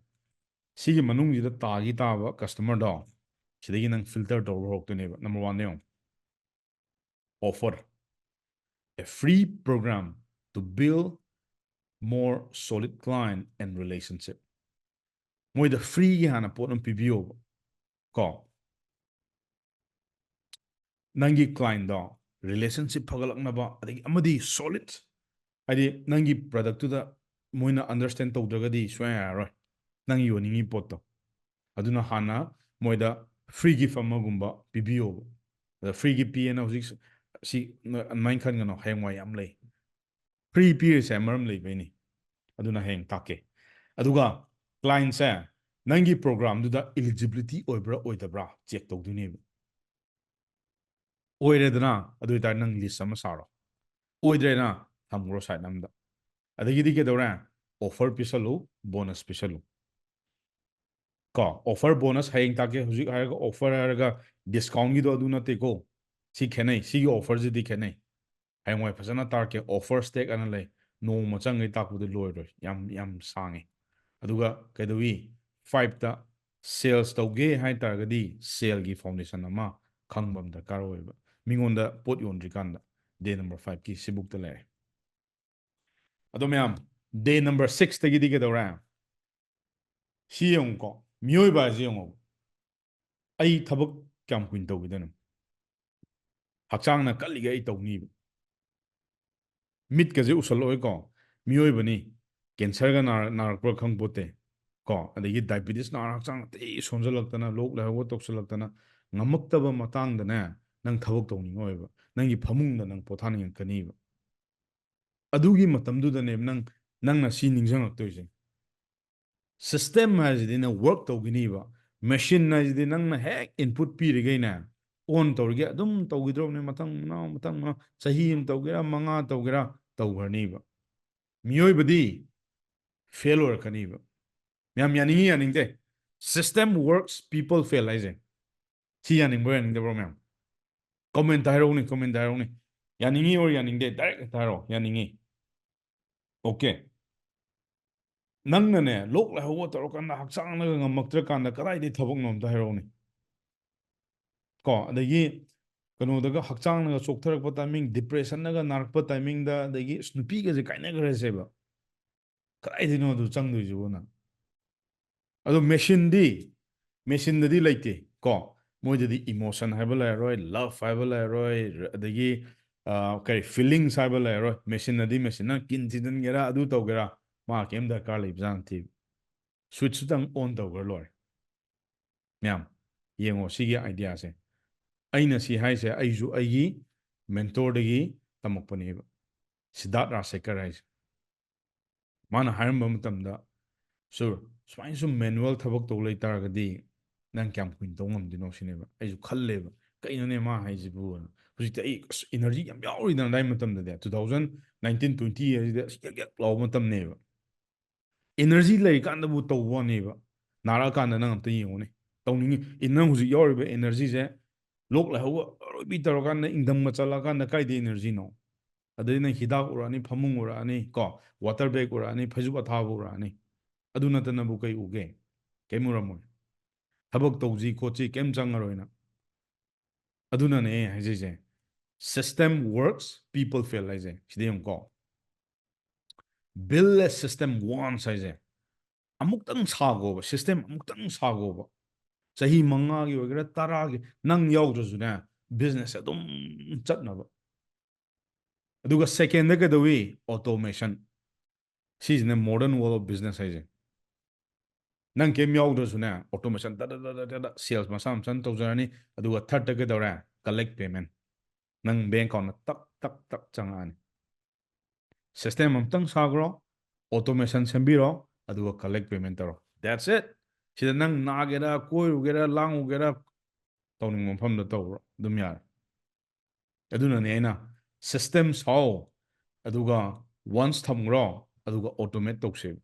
ꯁꯤꯒꯤ ꯃꯅꯨꯡꯁꯤꯗ ꯇꯥꯈꯤ ꯇꯥꯕ customerꯗꯣ, ꯁꯤꯗꯒꯤ ꯅꯪ filter ꯇꯧꯕ ꯍꯧꯔꯛꯇꯣꯏꯅꯦꯕ꯫ Number oneꯗ ꯌꯦꯡꯉꯣ, offer a free program to build more solid client and relationship꯫ ꯃꯣꯏꯗ freeꯒꯤ ꯍꯥꯟꯅ ꯄꯣꯠ ꯑꯃ ꯄꯤꯕꯤꯌꯣꯕ ꯀꯣ꯫ ꯅꯪꯒꯤ clientꯗꯣ relationship ꯐꯒꯠꯂꯛꯅꯕ, ꯑꯗꯒꯤ ꯑꯃꯗꯤ solid, ꯍꯥꯏꯗꯤ ꯅꯪꯒꯤ productꯇꯨꯗ ꯃꯣꯏꯅ understand ꯇꯧꯗ꯭ꯔꯒꯗꯤ ꯁꯨꯡꯌꯥ ꯌꯥꯔꯔꯣꯏ ꯅꯪ ꯌꯣꯟꯅꯤꯡꯉꯤ ꯄꯣꯠꯇꯣ꯫ ꯑꯗꯨꯅ ꯍꯥꯟꯅ ꯃꯣꯏꯗ free gift ꯑꯃꯒꯨꯝꯕ ꯄꯤꯕꯤꯌꯣꯕ꯫ ꯑꯗ free gift ꯄꯤꯌꯦꯅ ꯍꯧꯖꯤꯛ ꯁꯤ ꯑꯗꯨꯃꯥꯏꯅ ꯈꯟꯒꯅꯣ, ꯍꯌꯦꯡꯋꯥꯏ ꯌꯥꯝ ꯂꯩ꯫ Free ꯄꯤꯔꯤꯁꯦ ꯃꯔꯝ ꯂꯩꯕꯩꯅꯤ꯫ ꯑꯗꯨꯅ ꯍꯌꯦꯡ ꯇꯥꯛꯀꯦ꯫ ꯑꯗꯨꯒ clientꯁꯦ ꯅꯪꯒꯤ programꯗꯨꯗ eligibility ꯑꯣꯏꯕ꯭ꯔꯥ ꯑꯣꯏꯗꯕ꯭ꯔꯥ check ꯇꯧꯗꯣꯏꯅꯦꯕ꯫ ꯑꯣꯏꯔꯦꯗꯅ, ꯑꯗꯨ ꯑꯣꯏꯇꯥꯔꯗꯤ ꯅꯪ list ꯑꯃ ꯁꯥꯔꯣ꯫ ꯑꯣꯏꯗ꯭ꯔꯦꯅ, ꯊꯝꯈ꯭ꯔꯣ side ꯑꯃꯗ꯫ ꯑꯗꯒꯤꯗꯤ ꯀꯩꯗꯧꯔꯦ? Offer ꯄꯤꯁꯜꯂꯨ, bonus ꯄꯤꯁꯜꯂꯨ꯫ ꯀꯣ, offer bonus ꯍꯌꯦꯡ ꯇꯥꯛꯀꯦ꯫ ꯍꯧꯖꯤꯛ ꯍꯥꯏꯔꯒ offer ꯍꯥꯏꯔꯒ discountꯒꯤꯗꯣ ꯑꯗꯨ ꯅꯠꯇꯦꯀꯣ꯫ ꯁꯤ ꯈꯦꯠꯅꯩ꯫ ꯁꯤꯒꯤ offerꯁꯤꯗꯤ ꯈꯦꯠꯅꯩ꯫ ꯍꯌꯦꯡꯋꯥꯏ ꯐꯖꯅ ꯇꯥꯛꯀꯦ꯫ Offer stack ꯑꯅ ꯂꯩ꯫ ꯅꯣꯡꯃ ꯆꯪꯉꯩ ꯇꯥꯛꯄꯗꯤ ꯂꯣꯏꯔꯣꯏ꯫ ꯌꯥꯝ, ꯌꯥꯝ ꯁꯥꯡꯉꯤ꯫ ꯑꯗꯨꯒ ꯀꯩꯗꯧꯏ? Fiveꯇ sales ꯇꯧꯒꯦ ꯍꯥꯏ ꯇꯥꯔꯒꯗꯤ saleꯒꯤ foundation ꯑꯃ ꯈꯪꯕ ꯑꯃ ꯗꯔꯀꯥꯔ ꯑꯣꯏꯌꯦꯕ꯫ ꯃꯤꯉꯣꯟꯗ ꯄꯣꯠ ꯌꯣꯟꯗ꯭ꯔꯤꯀꯥꯟꯗ꯫ Day number fiveꯀꯤ ꯁꯤꯕꯨꯛꯇ ꯂꯩꯔꯦ꯫ ꯑꯗꯣ ꯃꯌꯥꯝ, day number sixꯇꯒꯤꯗꯤ ꯀꯩꯗꯧꯔꯦ? ꯁꯤ ꯌꯦꯡꯉꯨꯀꯣ, ꯃꯤꯑꯣꯏꯕ ꯍꯥꯏꯁꯤ ꯌꯦꯡꯉꯣ, ꯑꯩ ꯊꯕꯛ ꯀꯌꯥꯝ ꯀꯨꯏꯅ ꯇꯧꯈꯤꯗꯣꯏꯅꯣ? ꯍꯛꯆꯥꯡꯅ ꯀꯜꯂꯤꯒꯩ ꯑꯩ ꯇꯧꯅꯤꯕ꯫ ꯃꯤꯠꯀꯁꯦ ꯎꯁꯜꯂꯛꯑꯣꯏꯀꯣ꯫ ꯃꯤꯑꯣꯏꯕꯅꯤ, ꯀꯦꯟꯁꯔꯒ ꯅꯥꯔꯛꯄ꯭ꯔꯥ ꯈꯪꯄꯣꯠꯇꯦ꯫ ꯀꯣ, ꯑꯗꯒꯤ ꯗꯥꯏꯕꯤꯇꯤꯁ ꯅꯥꯔ ꯍꯛꯆꯥꯡ ꯑꯇꯩ ꯁꯣꯟꯖꯜꯂꯛꯇꯅ, ꯂꯣꯛ ꯂꯥꯏꯍꯧꯒ ꯇꯧꯁꯜꯂꯛꯇꯅ, ꯉꯝꯃꯛꯇꯕ ꯃꯇꯥꯡꯗꯅꯦ, ꯅꯪ ꯊꯕꯛ ꯇꯧꯅꯤꯡꯉꯣꯏꯕ꯫ ꯅꯪꯒꯤ ꯐꯃꯨꯡꯗ ꯅꯪ ꯄꯣꯊꯥꯅꯤꯡꯉꯛꯀꯅꯤꯕ꯫ ꯑꯗꯨꯒꯤ ꯃꯇꯝꯗꯨꯗꯅꯦꯕ ꯅꯪ, ꯅꯪꯅ ꯁꯤ ꯅꯤꯡꯁꯤꯡꯉꯛꯇꯣꯏꯁꯦ꯫ ꯁꯤꯁꯇꯦꯝ ꯍꯥꯏꯁꯤꯗꯤ ꯅꯪ ꯋꯔꯛ ꯇꯧꯈꯤꯅꯤꯕ꯫ ꯃꯦꯁꯤꯟ ꯍꯥꯏꯁꯤꯗꯤ ꯅꯪꯅ ꯍꯦꯛ ꯏꯟꯄꯨꯠ ꯄꯤꯔꯤꯈꯩꯅꯦ, ꯑꯣꯟ ꯇꯧꯔꯤꯒꯦ ꯑꯗꯨꯝ ꯇꯧꯈꯤꯗ꯭ꯔꯣꯕꯅꯦ, ꯃꯊꯪ ꯃꯅꯥꯎ, ꯃꯊꯪ ꯃꯅꯥꯎ, ꯆꯍꯤ ꯑꯃ ꯇꯧꯒꯦꯔꯥ, ꯃꯉꯥ ꯇꯧꯒꯦꯔꯥ, ꯇꯧꯈ꯭ꯔꯅꯤꯕ꯫ ꯃꯤꯑꯣꯏꯕꯗꯤ ꯐꯦꯜ ꯑꯣꯏꯔꯛꯀꯅꯤꯕ꯫ ꯃꯌꯥꯝ ꯌꯥꯅꯤꯡꯉꯤ ꯌꯥꯅꯤꯡꯗꯦ? System works, people fail ꯍꯥꯏꯁꯦ꯫ ꯁꯤ ꯌꯥꯅꯤꯡꯕ꯭ꯔꯣ, ꯌꯥꯅꯤꯡꯗꯕ꯭ꯔꯣ ꯃꯌꯥꯝ? ꯀꯣꯃꯦꯟꯇ ꯍꯥꯏꯔꯛꯎꯅꯦ, ꯀꯣꯃꯦꯟꯇ ꯍꯥꯏꯔꯛꯎꯅꯦ꯫ ꯌꯥꯅꯤꯡꯉꯤ or ꯌꯥꯅꯤꯡꯗꯦ, ꯗꯥꯏꯔꯦꯛ ꯍꯦꯛꯇ ꯍꯥꯏꯔꯛꯑꯣ, ꯌꯥꯅꯤꯡꯉꯤ꯫ ꯑꯣꯀꯦ꯫ ꯅꯪꯅꯅꯦ, ꯂꯣꯛ ꯂꯥꯏꯍꯧꯒ ꯇꯧꯔꯀꯥꯟꯗ, ꯍꯛꯆꯥꯡꯅꯒ ꯉꯝꯃꯛꯇ꯭ꯔꯀꯥꯟꯗ ꯀꯗꯥꯏꯗꯩ ꯊꯕꯛꯅꯣ ꯑꯝꯇ ꯍꯥꯏꯔꯛꯎꯅꯦ꯫ ꯀꯣ, ꯑꯗꯒꯤ ꯀꯩꯅꯣꯗꯒ ꯍꯛꯆꯥꯡꯅꯒ ꯆꯣꯛꯊꯔꯛꯄ ꯇꯥꯏꯃꯤꯡ, ꯗꯤꯄ꯭ꯔꯦꯁꯟꯅꯒ ꯅꯥꯔꯛꯄ ꯇꯥꯏꯃꯤꯡꯗ, ꯑꯗꯒꯤ ꯑꯁ, ꯅꯨꯄꯤꯒꯁꯦ ꯀꯥꯏꯅꯈ꯭ꯔꯁꯦꯕ꯫ ꯀꯗꯥꯏꯗꯩꯅꯣ ꯑꯗꯨ ꯆꯪꯗꯣꯏꯁꯤꯕꯣ ꯅꯪ? ꯑꯗꯣ ꯃꯦꯁꯤꯟꯗꯤ, ꯃꯦꯁꯤꯟꯗꯗꯤ ꯂꯩꯇꯦ ꯀꯣ꯫ ꯃꯣꯏꯗꯗꯤ ꯏꯃꯣꯁꯟ ꯍꯥꯏꯕ ꯂꯩꯔꯔꯣꯏ, ꯂꯚ ꯍꯥꯏꯕ ꯂꯩꯔꯔꯣꯏ, ꯔ-, ꯑꯗꯒꯤ, ꯑ, ꯀꯔꯤ, ꯐꯤꯂꯤꯡꯁ ꯍꯥꯏꯕ ꯂꯩꯔꯔꯣꯏ꯫ ꯃꯦꯁꯤꯟꯗꯗꯤ ꯃꯦꯁꯤꯟꯅ ꯀꯤꯟ ꯊꯤꯟꯖꯤꯟꯒꯦꯔꯥ, ꯑꯗꯨ ꯇꯧꯒꯦꯔꯥ, ꯃꯥ ꯀꯩꯝ ꯗꯔꯀꯥꯔ ꯂꯩꯕꯖꯥꯠ ꯅꯠꯇꯦ꯫ ꯁ꯭ꯋꯤꯠꯁꯇꯨꯇꯪ ꯑꯣꯟ ꯇꯧꯈ꯭ꯔ ꯂꯣꯏꯔꯦ꯫ ꯃꯌꯥꯝ, ꯌꯦꯡꯉꯣ ꯁꯤꯒꯤ ꯑꯥꯏꯗꯤꯌꯥꯁꯦ꯫ ꯑꯩꯅ ꯁꯤ ꯍꯥꯏꯁꯦ, ꯑꯩꯁꯨ ꯑꯩꯒꯤ ꯃꯦꯟꯇꯣꯔꯗꯒꯤ ꯇꯝꯃꯛꯄꯅꯦꯕ, ꯁꯤꯗꯥꯔꯠ ꯔꯥꯖꯁꯦꯀꯔ ꯍꯥꯏꯁꯦ꯫ ꯃꯥꯅ ꯍꯥꯏꯔꯝꯕ ꯃꯇꯝꯗ, "ꯁꯨꯔ, ꯁꯨꯃꯥꯏꯅ ꯁꯨꯝ ꯃꯦꯅꯨꯋꯦꯜ ꯊꯕꯛ ꯇꯧ ꯂꯩ ꯇꯥꯔꯒꯗꯤ ꯅꯪ ꯀꯌꯥꯝ ꯀꯨꯏꯅ ꯇꯧ ꯉꯝꯗꯣꯏꯅꯣ?" ꯁꯤꯅꯦꯕ꯫ ꯑꯩꯁꯨ ꯈꯜꯂꯦꯕ, "ꯀꯩꯅꯣꯅꯦ ꯃꯥ ꯍꯥꯏꯁꯤꯕꯨ?" ꯍꯧꯖꯤꯛꯇꯤ ꯑꯩ ꯑꯁ ꯏꯅꯔꯖꯤ ꯌꯥꯝ ꯌꯥꯎꯔꯤꯗꯅ ꯑꯗꯥꯏ ꯃꯇꯝꯗꯗꯤ, two thousand nineteen twenty ꯍꯥꯏꯁꯤꯗꯤ ꯑꯁ ꯌꯛ ꯌꯛ ꯂꯥꯎꯕ ꯃꯇꯝꯅꯦꯕ꯫ ꯏꯅꯔꯖꯤ ꯂꯩꯔꯤꯀꯥꯟꯗꯕꯨ ꯇꯧꯕ ꯋꯥꯅꯦꯕ꯫ ꯅꯥꯔꯛꯑꯀꯥꯟꯗ ꯅꯪ ꯑꯝꯇ ꯌꯦꯡꯉꯨꯅꯦ꯫ ꯇꯧꯅꯤꯡꯉꯤ, ꯏ-, ꯅꯪ ꯍꯧꯖꯤꯛ ꯌꯥꯎꯔꯤꯕ ꯏꯅꯔꯖꯤꯁꯦ, ꯂꯣꯛ ꯂꯥꯏꯍꯧꯒ ꯑꯔꯣꯏꯕꯤ ꯇꯧꯔꯀꯥꯟꯗ, ꯏꯪꯊꯝꯒ ꯆꯠꯂꯛꯑꯀꯥꯟꯗ ꯀꯥꯏꯗꯩ ꯏꯅꯔꯖꯤꯅꯣ? ꯑꯗꯩ ꯅꯪ ꯍꯤꯗꯥꯛ ꯎꯔꯛꯑꯅꯤ, ꯐꯃꯨꯡ ꯎꯔꯛꯑꯅꯤ, ꯀꯣ, ꯋꯥꯇꯔ ꯕꯦꯒ ꯎꯔꯛꯑꯅꯤ, ꯐꯩꯖꯨꯞ ꯑꯊꯥꯕ ꯎꯔꯛꯑꯅꯤ꯫ ꯑꯗꯨ ꯅꯠꯇꯅꯕꯨ ꯀꯩ ꯎꯒꯦ? ꯀꯩꯝ ꯎꯔꯝꯃꯣꯏ꯫ ꯊꯕꯛ ꯇꯧꯁꯤ ꯈꯣꯠꯁꯤ ꯀꯩꯝ ꯆꯪꯉꯔꯣꯏ ꯅꯪ꯫ ꯑꯗꯨꯅꯅꯦ ꯑꯩ ꯍꯥꯏꯖꯩꯁꯦ, "System works, people fail" ꯍꯥꯏꯁꯦ꯫ ꯁꯤꯗ ꯌꯦꯡꯉꯨꯀꯣ, "Build a system once" ꯍꯥꯏꯁꯦ꯫ ꯑꯃꯨꯛꯇꯪ ꯁꯥꯒꯣꯕ, ꯁꯤꯁꯇꯦꯝ ꯑꯃꯨꯛꯇꯪ ꯁꯥꯒꯣꯕ꯫ ꯆꯍꯤ ꯃꯉꯥꯒꯤ ꯑꯣꯏꯒꯦꯔꯥ, ꯇꯔꯥꯒꯤ, ꯅꯪ ꯌꯥꯎꯗ꯭ꯔꯁꯨꯅꯦ, business ꯑꯗꯨꯝ ꯆꯠꯅꯕ꯫ ꯑꯗꯨꯒ second ꯗ ꯀꯩꯗꯧꯏ? Automation꯫ ꯁꯤꯁꯤꯅ modern world of business ꯍꯥꯏꯁꯦ꯫ ꯅꯪ ꯀꯩꯝ ꯌꯥꯎꯗ꯭ꯔꯁꯨꯅꯦ, automation ꯇꯗ ꯇꯗ ꯇꯗ sales ꯃꯁꯥ ꯃꯁꯥꯅ ꯇꯧꯖꯔꯅꯤ꯫ ꯑꯗꯨꯒ third ꯇ ꯀꯩꯗꯧꯔꯦ? Collect payment꯫ ꯅꯪ bank account ꯇ ꯇꯛ ꯇꯛ ꯇꯛ ꯆꯪꯉꯛꯑꯅꯤ꯫ System ꯑꯝꯇꯪ ꯁꯥꯈ꯭ꯔꯣ, automation ꯁꯦꯝꯕꯤꯔꯣ, ꯑꯗꯨꯒ collect payment ꯇꯧꯔꯣ꯫ That's it꯫ ꯁꯤꯗ ꯅꯪ ꯅꯥꯒꯦꯔꯥ, ꯀꯣꯏꯔꯨꯒꯦꯔꯥ, ꯂꯥꯡꯉꯨꯒꯦꯔꯥ, ꯇꯧꯅꯤꯡꯕ ꯃꯐꯝꯗ ꯇꯧꯔꯣ, ꯑꯗꯨꯝ ꯌꯥꯔꯦ꯫ ꯑꯗꯨꯅꯅꯦ ꯑꯩꯅ system ꯁꯥꯎ, ꯑꯗꯨꯒ once ꯊꯝꯈ꯭ꯔꯣ, ꯑꯗꯨꯒ automate ꯇꯧꯁꯦꯕ꯫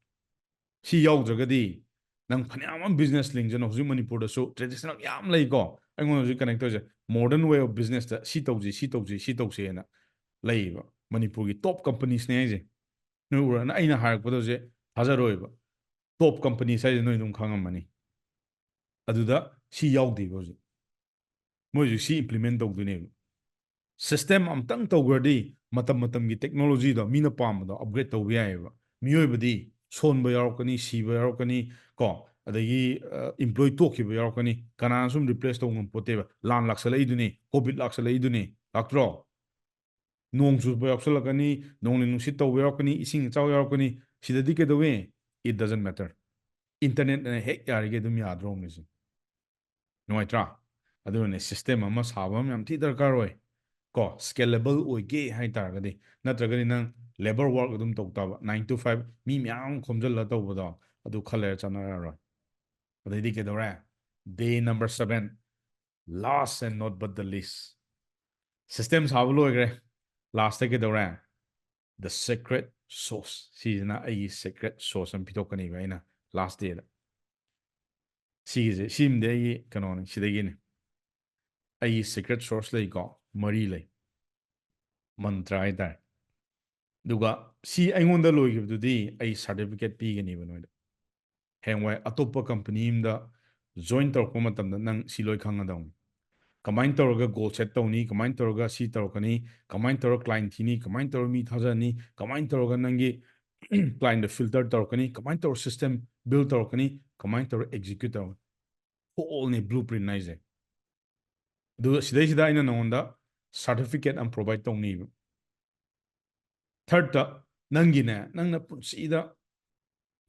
ꯁꯤ ꯌꯥꯎꯗ꯭ꯔꯒꯗꯤ ꯅꯪ ꯐꯅꯌꯥꯝ ꯑꯃ business ꯂꯤꯡꯖꯅꯨ꯫ ꯍꯧꯖꯤꯛ ꯃꯅꯤꯄꯨꯔꯗꯁꯨ traditional ꯌꯥꯝ ꯂꯩꯀꯣ꯫ ꯑꯩꯉꯣꯟꯗ ꯍꯧꯖꯤꯛ connect ꯇꯧꯔꯤꯁꯦ modern way of business ꯇ ꯁꯤ ꯇꯧꯁꯤ, ꯁꯤ ꯇꯧꯁꯤ, ꯁꯤ ꯇꯧꯁꯦꯅ ꯂꯩꯌꯦꯕ꯫ ꯃꯅꯤꯄꯨꯔꯒꯤ top companies ꯅꯦ ꯍꯥꯏꯁꯦ꯫ ꯅꯣꯏ ꯎꯔꯅ ꯑꯩꯅ ꯍꯥꯏꯔꯛꯄꯗ ꯍꯧꯖꯤꯛ ꯊꯥꯖꯔꯣꯏꯕ꯫ Top companies ꯍꯥꯏꯁꯦ ꯅꯣꯏ ꯑꯗꯨꯝ ꯈꯪꯉꯝꯃꯅꯤ꯫ ꯑꯗꯨꯗ ꯁꯤ ꯌꯥꯎꯗꯦꯕ ꯍꯧꯖꯤꯛ꯫ ꯃꯣꯏ ꯍꯧꯖꯤꯛ ꯁꯤ implement ꯇꯧꯗꯣꯏꯅꯦꯕ꯫ System ꯑꯝꯇꯪ ꯇꯧꯈ꯭ꯔꯗꯤ ꯃꯇꯝ ꯃꯇꯝꯒꯤ technology ꯗꯣ, ꯃꯤꯅ ꯄꯥꯝꯕꯗꯣ upgrade ꯇꯧꯕ ꯌꯥꯏꯑꯕ꯫ ꯃꯤꯑꯣꯏꯕꯗꯤ ꯁꯣꯟꯕ ꯌꯥꯎꯔꯛꯀꯅꯤ, ꯁꯤꯕ ꯌꯥꯎꯔꯛꯀꯅꯤ ꯀꯣ, ꯑꯗꯒꯤ employee ꯇꯣꯛꯈꯤꯕ ꯌꯥꯎꯔꯛꯀꯅꯤ꯫ ꯀꯅꯥꯅ ꯁꯨꯝ replace ꯇꯧꯕ ꯉꯝꯄꯣꯠꯇꯦꯕ꯫ ꯂꯥꯟ ꯂꯥꯛꯁꯜꯂꯛꯏꯗꯨꯅꯤ, COVID ꯂꯥꯛꯁꯜꯂꯛꯏꯗꯨꯅꯤ, ꯂꯥꯛꯇ꯭ꯔꯣ? ꯅꯣꯡ ꯆꯨꯕ ꯌꯥꯎꯁꯜꯂꯛꯀꯅꯤ, ꯅꯣꯡꯂꯩ ꯅꯨꯡꯁꯤꯠ ꯇꯧꯕ ꯌꯥꯎꯔꯛꯀꯅꯤ, ꯏꯁꯤꯡ ꯏꯆꯥꯎ ꯌꯥꯎꯔꯛꯀꯅꯤ꯫ ꯁꯤꯗꯗꯤ ꯀꯩꯗꯧꯋꯤ? It doesn't matter꯫ Internet ꯅ ꯍꯦꯛ ꯌꯥꯔꯤꯒꯩ ꯑꯗꯨꯝ ꯌꯥꯗ꯭ꯔꯣꯕꯅꯦ ꯁꯤ꯫ ꯅꯨꯡꯉꯥꯏꯇ꯭ꯔꯥ? ꯑꯗꯨꯅꯅꯦ system ꯑꯃ ꯁꯥꯕ ꯑꯃ ꯌꯥꯝ ꯊꯤ ꯗꯔꯀꯥꯔ ꯑꯣꯏ ꯀꯣ, scalable ꯑꯣꯏꯒꯦ ꯍꯥꯏ ꯇꯥꯔꯒꯗꯤ꯫ ꯅꯠꯇ꯭ꯔꯒꯗꯤ ꯅꯪ labour work ꯑꯗꯨꯝ ꯇꯧ ꯇꯥꯕ, nine to five ꯃꯤ ꯃꯌꯥꯝ ꯈꯣꯝꯖꯤꯜꯂꯒ ꯇꯧꯕꯗꯣ, ꯑꯗꯨ ꯈꯔ ꯂꯩꯔ ꯆꯠꯅꯔꯛꯑꯔꯣꯏ꯫ ꯑꯗꯩꯗꯤ ꯀꯩꯗꯧꯔꯦ? Day number seven, last and not but the least꯫ System ꯁꯥꯕ ꯂꯣꯏꯈ꯭ꯔꯦ꯫ Last ꯇ ꯀꯩꯗꯧꯔꯦ? The secret sauce꯫ ꯁꯤꯁꯤꯅ ꯑꯩꯒꯤ secret sauce ꯑꯃ ꯄꯤꯊꯣꯛꯀꯅꯤꯕ ꯑꯩꯅ last day ꯗ꯫ ꯁꯤꯒꯤꯁꯦ, ꯁꯤꯃꯗꯤ ꯑꯩꯒꯤ ꯀꯩꯅꯣꯅꯤ, ꯁꯤꯗꯒꯤꯅꯤ꯫ ꯑꯩꯒꯤ secret sauce ꯂꯩꯀꯣ, ꯃꯔꯤ ꯂꯩ꯫ Mantra ꯍꯥꯏꯇꯥꯔꯦ꯫ ꯑꯗꯨꯒ ꯁꯤ ꯑꯩꯉꯣꯟꯗ ꯂꯣꯏꯈꯤꯕꯗꯨꯗꯤ ꯑꯩ certificate ꯄꯤꯒꯅꯤꯕ ꯅꯣꯏꯗ꯫ ꯍꯌꯦꯡꯋꯥꯏ ꯑꯇꯣꯞꯄ company ꯑꯃꯗ join ꯇꯧꯔꯛꯄ ꯃꯇꯝꯗ ꯅꯪ ꯁꯤ ꯂꯣꯏ ꯈꯪꯒꯗꯧꯅꯤ꯫ ꯀꯃꯥꯏꯅ ꯇꯧꯔꯒ goal set ꯇꯧꯅꯤ, ꯀꯃꯥꯏꯅ ꯇꯧꯔꯒ ꯁꯤ ꯇꯧꯔꯛꯀꯅꯤ, ꯀꯃꯥꯏꯅ ꯇꯧꯔꯒ client ꯊꯤꯅꯤ, ꯀꯃꯥꯏꯅ ꯇꯧꯔꯒ ꯃꯤ ꯊꯥꯖꯅꯤ, ꯀꯃꯥꯏꯅ ꯇꯧꯔꯒ ꯅꯪꯒꯤ client ꯗ filter ꯇꯧꯔꯛꯀꯅꯤ, ꯀꯃꯥꯏꯅ ꯇꯧꯔꯒ system build ꯇꯧꯔꯛꯀꯅꯤ, ꯀꯃꯥꯏꯅ ꯇꯧꯔꯒ execute ꯇꯧꯔꯛꯀꯅꯤ꯫ Whole ꯅꯤ blueprint ꯍꯥꯏꯁꯦ꯫ ꯑꯗꯨ ꯁꯤꯗꯩꯁꯤꯗ ꯑꯩꯅ ꯅꯉꯣꯟꯗ certificate ꯑꯃ provide ꯇꯧꯅꯤꯕ. Thirdꯇ, ꯅꯪꯒꯤꯅꯦ, ꯅꯪꯅ ꯄꯨꯟꯁꯤꯗ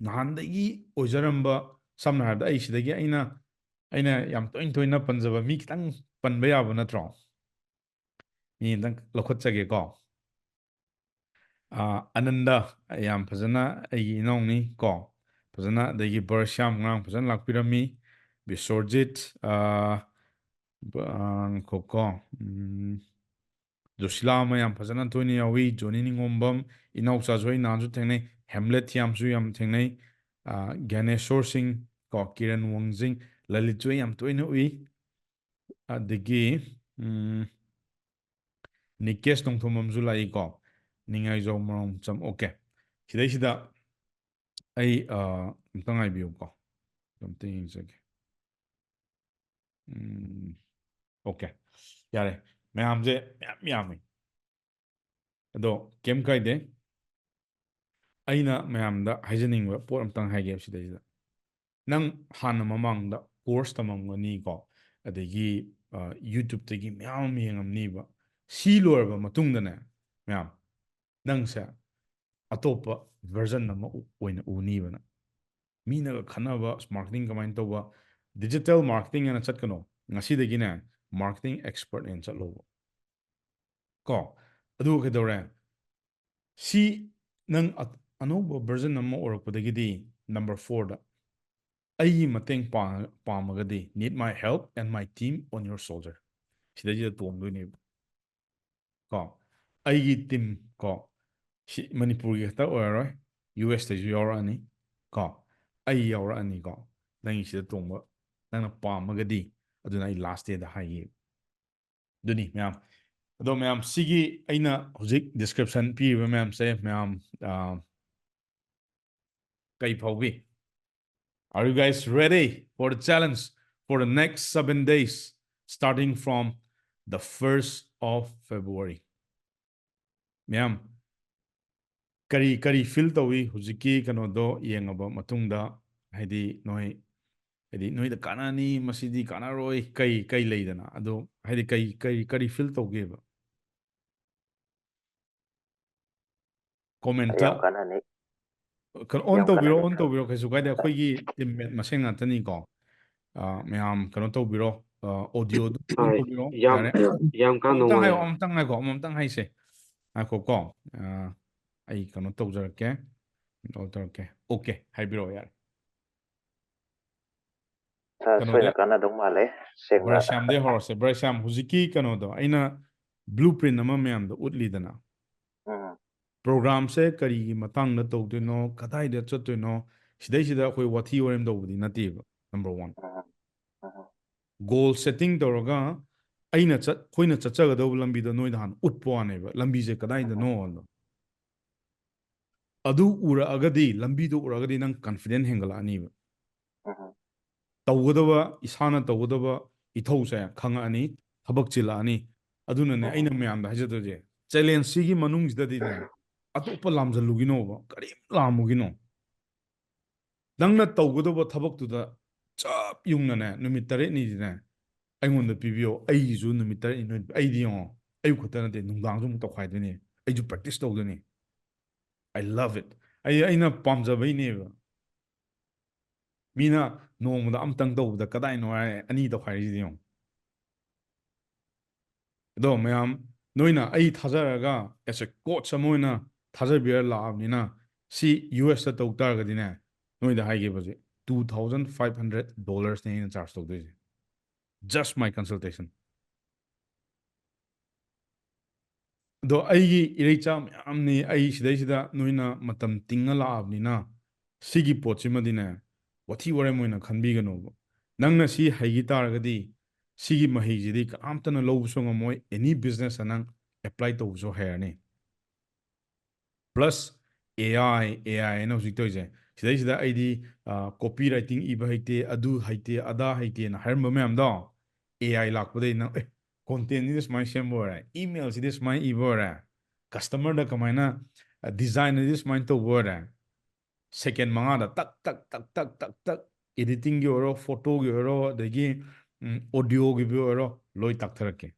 ꯅꯍꯥꯟꯗꯒꯤ ꯑꯣꯏꯖꯔꯝꯕ, ꯁꯝꯅ ꯍꯥꯏꯔꯕꯗ ꯑꯩ ꯁꯤꯗꯒꯤ ꯑꯩꯅ ꯑꯩꯅ ꯌꯥꯝ ꯇꯣꯏꯅ ꯇꯣꯏꯅ ꯄꯟꯖꯕ ꯃꯤ ꯈꯤꯇꯪ ꯄꯟꯕ ꯌꯥꯕ ꯅꯠꯇ꯭ꯔꯣ? ꯃꯤ ꯑꯝꯇꯪ ꯂꯧꯈꯠꯆꯒꯦꯀꯣ. ꯑꯥ, ꯑꯅꯟꯗ, ꯌꯥꯝ ꯐꯖꯅ, ꯑꯩꯒꯤ ꯏꯅꯥꯎꯅꯤ ꯀꯣ, ꯐꯖꯅ, ꯑꯗꯒꯤ ꯕꯔꯁ꯭ꯌꯥꯝ ꯉꯔꯥꯡ ꯐꯖꯅ ꯂꯥꯛꯄꯤꯔꯝꯃꯤ, ꯕꯤꯁ꯭ꯋꯖꯤꯠ, ꯑꯥ, ꯕ-, ꯑꯥ, ꯉꯥꯏꯈꯣꯀꯣ, ꯎꯝ, ꯖꯣꯁꯤꯂꯥ ꯑꯃ ꯌꯥꯝ ꯐꯖꯅ ꯇꯣꯏꯅ ꯌꯥꯎꯏ, ꯖꯣꯅꯤ ꯅꯤꯉꯣꯝꯕꯝ, ꯏꯅꯥꯎꯆꯥꯁꯨ ꯑꯩ ꯅꯍꯥꯟꯁꯨ ꯊꯦꯡꯅꯩ, ꯍꯦꯝꯂꯦꯠ ꯊꯤꯌꯥꯝꯁꯨ ꯌꯥꯝ ꯊꯦꯡꯅꯩ, ꯑꯥ, ꯒ꯭ꯌꯥꯅꯦꯁꯣꯔ ꯁꯤꯡ ꯀꯣ, ꯀꯤꯔꯟ ꯋꯥꯡꯖꯤꯡ, ꯂꯂꯤꯠꯁꯨ ꯑꯩ ꯌꯥꯝ ꯇꯣꯏꯅ ꯎꯏ, ꯑꯗꯒꯤ, ꯎꯝ, ꯅꯤꯀꯦꯁ ꯅꯣꯡꯊꯣꯝꯕꯝꯁꯨ ꯂꯥꯛꯏꯀꯣ, ꯅꯤꯡꯉꯥꯏꯖꯧ ꯃꯔꯣꯝꯆꯝ, okay. ꯁꯤꯗꯩꯁꯤꯗ ꯑꯩ, ꯑꯥ, ꯑꯝꯇ ꯉꯥꯏꯕꯤꯌꯨꯀꯣ, ꯑꯝꯇ ꯌꯦꯡꯖꯒꯦ. ꯎꯝ, okay, ꯌꯥꯔꯦ, ꯃꯌꯥꯝꯁꯦ ꯃꯌꯥꯝ ꯌꯥꯝꯃꯤ, ꯑꯗꯣ ꯀꯩꯝ ꯀꯥꯏꯗꯦ. ꯑꯩꯅ ꯃꯌꯥꯝꯗ ꯍꯥꯏꯖꯅꯤꯡꯕ ꯄꯣꯠ ꯑꯝꯇꯪ ꯍꯥꯏꯒꯦ ꯁꯤꯗꯩꯁꯤꯗ. ꯅꯪ ꯍꯥꯟꯅ ꯃꯃꯥꯡꯗ course ꯇꯝꯃꯝꯒꯅꯤꯀꯣ, ꯑꯗꯒꯤ, ꯑ, YouTubeꯇꯒꯤ ꯃꯌꯥꯝ ꯑꯃ ꯌꯦꯡꯉꯝꯅꯤꯕ. ꯁꯤ ꯂꯣꯏꯔꯕ ꯃꯇꯨꯡꯗꯅꯦ, ꯃꯌꯥꯝ, ꯅꯪꯁꯦ ꯑꯇꯣꯞꯄ version ꯑꯃ ꯎ-, ꯑꯣꯏꯅ ꯎꯅꯤꯕ ꯅꯪ. ꯃꯤꯅꯒ ꯈꯟꯅꯕ, "ꯑꯁ, marketing ꯀꯃꯥꯏꯅ ꯇꯧꯕ?" Digital marketing ꯍꯥꯏꯅ ꯆꯠꯀꯅꯣ꯫ ꯉꯁꯤꯗꯒꯤꯅꯦ, marketing expert ꯑꯣꯏꯅ ꯆꯠꯂꯣꯕ꯫ ꯀꯣ? ꯑꯗꯨꯒ ꯀꯩꯗꯧꯔꯦ? ꯁꯤ ꯅꯪ ꯑ-, ꯑꯅꯧꯕ version ꯑꯃ ꯑꯣꯏꯔꯛꯄꯗꯒꯤꯗꯤ number fourꯗ, "ꯑꯩꯒꯤ ꯃꯇꯦꯡ ꯄꯥꯡ-, ꯄꯥꯝꯃꯒꯗꯤ, need my help and my team on your shoulder." ꯁꯤꯗꯩꯁꯤꯗ ꯇꯣꯡꯗꯣꯏꯅꯦꯕ꯫ ꯀꯣ? ꯑꯩꯒꯤ team, ꯀꯣ? ꯁꯤ ꯃꯅꯤꯄꯨꯔꯒꯤ ꯈꯛꯇ ꯑꯣꯏꯔꯔꯣꯏ, USꯇꯩꯁꯨ ꯌꯥꯎꯔꯛꯑꯅꯤ, ꯀꯣ? ꯑꯩ ꯌꯥꯎꯔꯛꯑꯅꯤꯀꯣ, ꯅꯪꯒꯤ ꯁꯤꯗ ꯇꯣꯡꯕ, ꯅꯪꯅ ꯄꯥꯝꯃꯒꯗꯤ, ꯑꯗꯨꯅ ꯑꯩ last dayꯗ ꯍꯥꯏꯒꯦ꯫ ꯑꯗꯨꯅꯤ ꯃꯌꯥꯝ꯫ ꯑꯗꯣ ꯃꯌꯥꯝ, ꯁꯤꯒꯤ ꯑꯩꯅ ꯍꯧꯖꯤꯛ description ꯄꯤꯔꯤꯕ ꯃꯌꯥꯝꯁꯦ, ꯃꯌꯥꯝ, ꯑꯥ, ꯀꯩ ꯐꯥꯎꯕꯤ? Are you guys ready for the challenge for the next seven days, starting from the first of February? ꯃꯌꯥꯝ, ꯀꯔꯤ, ꯀꯔꯤ feel ꯇꯧꯏ ꯍꯧꯖꯤꯛꯀꯤ ꯀꯩꯅꯣꯗꯣ ꯌꯦꯡꯉꯕ ꯃꯇꯨꯡꯗ? ꯍꯥꯏꯗꯤ ꯅꯣꯏ ꯍꯥꯏꯗꯤ ꯅꯣꯏꯗ ꯀꯥꯟꯅꯅꯤ, ꯃꯁꯤꯗꯤ ꯀꯥꯟꯅꯔꯣꯏ, ꯀꯩ ꯀꯩ ꯂꯩꯗꯅ? ꯑꯗꯣ ꯍꯥꯏꯗꯤ ꯀꯩ ꯀꯩ ꯀꯔꯤ ꯐꯤꯜ ꯇꯧꯒꯦꯕ? ꯑꯩ ꯀꯣꯃꯦꯟꯇ ꯌꯥꯝ ꯀꯥꯟꯅꯅꯤ꯫ ꯀꯩꯅꯣ ꯑꯣꯟ ꯌꯥꯝ ꯇꯧꯕꯤꯔꯣ, ꯀꯥꯟꯅꯅꯤ ꯑꯣꯟ ꯇꯧꯕꯤꯔꯣ, ꯈꯪꯉꯦ꯫ ꯀꯩꯁꯨ ꯀꯥꯏꯗꯦ꯫ ꯑꯩꯈꯣꯏꯒꯤ ꯇꯤꯝꯃꯦꯠ ꯃꯁꯦꯟ ꯉꯥꯛꯇꯅꯤꯀꯣ꯫ ꯑ, ꯃꯌꯥꯝ ꯀꯩꯅꯣ ꯇꯧꯕꯤꯔꯣ, ꯑꯣꯗꯤꯑꯣꯗꯨ ꯑꯣꯟ ꯍꯣꯏ, ꯇꯧꯕꯤꯔꯣ꯫ ꯌꯥꯝ ꯌꯥꯔꯦ, ꯌꯥꯝ ꯀꯥꯟꯅ ꯑꯃꯨꯛꯇꯪ ꯍꯥꯏꯌꯣ, ꯅꯨꯡꯉꯥꯏ꯫ ꯑꯃꯨꯛꯇꯪ ꯉꯥꯏꯈꯣ, ꯑꯃꯨꯛꯇꯪ ꯍꯥꯏꯁꯦ꯫ ꯉꯥꯏꯈꯣꯀꯣ꯫ ꯑ, ꯑꯩ ꯀꯩꯅꯣ ꯇꯧꯖꯔꯛꯀꯦ, ꯀꯩꯅꯣ ꯇꯧꯔꯛꯀꯦ꯫ ꯑꯣꯀꯦ, ꯍꯥꯏꯕꯤꯔꯛꯑꯣ, ꯌꯥꯔꯦ꯫ ꯁꯥꯔ, ꯀꯩꯅꯣꯗ ꯁꯣꯏꯅ ꯀꯥꯟꯅꯗꯧ ꯃꯥꯜꯂꯦ꯫ ꯁꯦꯡꯅ꯫ ꯕ꯭ꯔꯁꯌꯥꯝꯗꯩ ꯍꯧꯔꯁꯦ꯫ ꯕ꯭ꯔꯁꯌꯥꯝ, ꯍꯧꯖꯤꯛꯀꯤ ꯀꯩꯅꯣꯗꯣ, ꯑꯩꯅ ꯕ꯭ꯂꯨ ꯄ꯭ꯔꯤꯟ ꯑꯃ ꯃꯌꯥꯝꯗ ꯎꯠꯂꯤꯗꯅ꯫ ꯎꯝ꯫ ꯄ꯭ꯔꯣꯒ꯭ꯔꯥꯝꯁꯦ ꯀꯔꯤꯒꯤ ꯃꯇꯥꯡꯗ ꯇꯧꯗꯣꯏꯅꯣ, ꯀꯗꯥꯏꯗ ꯆꯠꯇꯣꯏꯅꯣ, ꯁꯤꯗꯩꯁꯤꯗ ꯑꯩꯈꯣꯏ ꯋꯥꯊꯤ ꯋꯥꯔꯦꯝ ꯇꯧꯕꯗꯤ ꯅꯠꯇꯦꯕ, ꯅꯝꯕꯔ ꯋꯥꯟ꯫ ꯎꯝ꯫ ꯎꯝ꯫ ꯒꯣꯜ ꯁꯦꯠꯇꯤꯡ ꯇꯧꯔꯒ ꯑꯩꯅ ꯆꯠ-, ꯑꯩꯈꯣꯏꯅ ꯆꯠꯆꯒꯗꯧꯕ ꯂꯝꯕꯤꯗꯣ ꯅꯣꯏꯗ ꯍꯥꯟꯅ ꯎꯠꯄ ꯋꯥꯅꯦꯕ, ꯂꯝꯕꯤꯁꯦ ꯀꯗꯥꯏꯗꯅꯣ ꯑꯗꯣ꯫ ꯑꯗꯨ ꯎꯔꯛꯑꯒꯗꯤ, ꯂꯝꯕꯤꯗꯣ ꯎꯔꯛꯑꯒꯗꯤ ꯅꯪ ꯀꯟꯐꯤꯗꯦꯟ ꯍꯦꯟꯒꯠꯂꯛꯑꯅꯤꯕ꯫ ꯎꯝ꯫ ꯇꯧꯒꯗꯕ, ꯏꯁꯥꯅ ꯇꯧꯒꯗꯕ ꯏꯊꯧꯁꯦ ꯈꯪꯉꯛꯑꯅꯤ, ꯊꯕꯛ ꯆꯤꯜꯂꯛꯑꯅꯤ꯫ ꯑꯗꯨꯅꯅꯦ ꯎꯝ꯫ ꯑꯩꯅ ꯃꯌꯥꯝꯗ ꯍꯥꯏꯖꯗꯣꯏꯁꯦ, ꯆꯦꯂꯦꯟꯖꯁꯤꯒꯤ ꯃꯅꯨꯡꯁꯤꯗꯗꯤꯅꯦ, ꯑꯇꯣꯞꯄ ꯂꯥꯝꯖꯜꯂꯨꯒꯤꯅꯣꯕ, ꯀꯔꯤꯝ ꯂꯥꯝꯃꯨꯒꯤꯅꯣ꯫ ꯅꯪꯅ ꯇꯧꯒꯗꯧꯕ ꯊꯕꯛꯇꯨꯗ ꯆꯞ ꯌꯨꯡꯅꯅꯦ, ꯅꯨꯃꯤꯠ ꯇꯔꯦꯠꯅꯤꯗꯤꯅꯦ, ꯑꯩꯉꯣꯟꯗ ꯄꯤꯕꯤꯌꯣ, ꯑꯩꯒꯤꯁꯨ ꯅꯨꯃꯤꯠ ꯇꯔꯦꯠꯅꯤ ꯅꯣꯏ-, ꯑꯩꯗꯤ ꯌꯦꯡꯉꯣ, ꯑꯌꯨꯛ ꯈꯛꯇ ꯅꯠꯇꯦ, ꯅꯨꯡꯗꯥꯡꯁꯨ ꯑꯃꯨꯛ ꯇꯧꯈꯥꯏꯗꯣꯏꯅꯦ, ꯑꯩꯁꯨ ꯄ꯭ꯔꯦꯛꯇꯤꯁ ꯇꯧꯗꯣꯏꯅꯦ꯫ I love it. ꯑꯩ, ꯑꯩꯅ ꯄꯥꯝꯖꯕꯩꯅꯦꯕ꯫ ꯃꯤꯅ ꯅꯣꯡꯃꯗ ꯑꯃꯇꯪ ꯇꯧꯕꯗ ꯀꯗꯥꯏꯅꯣ ꯍꯥꯏ ꯑꯅꯤ ꯇꯧꯈꯥꯏꯔꯤꯁꯤꯗꯤ ꯌꯦꯡꯉꯣ꯫ ꯑꯗꯣ ꯃꯌꯥꯝ, ꯅꯣꯏꯅ ꯑꯩ ꯊꯥꯖꯔꯒ, as a coach ꯑꯃ ꯑꯣꯏꯅ ꯊꯥꯖꯕꯤꯔ ꯂꯥꯛꯑꯕꯅꯤꯅ, ꯁꯤ ꯌꯨ ꯑꯦꯁꯇ ꯇꯧ ꯇꯥꯔꯒꯗꯤꯅꯦ, ꯅꯣꯏꯗ ꯍꯥꯏꯒꯦꯕ ꯍꯧꯖꯤꯛ, two thousand five hundred dollarsꯅꯦ ꯑꯩꯅ ꯆꯥꯔꯖ ꯇꯧꯗꯣꯏꯁꯦ, just my consultation. ꯑꯗꯣ ꯑꯩꯒꯤ ꯏꯔꯩꯆꯥ ꯃꯌꯥꯝꯅꯤ, ꯑꯩ ꯁꯤꯗꯩꯁꯤꯗ ꯅꯣꯏꯅ ꯃꯇꯝ ꯇꯤꯡꯉ ꯂꯥꯛꯑꯕꯅꯤꯅ, ꯁꯤꯒꯤ ꯄꯣꯠꯁꯤꯃꯗꯤꯅꯦ, ꯋꯥꯊꯤ ꯋꯥꯔꯦꯝ ꯑꯣꯏꯅ ꯈꯟꯕꯤꯒꯅꯣꯕ꯫ ꯅꯪꯅ ꯁꯤ ꯍꯩꯈꯤ ꯇꯥꯔꯒꯗꯤ, ꯁꯤꯒꯤ ꯃꯍꯩꯁꯤꯗꯤ ꯀꯅꯥꯝꯇꯅ ꯂꯧꯕꯁꯨ ꯉꯝꯃꯣꯏ, any businessꯇ ꯅꯪ apply ꯇꯧꯕꯁꯨ ꯍꯩꯔꯅꯤ꯫ Plus AI, AI ꯍꯥꯏꯅ ꯍꯧꯖꯤꯛ ꯇꯧꯔꯤꯁꯦ, ꯁꯤꯗꯩꯁꯤꯗ ꯑꯩꯗꯤ, ꯑ, copywriting ꯏꯕ ꯍꯩꯇꯦ, ꯑꯗꯨ ꯍꯩꯇꯦ, ꯑꯗꯥ ꯍꯩꯇꯦꯅ ꯍꯥꯏꯔꯝꯕ ꯃꯌꯥꯝꯗꯣ, AI ꯂꯥꯛꯄꯗꯩ ꯅꯪ, "ꯑꯦ, contentꯁꯤꯗꯤ ꯁꯨꯃꯥꯏꯅ ꯁꯦꯝꯕ ꯑꯣꯏꯔꯦ, emailꯁꯤꯗꯤ ꯁꯨꯃꯥꯏꯅ ꯏꯕ ꯑꯣꯏꯔꯦ, customerꯗ ꯀꯃꯥꯏꯅ, ꯑ, designꯁꯤꯗꯤ ꯁꯨꯃꯥꯏꯅ ꯇꯧꯕ ꯑꯣꯏꯔꯦ", second ꯃꯉꯥꯗ ꯇꯛ, ꯇꯛ, ꯇꯛ, ꯇꯛ, ꯇꯛ, ꯇꯛ, Editing ꯒꯤ ꯑꯣꯏꯔꯣ, photo ꯒꯤ ꯑꯣꯏꯔꯣ, ꯑꯗꯒꯤ audio ꯒꯤꯕꯨ ꯑꯣꯏꯔꯣ, ꯂꯣꯏ ꯇꯥꯛꯊꯔꯛꯀꯦ꯫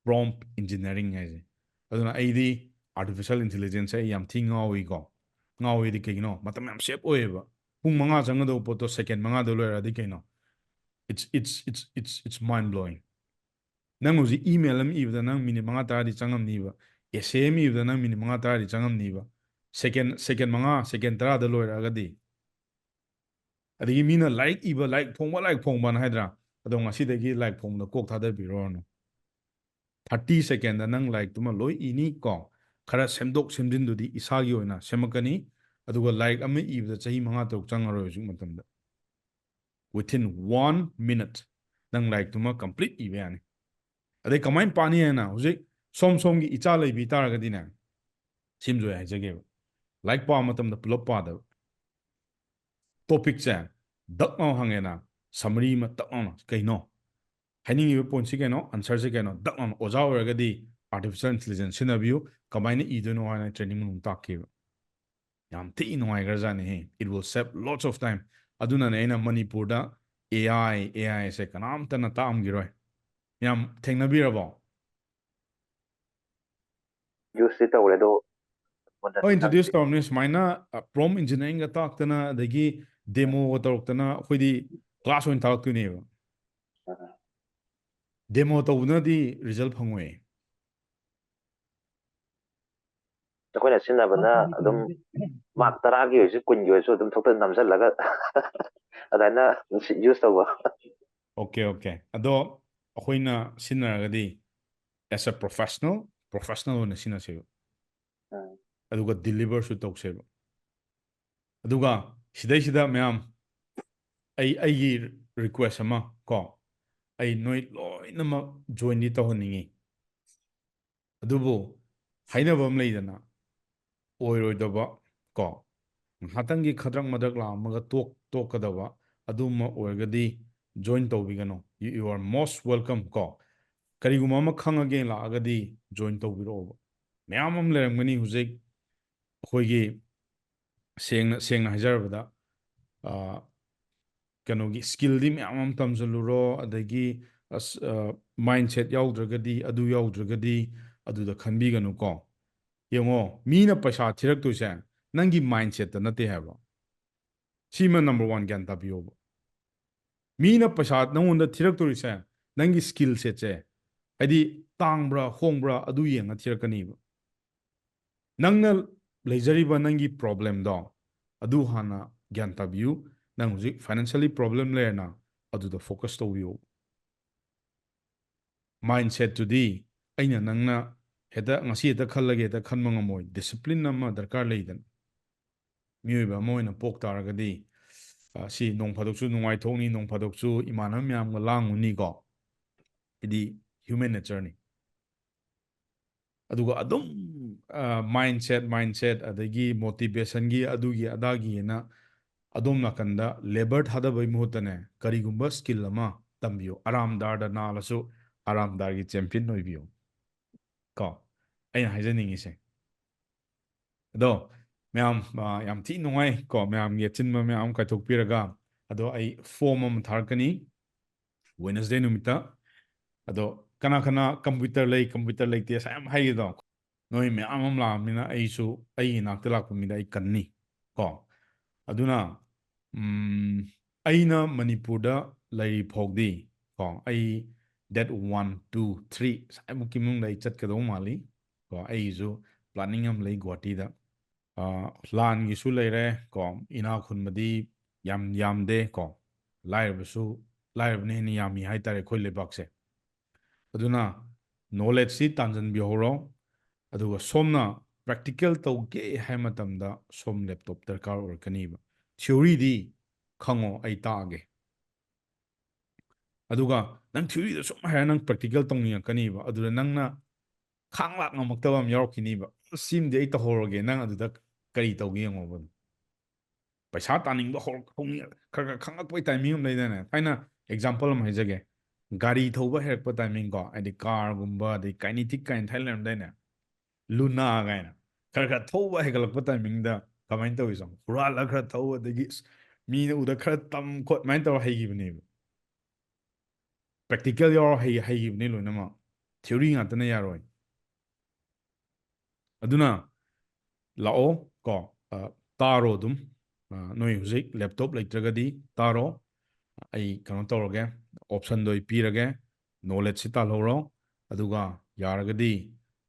Prompt engineering ꯍꯥꯏꯁꯦ꯫ ꯑꯗꯨꯅ ꯑꯩꯗꯤ artificial intelligence ꯁꯦ ꯑꯩ ꯌꯥꯝ ꯊꯤ ꯉꯥꯎꯏꯀꯣ꯫ ꯉꯥꯎꯏꯗꯤ ꯀꯩꯒꯤꯅꯣ? ꯃꯇꯝ ꯌꯥꯝ save ꯑꯣꯏꯌꯦꯕ꯫ ꯄꯨꯡ ꯃꯉꯥ ꯆꯪꯒꯗꯧꯕ ꯄꯣꯠꯇꯣ second ꯃꯉꯥꯗ ꯂꯣꯏꯔꯛꯑꯗꯤ ꯀꯩꯅꯣ? It's, it's, it's, it's, it's mind blowing. ꯅꯪ ꯍꯧꯖꯤꯛ email ꯑꯃ ꯏꯕꯗ ꯅꯪ ꯃꯤꯅꯤꯠ ꯃꯉꯥ ꯇꯔꯥꯗꯤ ꯆꯪꯉꯝꯅꯤꯕ꯫ Essay ꯑꯃ ꯏꯕꯗ ꯅꯪ ꯃꯤꯅꯤꯠ ꯃꯉꯥ ꯇꯔꯥꯗꯤ ꯆꯪꯉꯝꯅꯤꯕ꯫ Second, second ꯃꯉꯥ, second ꯇꯔꯥꯗ ꯂꯣꯏꯔꯛꯑꯒꯗꯤ꯫ ꯑꯗꯒꯤ ꯃꯤꯅ ꯂꯥꯏꯔꯤꯛ ꯏꯕ, ꯂꯥꯏꯔꯤꯛ ꯐꯣꯡꯕ, ꯂꯥꯏꯔꯤꯛ ꯐꯣꯡꯕꯅ ꯍꯥꯏꯗ꯭ꯔꯥ? ꯑꯗꯣ ꯉꯁꯤꯗꯒꯤ ꯂꯥꯏꯔꯤꯛ ꯐꯣꯡꯕꯗ ꯀꯣꯛ ꯊꯥꯗꯕꯤꯔꯨꯔꯅꯨ꯫ Thirty second ꯗ ꯅꯪ ꯂꯥꯏꯔꯤꯛꯇꯨꯃ ꯂꯣꯏ ꯏꯅꯤ ꯀꯣ꯫ ꯈꯔ ꯁꯦꯝꯗꯣꯛ ꯁꯦꯝꯖꯤꯟꯗꯨꯗꯤ ꯏꯁꯥꯒꯤ ꯑꯣꯏꯅ ꯁꯦꯝꯃꯛꯀꯅꯤ꯫ ꯑꯗꯨꯒ ꯂꯥꯏꯔꯤꯛ ꯑꯃ ꯏꯕꯗ ꯆꯍꯤ ꯃꯉꯥ ꯇꯔꯨꯛ ꯆꯪꯉꯔꯣꯏ ꯍꯧꯖꯤꯛ ꯃꯇꯝꯗ꯫ Within one minute ꯅꯪ ꯂꯥꯏꯔꯤꯛꯇꯨꯃ complete ꯏꯕ ꯌꯥꯅꯤ꯫ ꯑꯗꯩ ꯀꯃꯥꯏꯅ ꯄꯥꯅꯤ ꯍꯥꯏꯅ ꯍꯧꯖꯤꯛ ꯁꯣꯝ ꯁꯣꯝꯒꯤ ꯏꯆꯥ ꯂꯩꯕꯤ ꯇꯥꯔꯒꯗꯤꯅꯦ, ꯁꯤꯃꯁꯨ ꯑꯩ ꯍꯥꯏꯖꯒꯦꯕ, ꯂꯥꯏꯔꯤꯛ ꯄꯥꯕ ꯃꯇꯝꯗ ꯄꯨꯂꯞ ꯄꯥꯗꯕ꯫ Topic ꯁꯦ ꯗꯛ ꯂꯥꯎ ꯍꯪꯉꯦꯅ, summary ꯑꯃ ꯇꯛ ꯂꯥꯎꯅ, "ꯀꯩꯅꯣ? ꯍꯥꯏꯅꯤꯡꯉꯤꯕ point ꯁꯤ ꯀꯩꯅꯣ? Answer ꯁꯤ ꯀꯩꯅꯣ?" ꯗꯛ ꯂꯥꯎꯅ꯫ ꯑꯣꯖꯥ ꯑꯣꯏꯔꯒꯗꯤ artificial intelligence ꯁꯤꯖꯤꯟꯅꯕꯤꯌꯨ꯫ ꯀꯃꯥꯏꯅ ꯏꯗꯣꯏꯅꯣ ꯍꯥꯏꯅ training ꯃꯅꯨꯡ ꯇꯥꯛꯈꯤꯕ꯫ ꯌꯥꯝ ꯊꯤ ꯅꯨꯡꯉꯥꯏꯈ꯭ꯔꯖꯥꯠꯅꯤꯍꯦ꯫ It will save lots of time. ꯑꯗꯨꯅꯅꯦ ꯑꯩꯅ ꯃꯅꯤꯄꯨꯔꯗ AI, AI ꯁꯦ ꯀꯅꯥꯝꯇꯅ ꯇꯥꯛꯑꯝꯈꯤꯔꯣꯏ꯫ ꯌꯥꯝ ꯊꯦꯡꯅꯕꯤꯔꯕꯣ? Use ꯇꯤ ꯇꯧꯔꯦ ꯑꯗꯣ, ꯍꯣꯏ, introduce ꯇꯧꯔꯝꯅꯤ꯫ ꯁꯨꯃꯥꯏꯅ prompt engineering ꯒ ꯇꯥꯛꯇꯅ, ꯑꯗꯒꯤ demo ꯒ ꯇꯧꯔꯛꯇꯅ, ꯑꯩꯈꯣꯏꯗꯤ class ꯑꯣꯏꯅ ꯇꯥꯛꯂꯛꯇꯣꯏꯅꯦꯕ꯫ Demo ꯇꯧꯕꯅꯗꯤ result ꯐꯪꯉꯣꯏ꯫ ꯑꯩꯈꯣꯏꯅ ꯁꯤꯖꯤꯟꯅꯕꯅ ꯑꯗꯨꯝ mark ꯇꯔꯥꯒꯤ ꯑꯣꯏꯔꯁꯨ, ꯀꯨꯟꯒꯤ ꯑꯣꯏꯔꯁꯨ ꯑꯗꯨꯝ ꯊꯣꯛꯇ ꯅꯝꯁꯤꯜꯂꯒ ꯑꯗꯨꯃꯥꯏꯅ use ꯇꯧꯕ꯫ Okay, okay. ꯑꯗꯣ ꯑꯩꯈꯣꯏꯅ ꯁꯤꯖꯤꯟꯅꯔꯒꯗꯤ as a professional, professional ꯑꯣꯏꯅ ꯁꯤꯖꯤꯟꯅꯁꯦꯕ꯫ ꯎꯝ꯫ ꯑꯗꯨꯒ deliver ꯁꯨ ꯇꯧꯁꯦꯕ꯫ ꯑꯗꯨꯒ ꯁꯤꯗꯩꯁꯤꯗ ꯃꯌꯥꯝ, ꯑꯩ, ꯑꯩꯒꯤ request ꯑꯃ ꯀꯣ, ꯑꯩ ꯅꯣꯏ ꯂꯣꯏꯅꯃꯛ join ꯗꯤ ꯇꯧꯍꯟꯅꯤꯡꯉꯤ꯫ ꯑꯗꯨꯕꯨ ꯍꯥꯏꯅꯕ ꯑꯃ ꯂꯩꯗꯅ, ꯑꯣꯏꯔꯣꯏꯗꯕ ꯀꯣ, ꯉꯥꯏꯍꯥꯛꯇꯪꯒꯤ ꯈꯗ꯭ꯔꯛ ꯃꯗ꯭ꯔꯛ ꯂꯥꯛꯑꯝꯃꯒ ꯇꯣꯛ-, ꯇꯣꯛꯀꯗꯕ, ꯑꯗꯨꯝꯕ ꯑꯣꯏꯔꯒꯗꯤ join ꯇꯧꯕꯤꯒꯅꯨ꯫ You, you are most welcome ꯀꯣ꯫ ꯀꯔꯤꯒꯨꯝꯕ ꯑꯃ ꯈꯪꯉꯒꯦ ꯂꯥꯛꯑꯒꯗꯤ join ꯇꯧꯕꯤꯔꯛꯑꯣꯕ꯫ ꯃꯌꯥꯝ ꯑꯃ ꯂꯩꯔꯝꯒꯅꯤ ꯍꯧꯖꯤꯛ ꯑꯩꯈꯣꯏꯒꯤ, ꯁꯦꯡꯅ, ꯁꯦꯡꯅ ꯍꯥꯏꯖꯔꯕꯗ, ꯀꯩꯅꯣꯒꯤ skill ꯗꯤ ꯃꯌꯥꯝ ꯑꯃ ꯇꯝꯁꯤꯜꯂꯨꯔꯣ, ꯑꯗꯒꯤ ꯑꯁ ꯃꯥꯏꯟ ꯁꯦꯠ ꯌꯥꯎꯗ꯭ꯔꯒꯗꯤ, ꯑꯗꯨ ꯌꯥꯎꯗ꯭ꯔꯒꯗꯤ ꯑꯗꯨꯗ ꯈꯟꯕꯤꯒꯅꯨꯀꯣ꯫ ꯌꯦꯡꯉꯣ, ꯃꯤꯅ ꯄꯩꯁꯥ ꯊꯤꯔꯛꯇꯣꯏꯁꯦ ꯅꯪꯒꯤ ꯃꯥꯏꯟ ꯁꯦꯠꯇ ꯅꯠꯇꯦ ꯍꯥꯏꯕ꯫ ꯁꯤꯃ ꯅꯝꯕꯔ ꯋꯥꯟ ꯒ꯭ꯌꯥꯟ ꯇꯥꯕꯤꯌꯣꯕ꯫ ꯃꯤꯅ ꯄꯩꯁꯥ ꯅꯪꯉꯣꯟꯗ ꯊꯤꯔꯛꯇꯣꯔꯤꯁꯦ ꯅꯪꯒꯤ skill set ꯁꯦ, ꯍꯥꯏꯗꯤ ꯇꯥꯡꯕ꯭ꯔꯥ ꯍꯣꯡꯕ꯭ꯔꯥ ꯑꯗꯨ ꯌꯦꯡꯉ ꯊꯤꯔꯛꯀꯅꯤꯕ꯫ ꯅꯪꯅ ꯂꯩꯖꯔꯤꯕ ꯅꯪꯒꯤ problem ꯗꯣ ꯑꯗꯨ ꯍꯥꯟꯅ ꯒ꯭ꯌꯥꯟ ꯇꯥꯕꯤꯌꯨ꯫ ꯅꯪ ꯍꯧꯖꯤꯛ financially problem ꯂꯩꯔꯦꯅ, ꯑꯗꯨꯗ focus ꯇꯧꯕꯤꯌꯨ꯫ ꯃꯥꯏꯟ ꯁꯦꯠꯇꯨꯗꯤ ꯑꯩꯅ ꯅꯪꯅ ꯍꯦꯛꯇ ꯉꯁꯤ ꯍꯦꯛꯇ ꯈꯜꯂꯒꯦ ꯍꯦꯛꯇ ꯈꯟꯕ ꯉꯝꯃꯣꯏ꯫ ꯗꯤꯁꯤꯄ꯭ꯂꯤꯟ ꯑꯃ ꯗꯔꯀꯥꯔ ꯂꯩꯗꯅ꯫ ꯃꯤꯑꯣꯏꯕ ꯑꯃ ꯑꯣꯏꯅ ꯄꯣꯛ ꯇꯥꯔꯒꯗꯤ, ꯑ, ꯁꯤ ꯅꯣꯡ ꯐꯥꯗꯣꯛꯁꯨ ꯅꯨꯡꯉꯥꯏꯊꯣꯛꯅꯤ, ꯅꯣꯡ ꯐꯥꯗꯣꯛꯁꯨ ꯏꯃꯥꯟꯅꯕ ꯃꯌꯥꯝꯒ ꯂꯥꯡꯉꯨꯅꯤꯀꯣ꯫ ꯍꯥꯏꯗꯤ human nature ꯅꯤ꯫ ꯑꯗꯨꯒ ꯑꯗꯨꯝ, ꯑ, ꯃꯥꯏꯟ ꯁꯦꯠ, ꯃꯥꯏꯟ ꯁꯦꯠ, ꯑꯗꯒꯤ ꯃꯣꯇꯤꯚꯦꯁꯟꯒꯤ ꯑꯗꯨꯒꯤ ꯑꯗꯥꯒꯤꯅ ꯑꯗꯣꯝ ꯅꯥꯀꯟꯗ ꯂꯦꯕꯔ ꯊꯥꯗꯕꯩ ꯃꯍꯨꯠꯇꯅꯦ, ꯀꯔꯤꯒꯨꯝꯕ ꯁ꯭ꯀꯤꯜ ꯑꯃ ꯇꯝꯕꯤꯌꯨ꯫ ꯑꯔꯥꯝꯗꯥꯔꯗ ꯅꯥꯜꯂꯁꯨ ꯑꯔꯥꯝꯗꯥꯔꯒꯤ ꯆꯦꯝꯄꯤꯌꯟ ꯑꯣꯏꯕꯤꯌꯨ꯫ ꯀꯣ, ꯑꯩꯅ ꯍꯥꯏꯖꯅꯤꯡꯉꯤꯁꯦ꯫ ꯑꯗꯣ ꯃꯌꯥꯝ, ꯑ, ꯌꯥꯝ ꯊꯤ ꯅꯨꯡꯉꯥꯏ ꯀꯣ, ꯃꯌꯥꯝꯒꯤ ꯑꯆꯤꯟꯕ ꯃꯌꯥꯝ ꯑꯃ ꯀꯥꯏꯊꯣꯛꯄꯤꯔꯒ꯫ ꯑꯗꯣ ꯑꯩ ꯐꯣꯝ ꯑꯃ ꯊꯥꯔꯛꯀꯅꯤ ꯋꯦꯅꯁꯗꯦ ꯅꯨꯃꯤꯠꯇ꯫ ꯑꯗꯣ ꯀꯅꯥ ꯀꯅꯥ ꯀꯝꯄ꯭ꯌꯨꯇꯔ ꯂꯩ, ꯀꯝꯄ꯭ꯌꯨꯇꯔ ꯂꯩꯇꯦ ꯁꯥꯏ ꯌꯥꯝ ꯍꯥꯏꯒꯦꯗꯣ, ꯅꯣꯏ ꯃꯌꯥꯝ ꯑꯃ ꯂꯥꯛꯑꯕꯅꯤꯅ ꯑꯩꯁꯨ ꯑꯩꯒꯤ ꯏꯅꯥꯛꯇ ꯂꯥꯛꯄ ꯃꯤꯗ ꯑꯩ ꯀꯟꯅꯤ ꯀꯣ꯫ ꯑꯗꯨꯅ, ꯎꯝ, ꯑꯩꯅ ꯃꯅꯤꯄꯨꯔꯗ ꯂꯩꯔꯤ ꯐꯥꯎꯗꯤ ꯀꯣ, ꯑꯩ date one, two, three ꯁ꯭ꯋꯥꯏꯃꯨꯛꯀꯤ ꯃꯅꯨꯡꯗ ꯑꯩ ꯆꯠꯀꯗꯧ ꯃꯥꯜꯂꯤ ꯀꯣ꯫ ꯑꯩꯒꯤꯁꯨ planning ꯑꯃ ꯂꯩ ꯒꯨꯍꯥꯇꯤꯗ꯫ ꯑ, ꯂꯥꯟꯒꯤꯁꯨ ꯂꯩꯔꯦ ꯀꯣ, ꯏꯅꯥ ꯈꯨꯟꯕꯗꯤ ꯌꯥꯝ ꯌꯥꯝꯗꯦ ꯀꯣ, ꯂꯥꯏꯔꯕꯁꯨ, ꯂꯥꯏꯔꯕꯅ ꯍꯦꯟꯅ ꯌꯥꯝꯃꯤ ꯍꯥꯏꯇꯥꯔꯦ ꯑꯩꯈꯣꯏ ꯂꯩꯕꯥꯛꯁꯦ꯫ ꯑꯗꯨꯅ ꯅꯣꯂꯦꯖꯁꯤ ꯇꯥꯟꯖꯟꯕꯤꯍꯧꯔꯣ꯫ ꯑꯗꯨꯒ ꯁꯣꯝꯅ ꯄ꯭ꯔꯦꯛꯇꯤꯀꯦꯜ ꯇꯧꯒꯦ ꯍꯥꯏ ꯃꯇꯝꯗ ꯁꯣꯝ ꯂꯦꯞꯇꯣꯞ ꯗꯔꯀꯥꯔ ꯑꯣꯏꯔꯛꯀꯅꯤꯕ꯫ ꯊꯤꯑꯣꯔꯤꯗꯤ ꯈꯪꯉꯣ, ꯑꯩ ꯇꯥꯛꯑꯒꯦ꯫ ꯑꯗꯨꯒ ꯅꯪ ꯊꯤꯑꯣꯔꯤꯗ ꯁꯨꯝ ꯍꯩꯔ ꯅꯪ ꯄ꯭ꯔꯦꯛꯇꯤꯀꯦꯜ ꯇꯧꯅꯤꯡꯉꯛꯀꯅꯤꯕ꯫ ꯑꯗꯨꯗ ꯅꯪꯅ ꯈꯥꯡ ꯂꯥꯛ ꯉꯝꯃꯛꯇꯕ ꯑꯃ ꯌꯥꯎꯔꯛꯈꯤꯅꯤꯕ꯫ "ꯑꯁ, ꯁꯤꯃꯗꯤ ꯑꯩ ꯇꯧꯍꯧꯔꯒꯦ", ꯅꯪ ꯑꯗꯨꯗ ꯀꯔꯤ ꯇꯧꯒꯦ ꯌꯦꯡꯉꯣꯕ꯫ ꯄꯩꯁꯥ ꯇꯥꯅꯤꯡꯕ ꯍꯧꯔꯛ-, ꯍꯧꯅꯤꯡ-, ꯈꯔ ꯈꯔ ꯈꯪꯉꯛꯄꯩ ꯇꯥꯏꯃꯤꯡ ꯑꯃ ꯂꯩꯗꯥꯏꯅꯦ? ꯊꯥꯏꯅ ꯑꯦꯛꯖꯥꯝꯄꯜ ꯑꯃ ꯍꯥꯏꯖꯒꯦ꯫ ꯒꯥꯔꯤ ꯊꯧꯕ ꯍꯩꯔꯛꯄ ꯇꯥꯏꯃꯤꯡ ꯀꯣ, ꯍꯥꯏꯗꯤ ꯀꯥꯔꯒꯨꯝꯕ, ꯑꯗꯩ ꯀꯥꯏꯅꯤꯇꯤꯛ ꯀꯥꯏꯅ ꯊꯥꯏꯅ ꯂꯩꯔꯝꯗꯥꯏꯅꯦ? ꯂꯨꯅꯥ ꯀꯥꯏꯅ꯫ ꯈꯔ ꯈꯔ ꯊꯧꯕ ꯍꯩꯒꯠꯂꯛꯄ ꯇꯥꯏꯃꯤꯡꯗ ꯀꯃꯥꯏꯅ ꯇꯧꯏ ꯆꯪ? ꯍꯨꯔꯥꯜꯂ ꯈꯔ ꯊꯧ, ꯑꯗꯒꯤ ꯑꯁ, ꯃꯤꯅ ꯎꯗ ꯈꯔ ꯇꯝ ꯈꯣꯠ ꯑꯗꯨꯃꯥꯏꯅ ꯇꯧꯔ ꯍꯩꯈꯤꯕꯅꯦꯕ꯫ ꯄ꯭ꯔꯦꯛꯇꯤꯀꯦꯜ ꯌꯥꯎꯔ ꯍꯩ ꯍꯩꯈꯤꯕꯅꯤ ꯂꯣꯏꯅꯃꯛ꯫ ꯊꯤꯑꯣꯔꯤ ꯉꯥꯛꯇꯅ ꯌꯥꯔꯣꯏ꯫ ꯑꯗꯨꯅ ꯂꯥꯛꯑꯣ ꯀꯣ, ꯑ, ꯇꯥꯔꯣ ꯑꯗꯨꯝ꯫ ꯑ, ꯅꯣꯏ ꯍꯧꯖꯤꯛ ꯂꯦꯞꯇꯣꯞ ꯂꯩꯇ꯭ꯔꯒꯗꯤ ꯇꯥꯔꯣ꯫ ꯑꯩ ꯀꯩꯅꯣ ꯇꯧꯔꯒꯦ, ꯑꯣꯞꯁꯟꯗꯣ ꯑꯩ ꯄꯤꯔꯒꯦ꯫ ꯅꯣꯂꯦꯖꯁꯤ ꯇꯥꯜꯍꯧꯔꯣ꯫ ꯑꯗꯨꯒ ꯌꯥꯔꯒꯗꯤ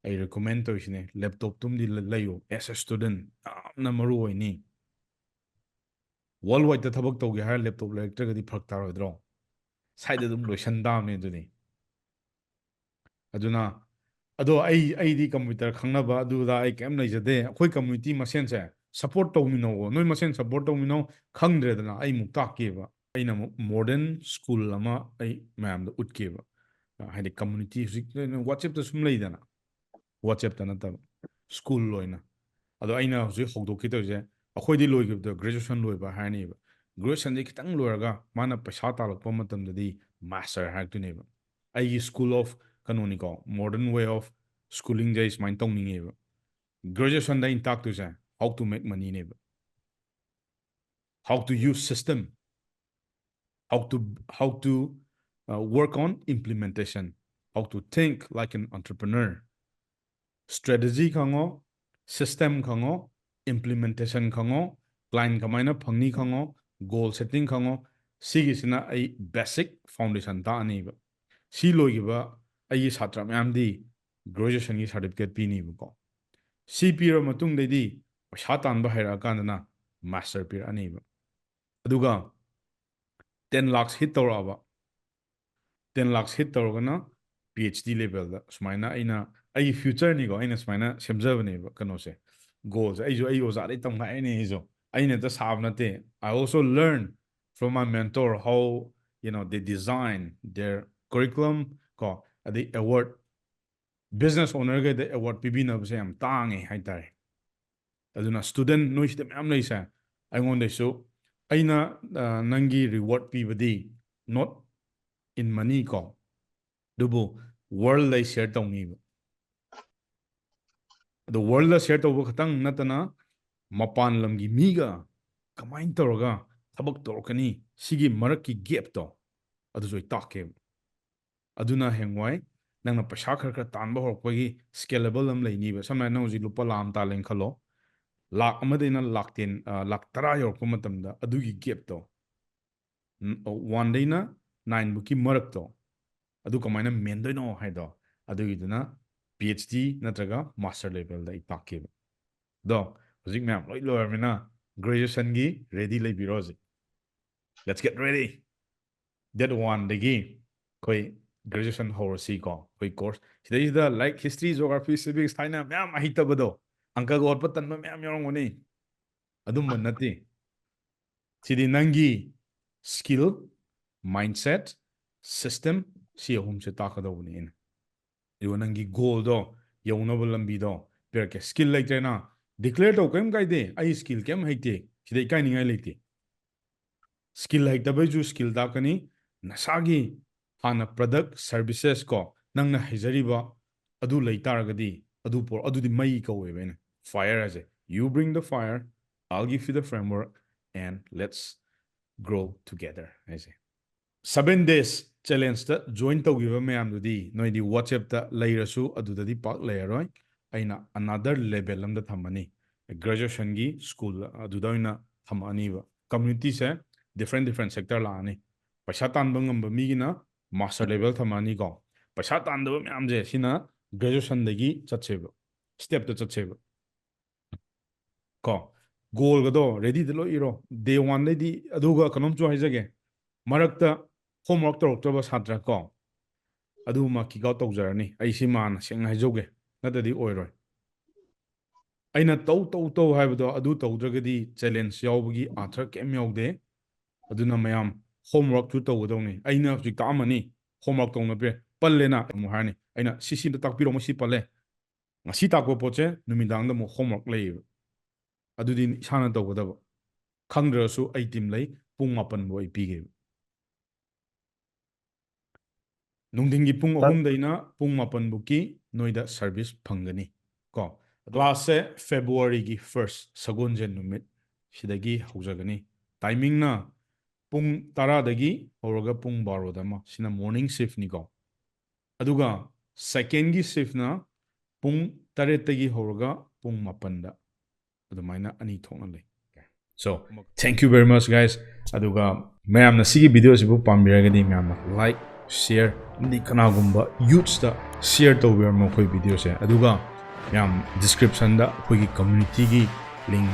ꯑꯩ ꯔꯤꯀꯣꯃꯦꯟ ꯇꯧꯔꯤꯁꯤꯅꯦ, ꯂꯦꯞꯇꯣꯞꯇꯨꯝꯗꯤ ꯂ-, ꯂꯩꯌꯨ꯫ ꯑꯦꯁ ꯑꯦ ꯁ꯭ꯇꯨꯗꯦꯟ ꯌꯥꯝꯅ ꯃꯔꯨ ꯑꯣꯏꯅꯤ꯫ ꯋꯥꯔꯜ ꯋꯥꯏꯗ ꯊꯕꯛ ꯇꯧꯒꯦ ꯍꯥꯏꯔ ꯂꯦꯞꯇꯣꯞ ꯂꯩꯔꯛꯇ꯭ꯔꯒꯗꯤ ꯐꯔꯛ ꯇꯥꯔꯣꯏꯗ꯭ꯔꯣ? ꯁ꯭ꯋꯥꯏꯗ ꯑꯗꯨꯝ ꯂꯣꯏꯁꯟ ꯇꯥꯕꯅꯦ ꯑꯗꯨꯗꯤ꯫ ꯑꯗꯨꯅ, ꯑꯗꯣ ꯑꯩ, ꯑꯩꯗꯤ ꯀꯝꯄ꯭ꯌꯨꯇꯔ ꯈꯪꯅꯕ ꯑꯗꯨꯗ ꯑꯩ ꯀꯩꯝ ꯂꯩꯖꯗꯦ꯫ ꯑꯩꯈꯣꯏ ꯀꯝꯃ꯭ꯌꯨꯅꯤꯇꯤ ꯃꯁꯦꯟꯁꯦ ꯁꯞꯄꯣꯔꯠ ꯇꯧꯃꯤꯟꯅꯧꯑꯣ꯫ ꯅꯣꯏ ꯃꯁꯦꯟ ꯁꯞꯄꯣꯔꯠ ꯇꯧꯃꯤꯟꯅꯧ꯫ ꯈꯪꯗ꯭ꯔꯦꯗꯅ, ꯑꯩ ꯑꯃꯨꯛ ꯇꯥꯛꯀꯦꯕ꯫ ꯑꯩꯅ ꯑꯃꯨꯛ ꯃꯣꯗꯔꯟ ꯁ꯭ꯀꯨꯜ ꯑꯃ ꯑꯩ ꯃꯌꯥꯝꯗ ꯎꯠꯀꯦꯕ꯫ ꯍꯥꯏꯗꯤ ꯀꯝꯃ꯭ꯌꯨꯅꯤꯇꯤ ꯍꯧꯖꯤꯛ ꯅꯣꯏ WhatsApp-ꯇ ꯁꯨꯝ ꯂꯩꯗꯅ, WhatsApp-ꯇ ꯅꯠꯇꯕ, ꯁ꯭ꯀꯨꯜ ꯑꯣꯏꯅ꯫ ꯑꯗꯣ ꯑꯩꯅ ꯍꯧꯖꯤꯛ ꯍꯧꯗꯣꯛꯀꯦ ꯇꯧꯔꯤꯁꯦ, ꯑꯩꯈꯣꯏꯗꯤ ꯂꯣꯏꯈꯤꯕꯗ graduation ꯂꯣꯏꯕ ꯍꯥꯏꯔꯅꯦꯕ꯫ Graduation-ꯁꯦ ꯈꯤꯇꯪ ꯂꯣꯏꯔꯒ ꯃꯥꯅ ꯄꯩꯁꯥ ꯇꯥꯜꯂꯛꯄ ꯃꯇꯝꯗꯗꯤ ꯃꯥꯁꯇꯔ ꯍꯥꯏꯔꯛꯇꯣꯏꯅꯦꯕ꯫ ꯑꯩꯒꯤ school of ꯀꯩꯅꯣꯅꯤꯀꯣ, modern way of schooling-ꯁꯦ ꯑꯩ ꯁꯨꯃꯥꯏꯅ ꯇꯧꯅꯤꯡꯉꯦꯕ꯫ Graduation-ꯗ ꯑꯩꯅ ꯇꯥꯛꯇꯣꯏꯁꯦ how to make money-ꯅꯦꯕ꯫ How to use system, how to, how to, uh, work on implementation, how to think like an entrepreneur, strategy ꯈꯪꯉꯣ, system ꯈꯪꯉꯣ, implementation ꯈꯪꯉꯣ, client ꯀꯃꯥꯏꯅ ꯐꯪꯅꯤ ꯈꯪꯉꯣ, goal setting ꯈꯪꯉꯣ꯫ ꯁꯤꯒꯤꯁꯤꯅ ꯑꯩ basic foundation ꯇꯥꯛꯑꯅꯤꯕ꯫ ꯁꯤ ꯂꯣꯏꯈꯤꯕ ꯑꯩꯒꯤ ꯁꯥꯇ꯭ꯔ ꯃꯌꯥꯝꯗꯤ graduation-ꯒꯤ certificate ꯄꯤꯅꯤꯕꯀꯣ꯫ ꯁꯤ ꯄꯤꯔꯕ ꯃꯇꯨꯡꯗꯩꯗꯤ ꯄꯩꯁꯥ ꯇꯥꯟꯕ ꯍꯩꯔꯛꯑꯀꯥꯟꯗꯅ ꯃꯥꯁꯇꯔ ꯄꯤꯔꯛꯑꯅꯤꯕ꯫ ꯑꯗꯨꯒ ten lakhs hit ꯇꯧꯔꯛꯑꯕ, ten lakhs hit ꯇꯧꯔꯒꯅ PhD level-ꯗ ꯁꯨꯃꯥꯏꯅ ꯑꯩꯅ, ꯑꯩꯒꯤ future-ꯅꯤꯀꯣ, ꯑꯩꯅ ꯁꯨꯃꯥꯏꯅ ꯁꯦꯝꯖꯕꯅꯦꯕ ꯀꯩꯅꯣꯁꯦ, goal-ꯁꯦ꯫ ꯑꯩꯁꯨ ꯑꯩ ꯑꯣꯖꯥꯗꯩ ꯇꯝꯈꯥꯏꯔꯤꯅꯦ ꯑꯩꯁꯨ꯫ ꯑꯩꯅ ꯍꯦꯛꯇ ꯁꯥꯕ ꯅꯠꯇꯦ꯫ I also learn from my mentor how, you know, they design their curriculum ꯀꯣ, ꯑꯗꯩ award, business owner-ꯈꯩꯗ award ꯄꯤꯕꯤꯅꯕꯁꯦ ꯌꯥꯝ ꯇꯥꯡꯉꯦ ꯍꯥꯏꯇꯥꯔꯦ꯫ ꯑꯗꯨꯅ student ꯅꯣꯏꯁꯤꯗ ꯃꯌꯥꯝ ꯂꯩꯁꯦ, ꯑꯩꯉꯣꯟꯗꯁꯨ ꯑꯩꯅ, ꯑ, ꯅꯪꯒꯤ reward ꯄꯤꯕꯗꯤ not in money ꯀꯣ, ꯑꯗꯨꯕꯨ world-ꯗ ꯑꯩ share ꯇꯧꯅꯤꯕ꯫ ꯑꯗꯣ world-ꯗ share ꯇꯧꯕ ꯈꯛꯇꯪ ꯅꯠꯇꯅ ꯃꯄꯥꯟ ꯂꯝꯒꯤ ꯃꯤꯒ ꯀꯃꯥꯏꯅ ꯇꯧꯔꯒ ꯊꯕꯛ ꯇꯧꯔꯛꯀꯅꯤ, ꯁꯤꯒꯤ ꯃꯔꯛꯀꯤ gapꯇꯣ ꯑꯗꯨꯁꯨ ꯑꯩ ꯇꯥꯛꯀꯦꯕ꯫ ꯑꯗꯨꯅ ꯍꯌꯦꯡꯋꯥꯏ ꯅꯪꯅ ꯄꯩꯁꯥ ꯈꯔ ꯈꯔ ꯇꯥꯟꯕ ꯍꯧꯔꯛꯄꯒꯤ scalable ꯑꯃ ꯂꯩꯅꯤꯕ꯫ ꯁꯝꯅ ꯍꯥꯏꯔꯕꯗ ꯅꯪ ꯍꯧꯖꯤꯛ ꯂꯨꯄꯥ ꯂꯥꯈ ꯑꯃ ꯇꯥꯜꯂꯦꯅ ꯈꯜꯂꯣ, ꯂꯥꯈ ꯑꯃꯗꯩꯅ ꯂꯥꯈ ꯇꯦꯟ, ꯑ, ꯂꯥꯈ ꯇꯔꯥ ꯌꯧꯔꯛꯄ ꯃꯇꯝꯗ ꯑꯗꯨꯒꯤ gapꯇꯣ, ꯎꯝ, one ꯗꯩꯅ nine ꯕꯨꯛꯀꯤ ꯃꯔꯛꯇꯣ, ꯑꯗꯨ ꯀꯃꯥꯏꯅ ꯃꯦꯟꯗꯣꯏꯅꯣ ꯍꯥꯏꯗꯣ, ꯑꯗꯨꯒꯤꯗꯨꯅ PhD ꯅꯠꯇ꯭ꯔꯒ master levelꯗ ꯑꯩ ꯇꯥꯛꯀꯦꯕ꯫ ꯑꯗꯣ ꯍꯧꯖꯤꯛ ꯃꯌꯥꯝ ꯂꯣꯏ ꯂꯣꯏꯔꯕꯅꯤꯅ graduationꯒꯤ ready ꯂꯩꯕꯤꯔꯣ ꯍꯧꯖꯤꯛ꯫ Let's get ready. Date oneꯗꯒꯤ ꯑꯩꯈꯣꯏ graduation ꯍꯧꯔꯁꯤꯀꯣ꯫ ꯑꯩꯈꯣꯏ course ꯁꯤꯗꯩꯁꯤꯗ, like, history, geography, civics, ꯊꯥꯏꯅ ꯃꯌꯥꯝ ꯍꯩꯇꯕꯗꯣ, ꯑꯪꯀꯒ ꯍꯣꯠꯄ ꯇꯟꯕ ꯃꯌꯥꯝ ꯌꯥꯎꯔꯝꯒꯅꯤ꯫ ꯑꯗꯨꯝꯕ ꯅꯠꯇꯦ꯫ ꯁꯤꯗꯤ ꯅꯪꯒꯤ skill, mindset, system, ꯁꯤ ꯑꯍꯨꯝꯁꯦ ꯇꯥꯛꯀꯗꯧꯕꯅꯤ ꯑꯩꯅ꯫ ꯑꯗꯨꯒ ꯅꯪꯒꯤ goalꯗꯣ ꯌꯧꯅꯕ ꯂꯝꯕꯤꯗꯣ ꯄꯤꯔꯛꯀꯦ꯫ Skill ꯂꯩꯇ꯭ꯔꯦꯅ declare ꯇꯧ, ꯀꯔꯤꯝ ꯀꯥꯏꯗꯦ꯫ "ꯑꯩ skill ꯀꯔꯤꯝ ꯍꯩꯇꯦ", ꯁꯤꯗ ꯏꯀꯥꯏꯅꯤꯡꯉꯥꯏ ꯂꯩꯇꯦ꯫ Skill ꯍꯩꯇꯕꯩꯁꯨ skill ꯇꯥꯛꯀꯅꯤ꯫ ꯅꯁꯥꯒꯤ ꯍꯥꯟꯅ product, services ꯀꯣ, ꯅꯪꯅ ꯍꯩꯖꯔꯤꯕ ꯑꯗꯨ ꯂꯩ ꯇꯥꯔꯒꯗꯤ ꯑꯗꯨ ꯄꯣꯔ-, ꯑꯗꯨꯗꯤ ꯃꯩ ꯀꯧꯋꯦꯕ ꯑꯩꯅ꯫ Fire ꯍꯥꯏꯁꯦ, "You bring the fire, I'll give you the framework, and let's grow together" ꯍꯥꯏꯁꯦ꯫ Seven days challengeꯇ join ꯇꯧꯈꯤꯕ ꯃꯌꯥꯝꯗꯨꯗꯤ ꯅꯣꯏꯗꯤ WhatsAppꯇ ꯂꯩꯔꯁꯨ ꯑꯗꯨꯗꯗꯤ ꯄꯥꯛ ꯂꯩꯔꯔꯣꯏ꯫ ꯑꯩꯅ another level ꯑꯃꯗ ꯊꯝꯃꯅꯤ꯫ Graduationꯒꯤ school ꯑꯗꯨꯗ ꯑꯣꯏꯅ ꯊꯝꯃꯛꯑꯅꯤꯕ꯫ Communityꯁꯦ different different sector ꯂꯥꯛꯑꯅꯤ꯫ ꯄꯩꯁꯥ ꯇꯥꯟꯕ ꯉꯝꯕ ꯃꯤꯒꯤꯅ master level ꯊꯝꯃꯛꯑꯅꯤꯀꯣ꯫ ꯄꯩꯁꯥ ꯇꯥꯟꯗꯕ ꯃꯌꯥꯝꯁꯦ ꯁꯤꯅ graduationꯗꯒꯤ ꯆꯠꯁꯦꯕ, stepꯇ ꯆꯠꯁꯦꯕ꯫ ꯀꯣ, goalꯒꯗꯣ readyꯗ ꯂꯣꯏ ꯏꯔꯣ꯫ Day oneꯗꯩꯗꯤ꯫ ꯑꯗꯨꯒ ꯀꯩꯅꯣꯝꯁꯨ ꯍꯥꯏꯖꯒꯦ, ꯃꯔꯛꯇ homework ꯇꯧꯔꯛꯇ꯭ꯔꯕ ꯁꯥꯇ꯭ꯔ ꯀꯣ, ꯑꯗꯨꯃ kick out ꯇꯧꯖꯔꯅꯤ꯫ ꯑꯩ ꯁꯤ ꯃꯥꯅ ꯁꯦꯡꯅ ꯍꯥꯏꯖꯧꯒꯦ, ꯅꯠꯇ꯭ꯔꯗꯤ ꯑꯣꯏꯔꯣꯏ꯫ ꯑꯩꯅ "ꯇꯧ, ꯇꯧ, ꯇꯧ" ꯍꯥꯏꯕꯗꯣ ꯑꯗꯨ ꯇꯧꯗ꯭ꯔꯒꯗꯤ challenge ꯌꯥꯎꯕꯒꯤ ꯑꯥꯔꯊ ꯀꯩꯝ ꯌꯥꯎꯗꯦ꯫ ꯑꯗꯨꯅ ꯃꯌꯥꯝ homeworkꯁꯨ ꯇꯧꯒꯗꯧꯅꯤ꯫ ꯑꯩꯅ ꯍꯧꯖꯤꯛ ꯇꯥꯛꯑꯝꯃꯅꯤ, homework ꯇꯧꯅꯕ ꯄꯜꯂꯦꯅ ꯑꯃꯨꯛ ꯍꯥꯏꯔꯅꯤ꯫ ꯑꯩꯅ "ꯁꯤ, ꯁꯤ ꯑꯝꯇ ꯇꯥꯛꯄꯤꯔꯣ, ꯃꯁꯤ ꯄꯜꯂꯦ"꯫ ꯉꯁꯤ ꯇꯥꯛꯄ ꯄꯣꯠꯁꯦ ꯅꯨꯃꯤꯗꯥꯡꯗ ꯑꯃꯨꯛ homework ꯂꯩꯌꯦꯕ꯫ ꯑꯗꯨꯗꯤ ꯏꯁꯥꯅ ꯇꯧꯒꯗꯕ꯫ ꯈꯪꯗ꯭ꯔꯒꯁꯨ ꯑꯩ team ꯂꯩ, ꯄꯨꯡ ꯃꯥꯄꯟꯕꯨ ꯑꯩ ꯄꯤꯒꯦꯕ꯫ ꯅꯨꯡꯊꯤꯟꯒꯤ ꯄꯨꯡ ꯁꯥꯔ, ꯑꯍꯨꯝꯗꯩꯅ ꯄꯨꯡ ꯃꯥꯄꯟꯕꯨꯛꯀꯤ ꯅꯣꯏꯗ service ꯐꯪꯒꯅꯤ ꯀꯣ꯫ Classꯁꯦ Februaryꯒꯤ first, ꯁꯒꯣꯜꯁꯦꯟ ꯅꯨꯃꯤꯠ ꯁꯤꯗꯒꯤ ꯍꯧꯖꯒꯅꯤ꯫ Timingꯅ ꯄꯨꯡ ꯇꯔꯥꯗꯒꯤ ꯍꯧꯔꯒ ꯄꯨꯡ ꯕꯥꯔꯣꯗ ꯑꯃ, ꯁꯤꯅ morning shiftꯅꯤꯀꯣ꯫ ꯑꯗꯨꯒ secondꯒꯤ shiftꯅ ꯄꯨꯡ ꯇꯔꯦꯠꯇꯒꯤ ꯍꯧꯔꯒ ꯄꯨꯡ ꯃꯥꯄꯟꯗ꯫ ꯑꯗꯨꯃꯥꯏꯅ ꯑꯅꯤ ꯊꯣꯛꯅ ꯂꯩ꯫ So, thank you very much, guys. ꯑꯗꯨꯒ ꯃꯌꯥꯝꯅ ꯁꯤꯒꯤ video ꯑꯁꯤꯕꯨ ꯄꯥꯝꯕꯤꯔꯒꯗꯤ ꯃꯌꯥꯝꯅ like, share, ꯑꯃꯗꯤ ꯀꯅꯥꯒꯨꯝꯕ youthsꯇ share ꯇꯧꯕꯤꯔꯝꯃꯣ ꯑꯩꯈꯣꯏ videoꯁꯦ꯫ ꯑꯗꯨꯒ ꯃꯌꯥꯝ descriptionꯗ ꯑꯩꯈꯣꯏꯒꯤ communityꯒꯤ link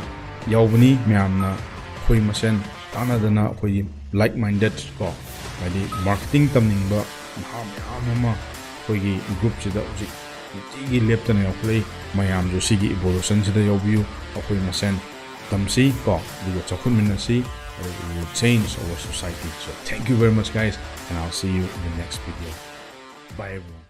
ꯌꯥꯎꯕꯅꯤ꯫ ꯃꯌꯥꯝꯅ ꯑꯩꯈꯣꯏ ꯃꯁꯦꯟ ꯇꯥꯟꯅꯗꯅ ꯑꯩꯈꯣꯏꯒꯤ like minded ꯀꯣ, ꯍꯥꯏꯗꯤ marketing ꯇꯝꯅꯤꯡꯕ ꯅꯍꯥ ꯃꯌꯥꯝ ꯑꯃ ꯑꯩꯈꯣꯏꯒꯤ groupꯁꯤꯗ ꯍꯧꯖꯤꯛ ꯅꯨꯡꯇꯤꯒꯤ ꯂꯦꯞꯇꯅ ꯌꯥꯎꯈꯠꯂꯛꯏ꯫ ꯃꯌꯥꯝꯁꯨ ꯁꯤꯒꯤ evolutionꯁꯤꯗ ꯌꯥꯎꯕꯤꯌꯨ꯫ ꯑꯩꯈꯣꯏ ꯃꯁꯦꯟ ꯇꯝꯁꯤ ꯀꯣ, ꯑꯗꯨꯒ ꯆꯥꯎꯈꯠꯃꯤꯟꯅꯁꯤ꯫ We will change our society. So thank you very much, guys, and I'll see you in the next video. Bye, everyone.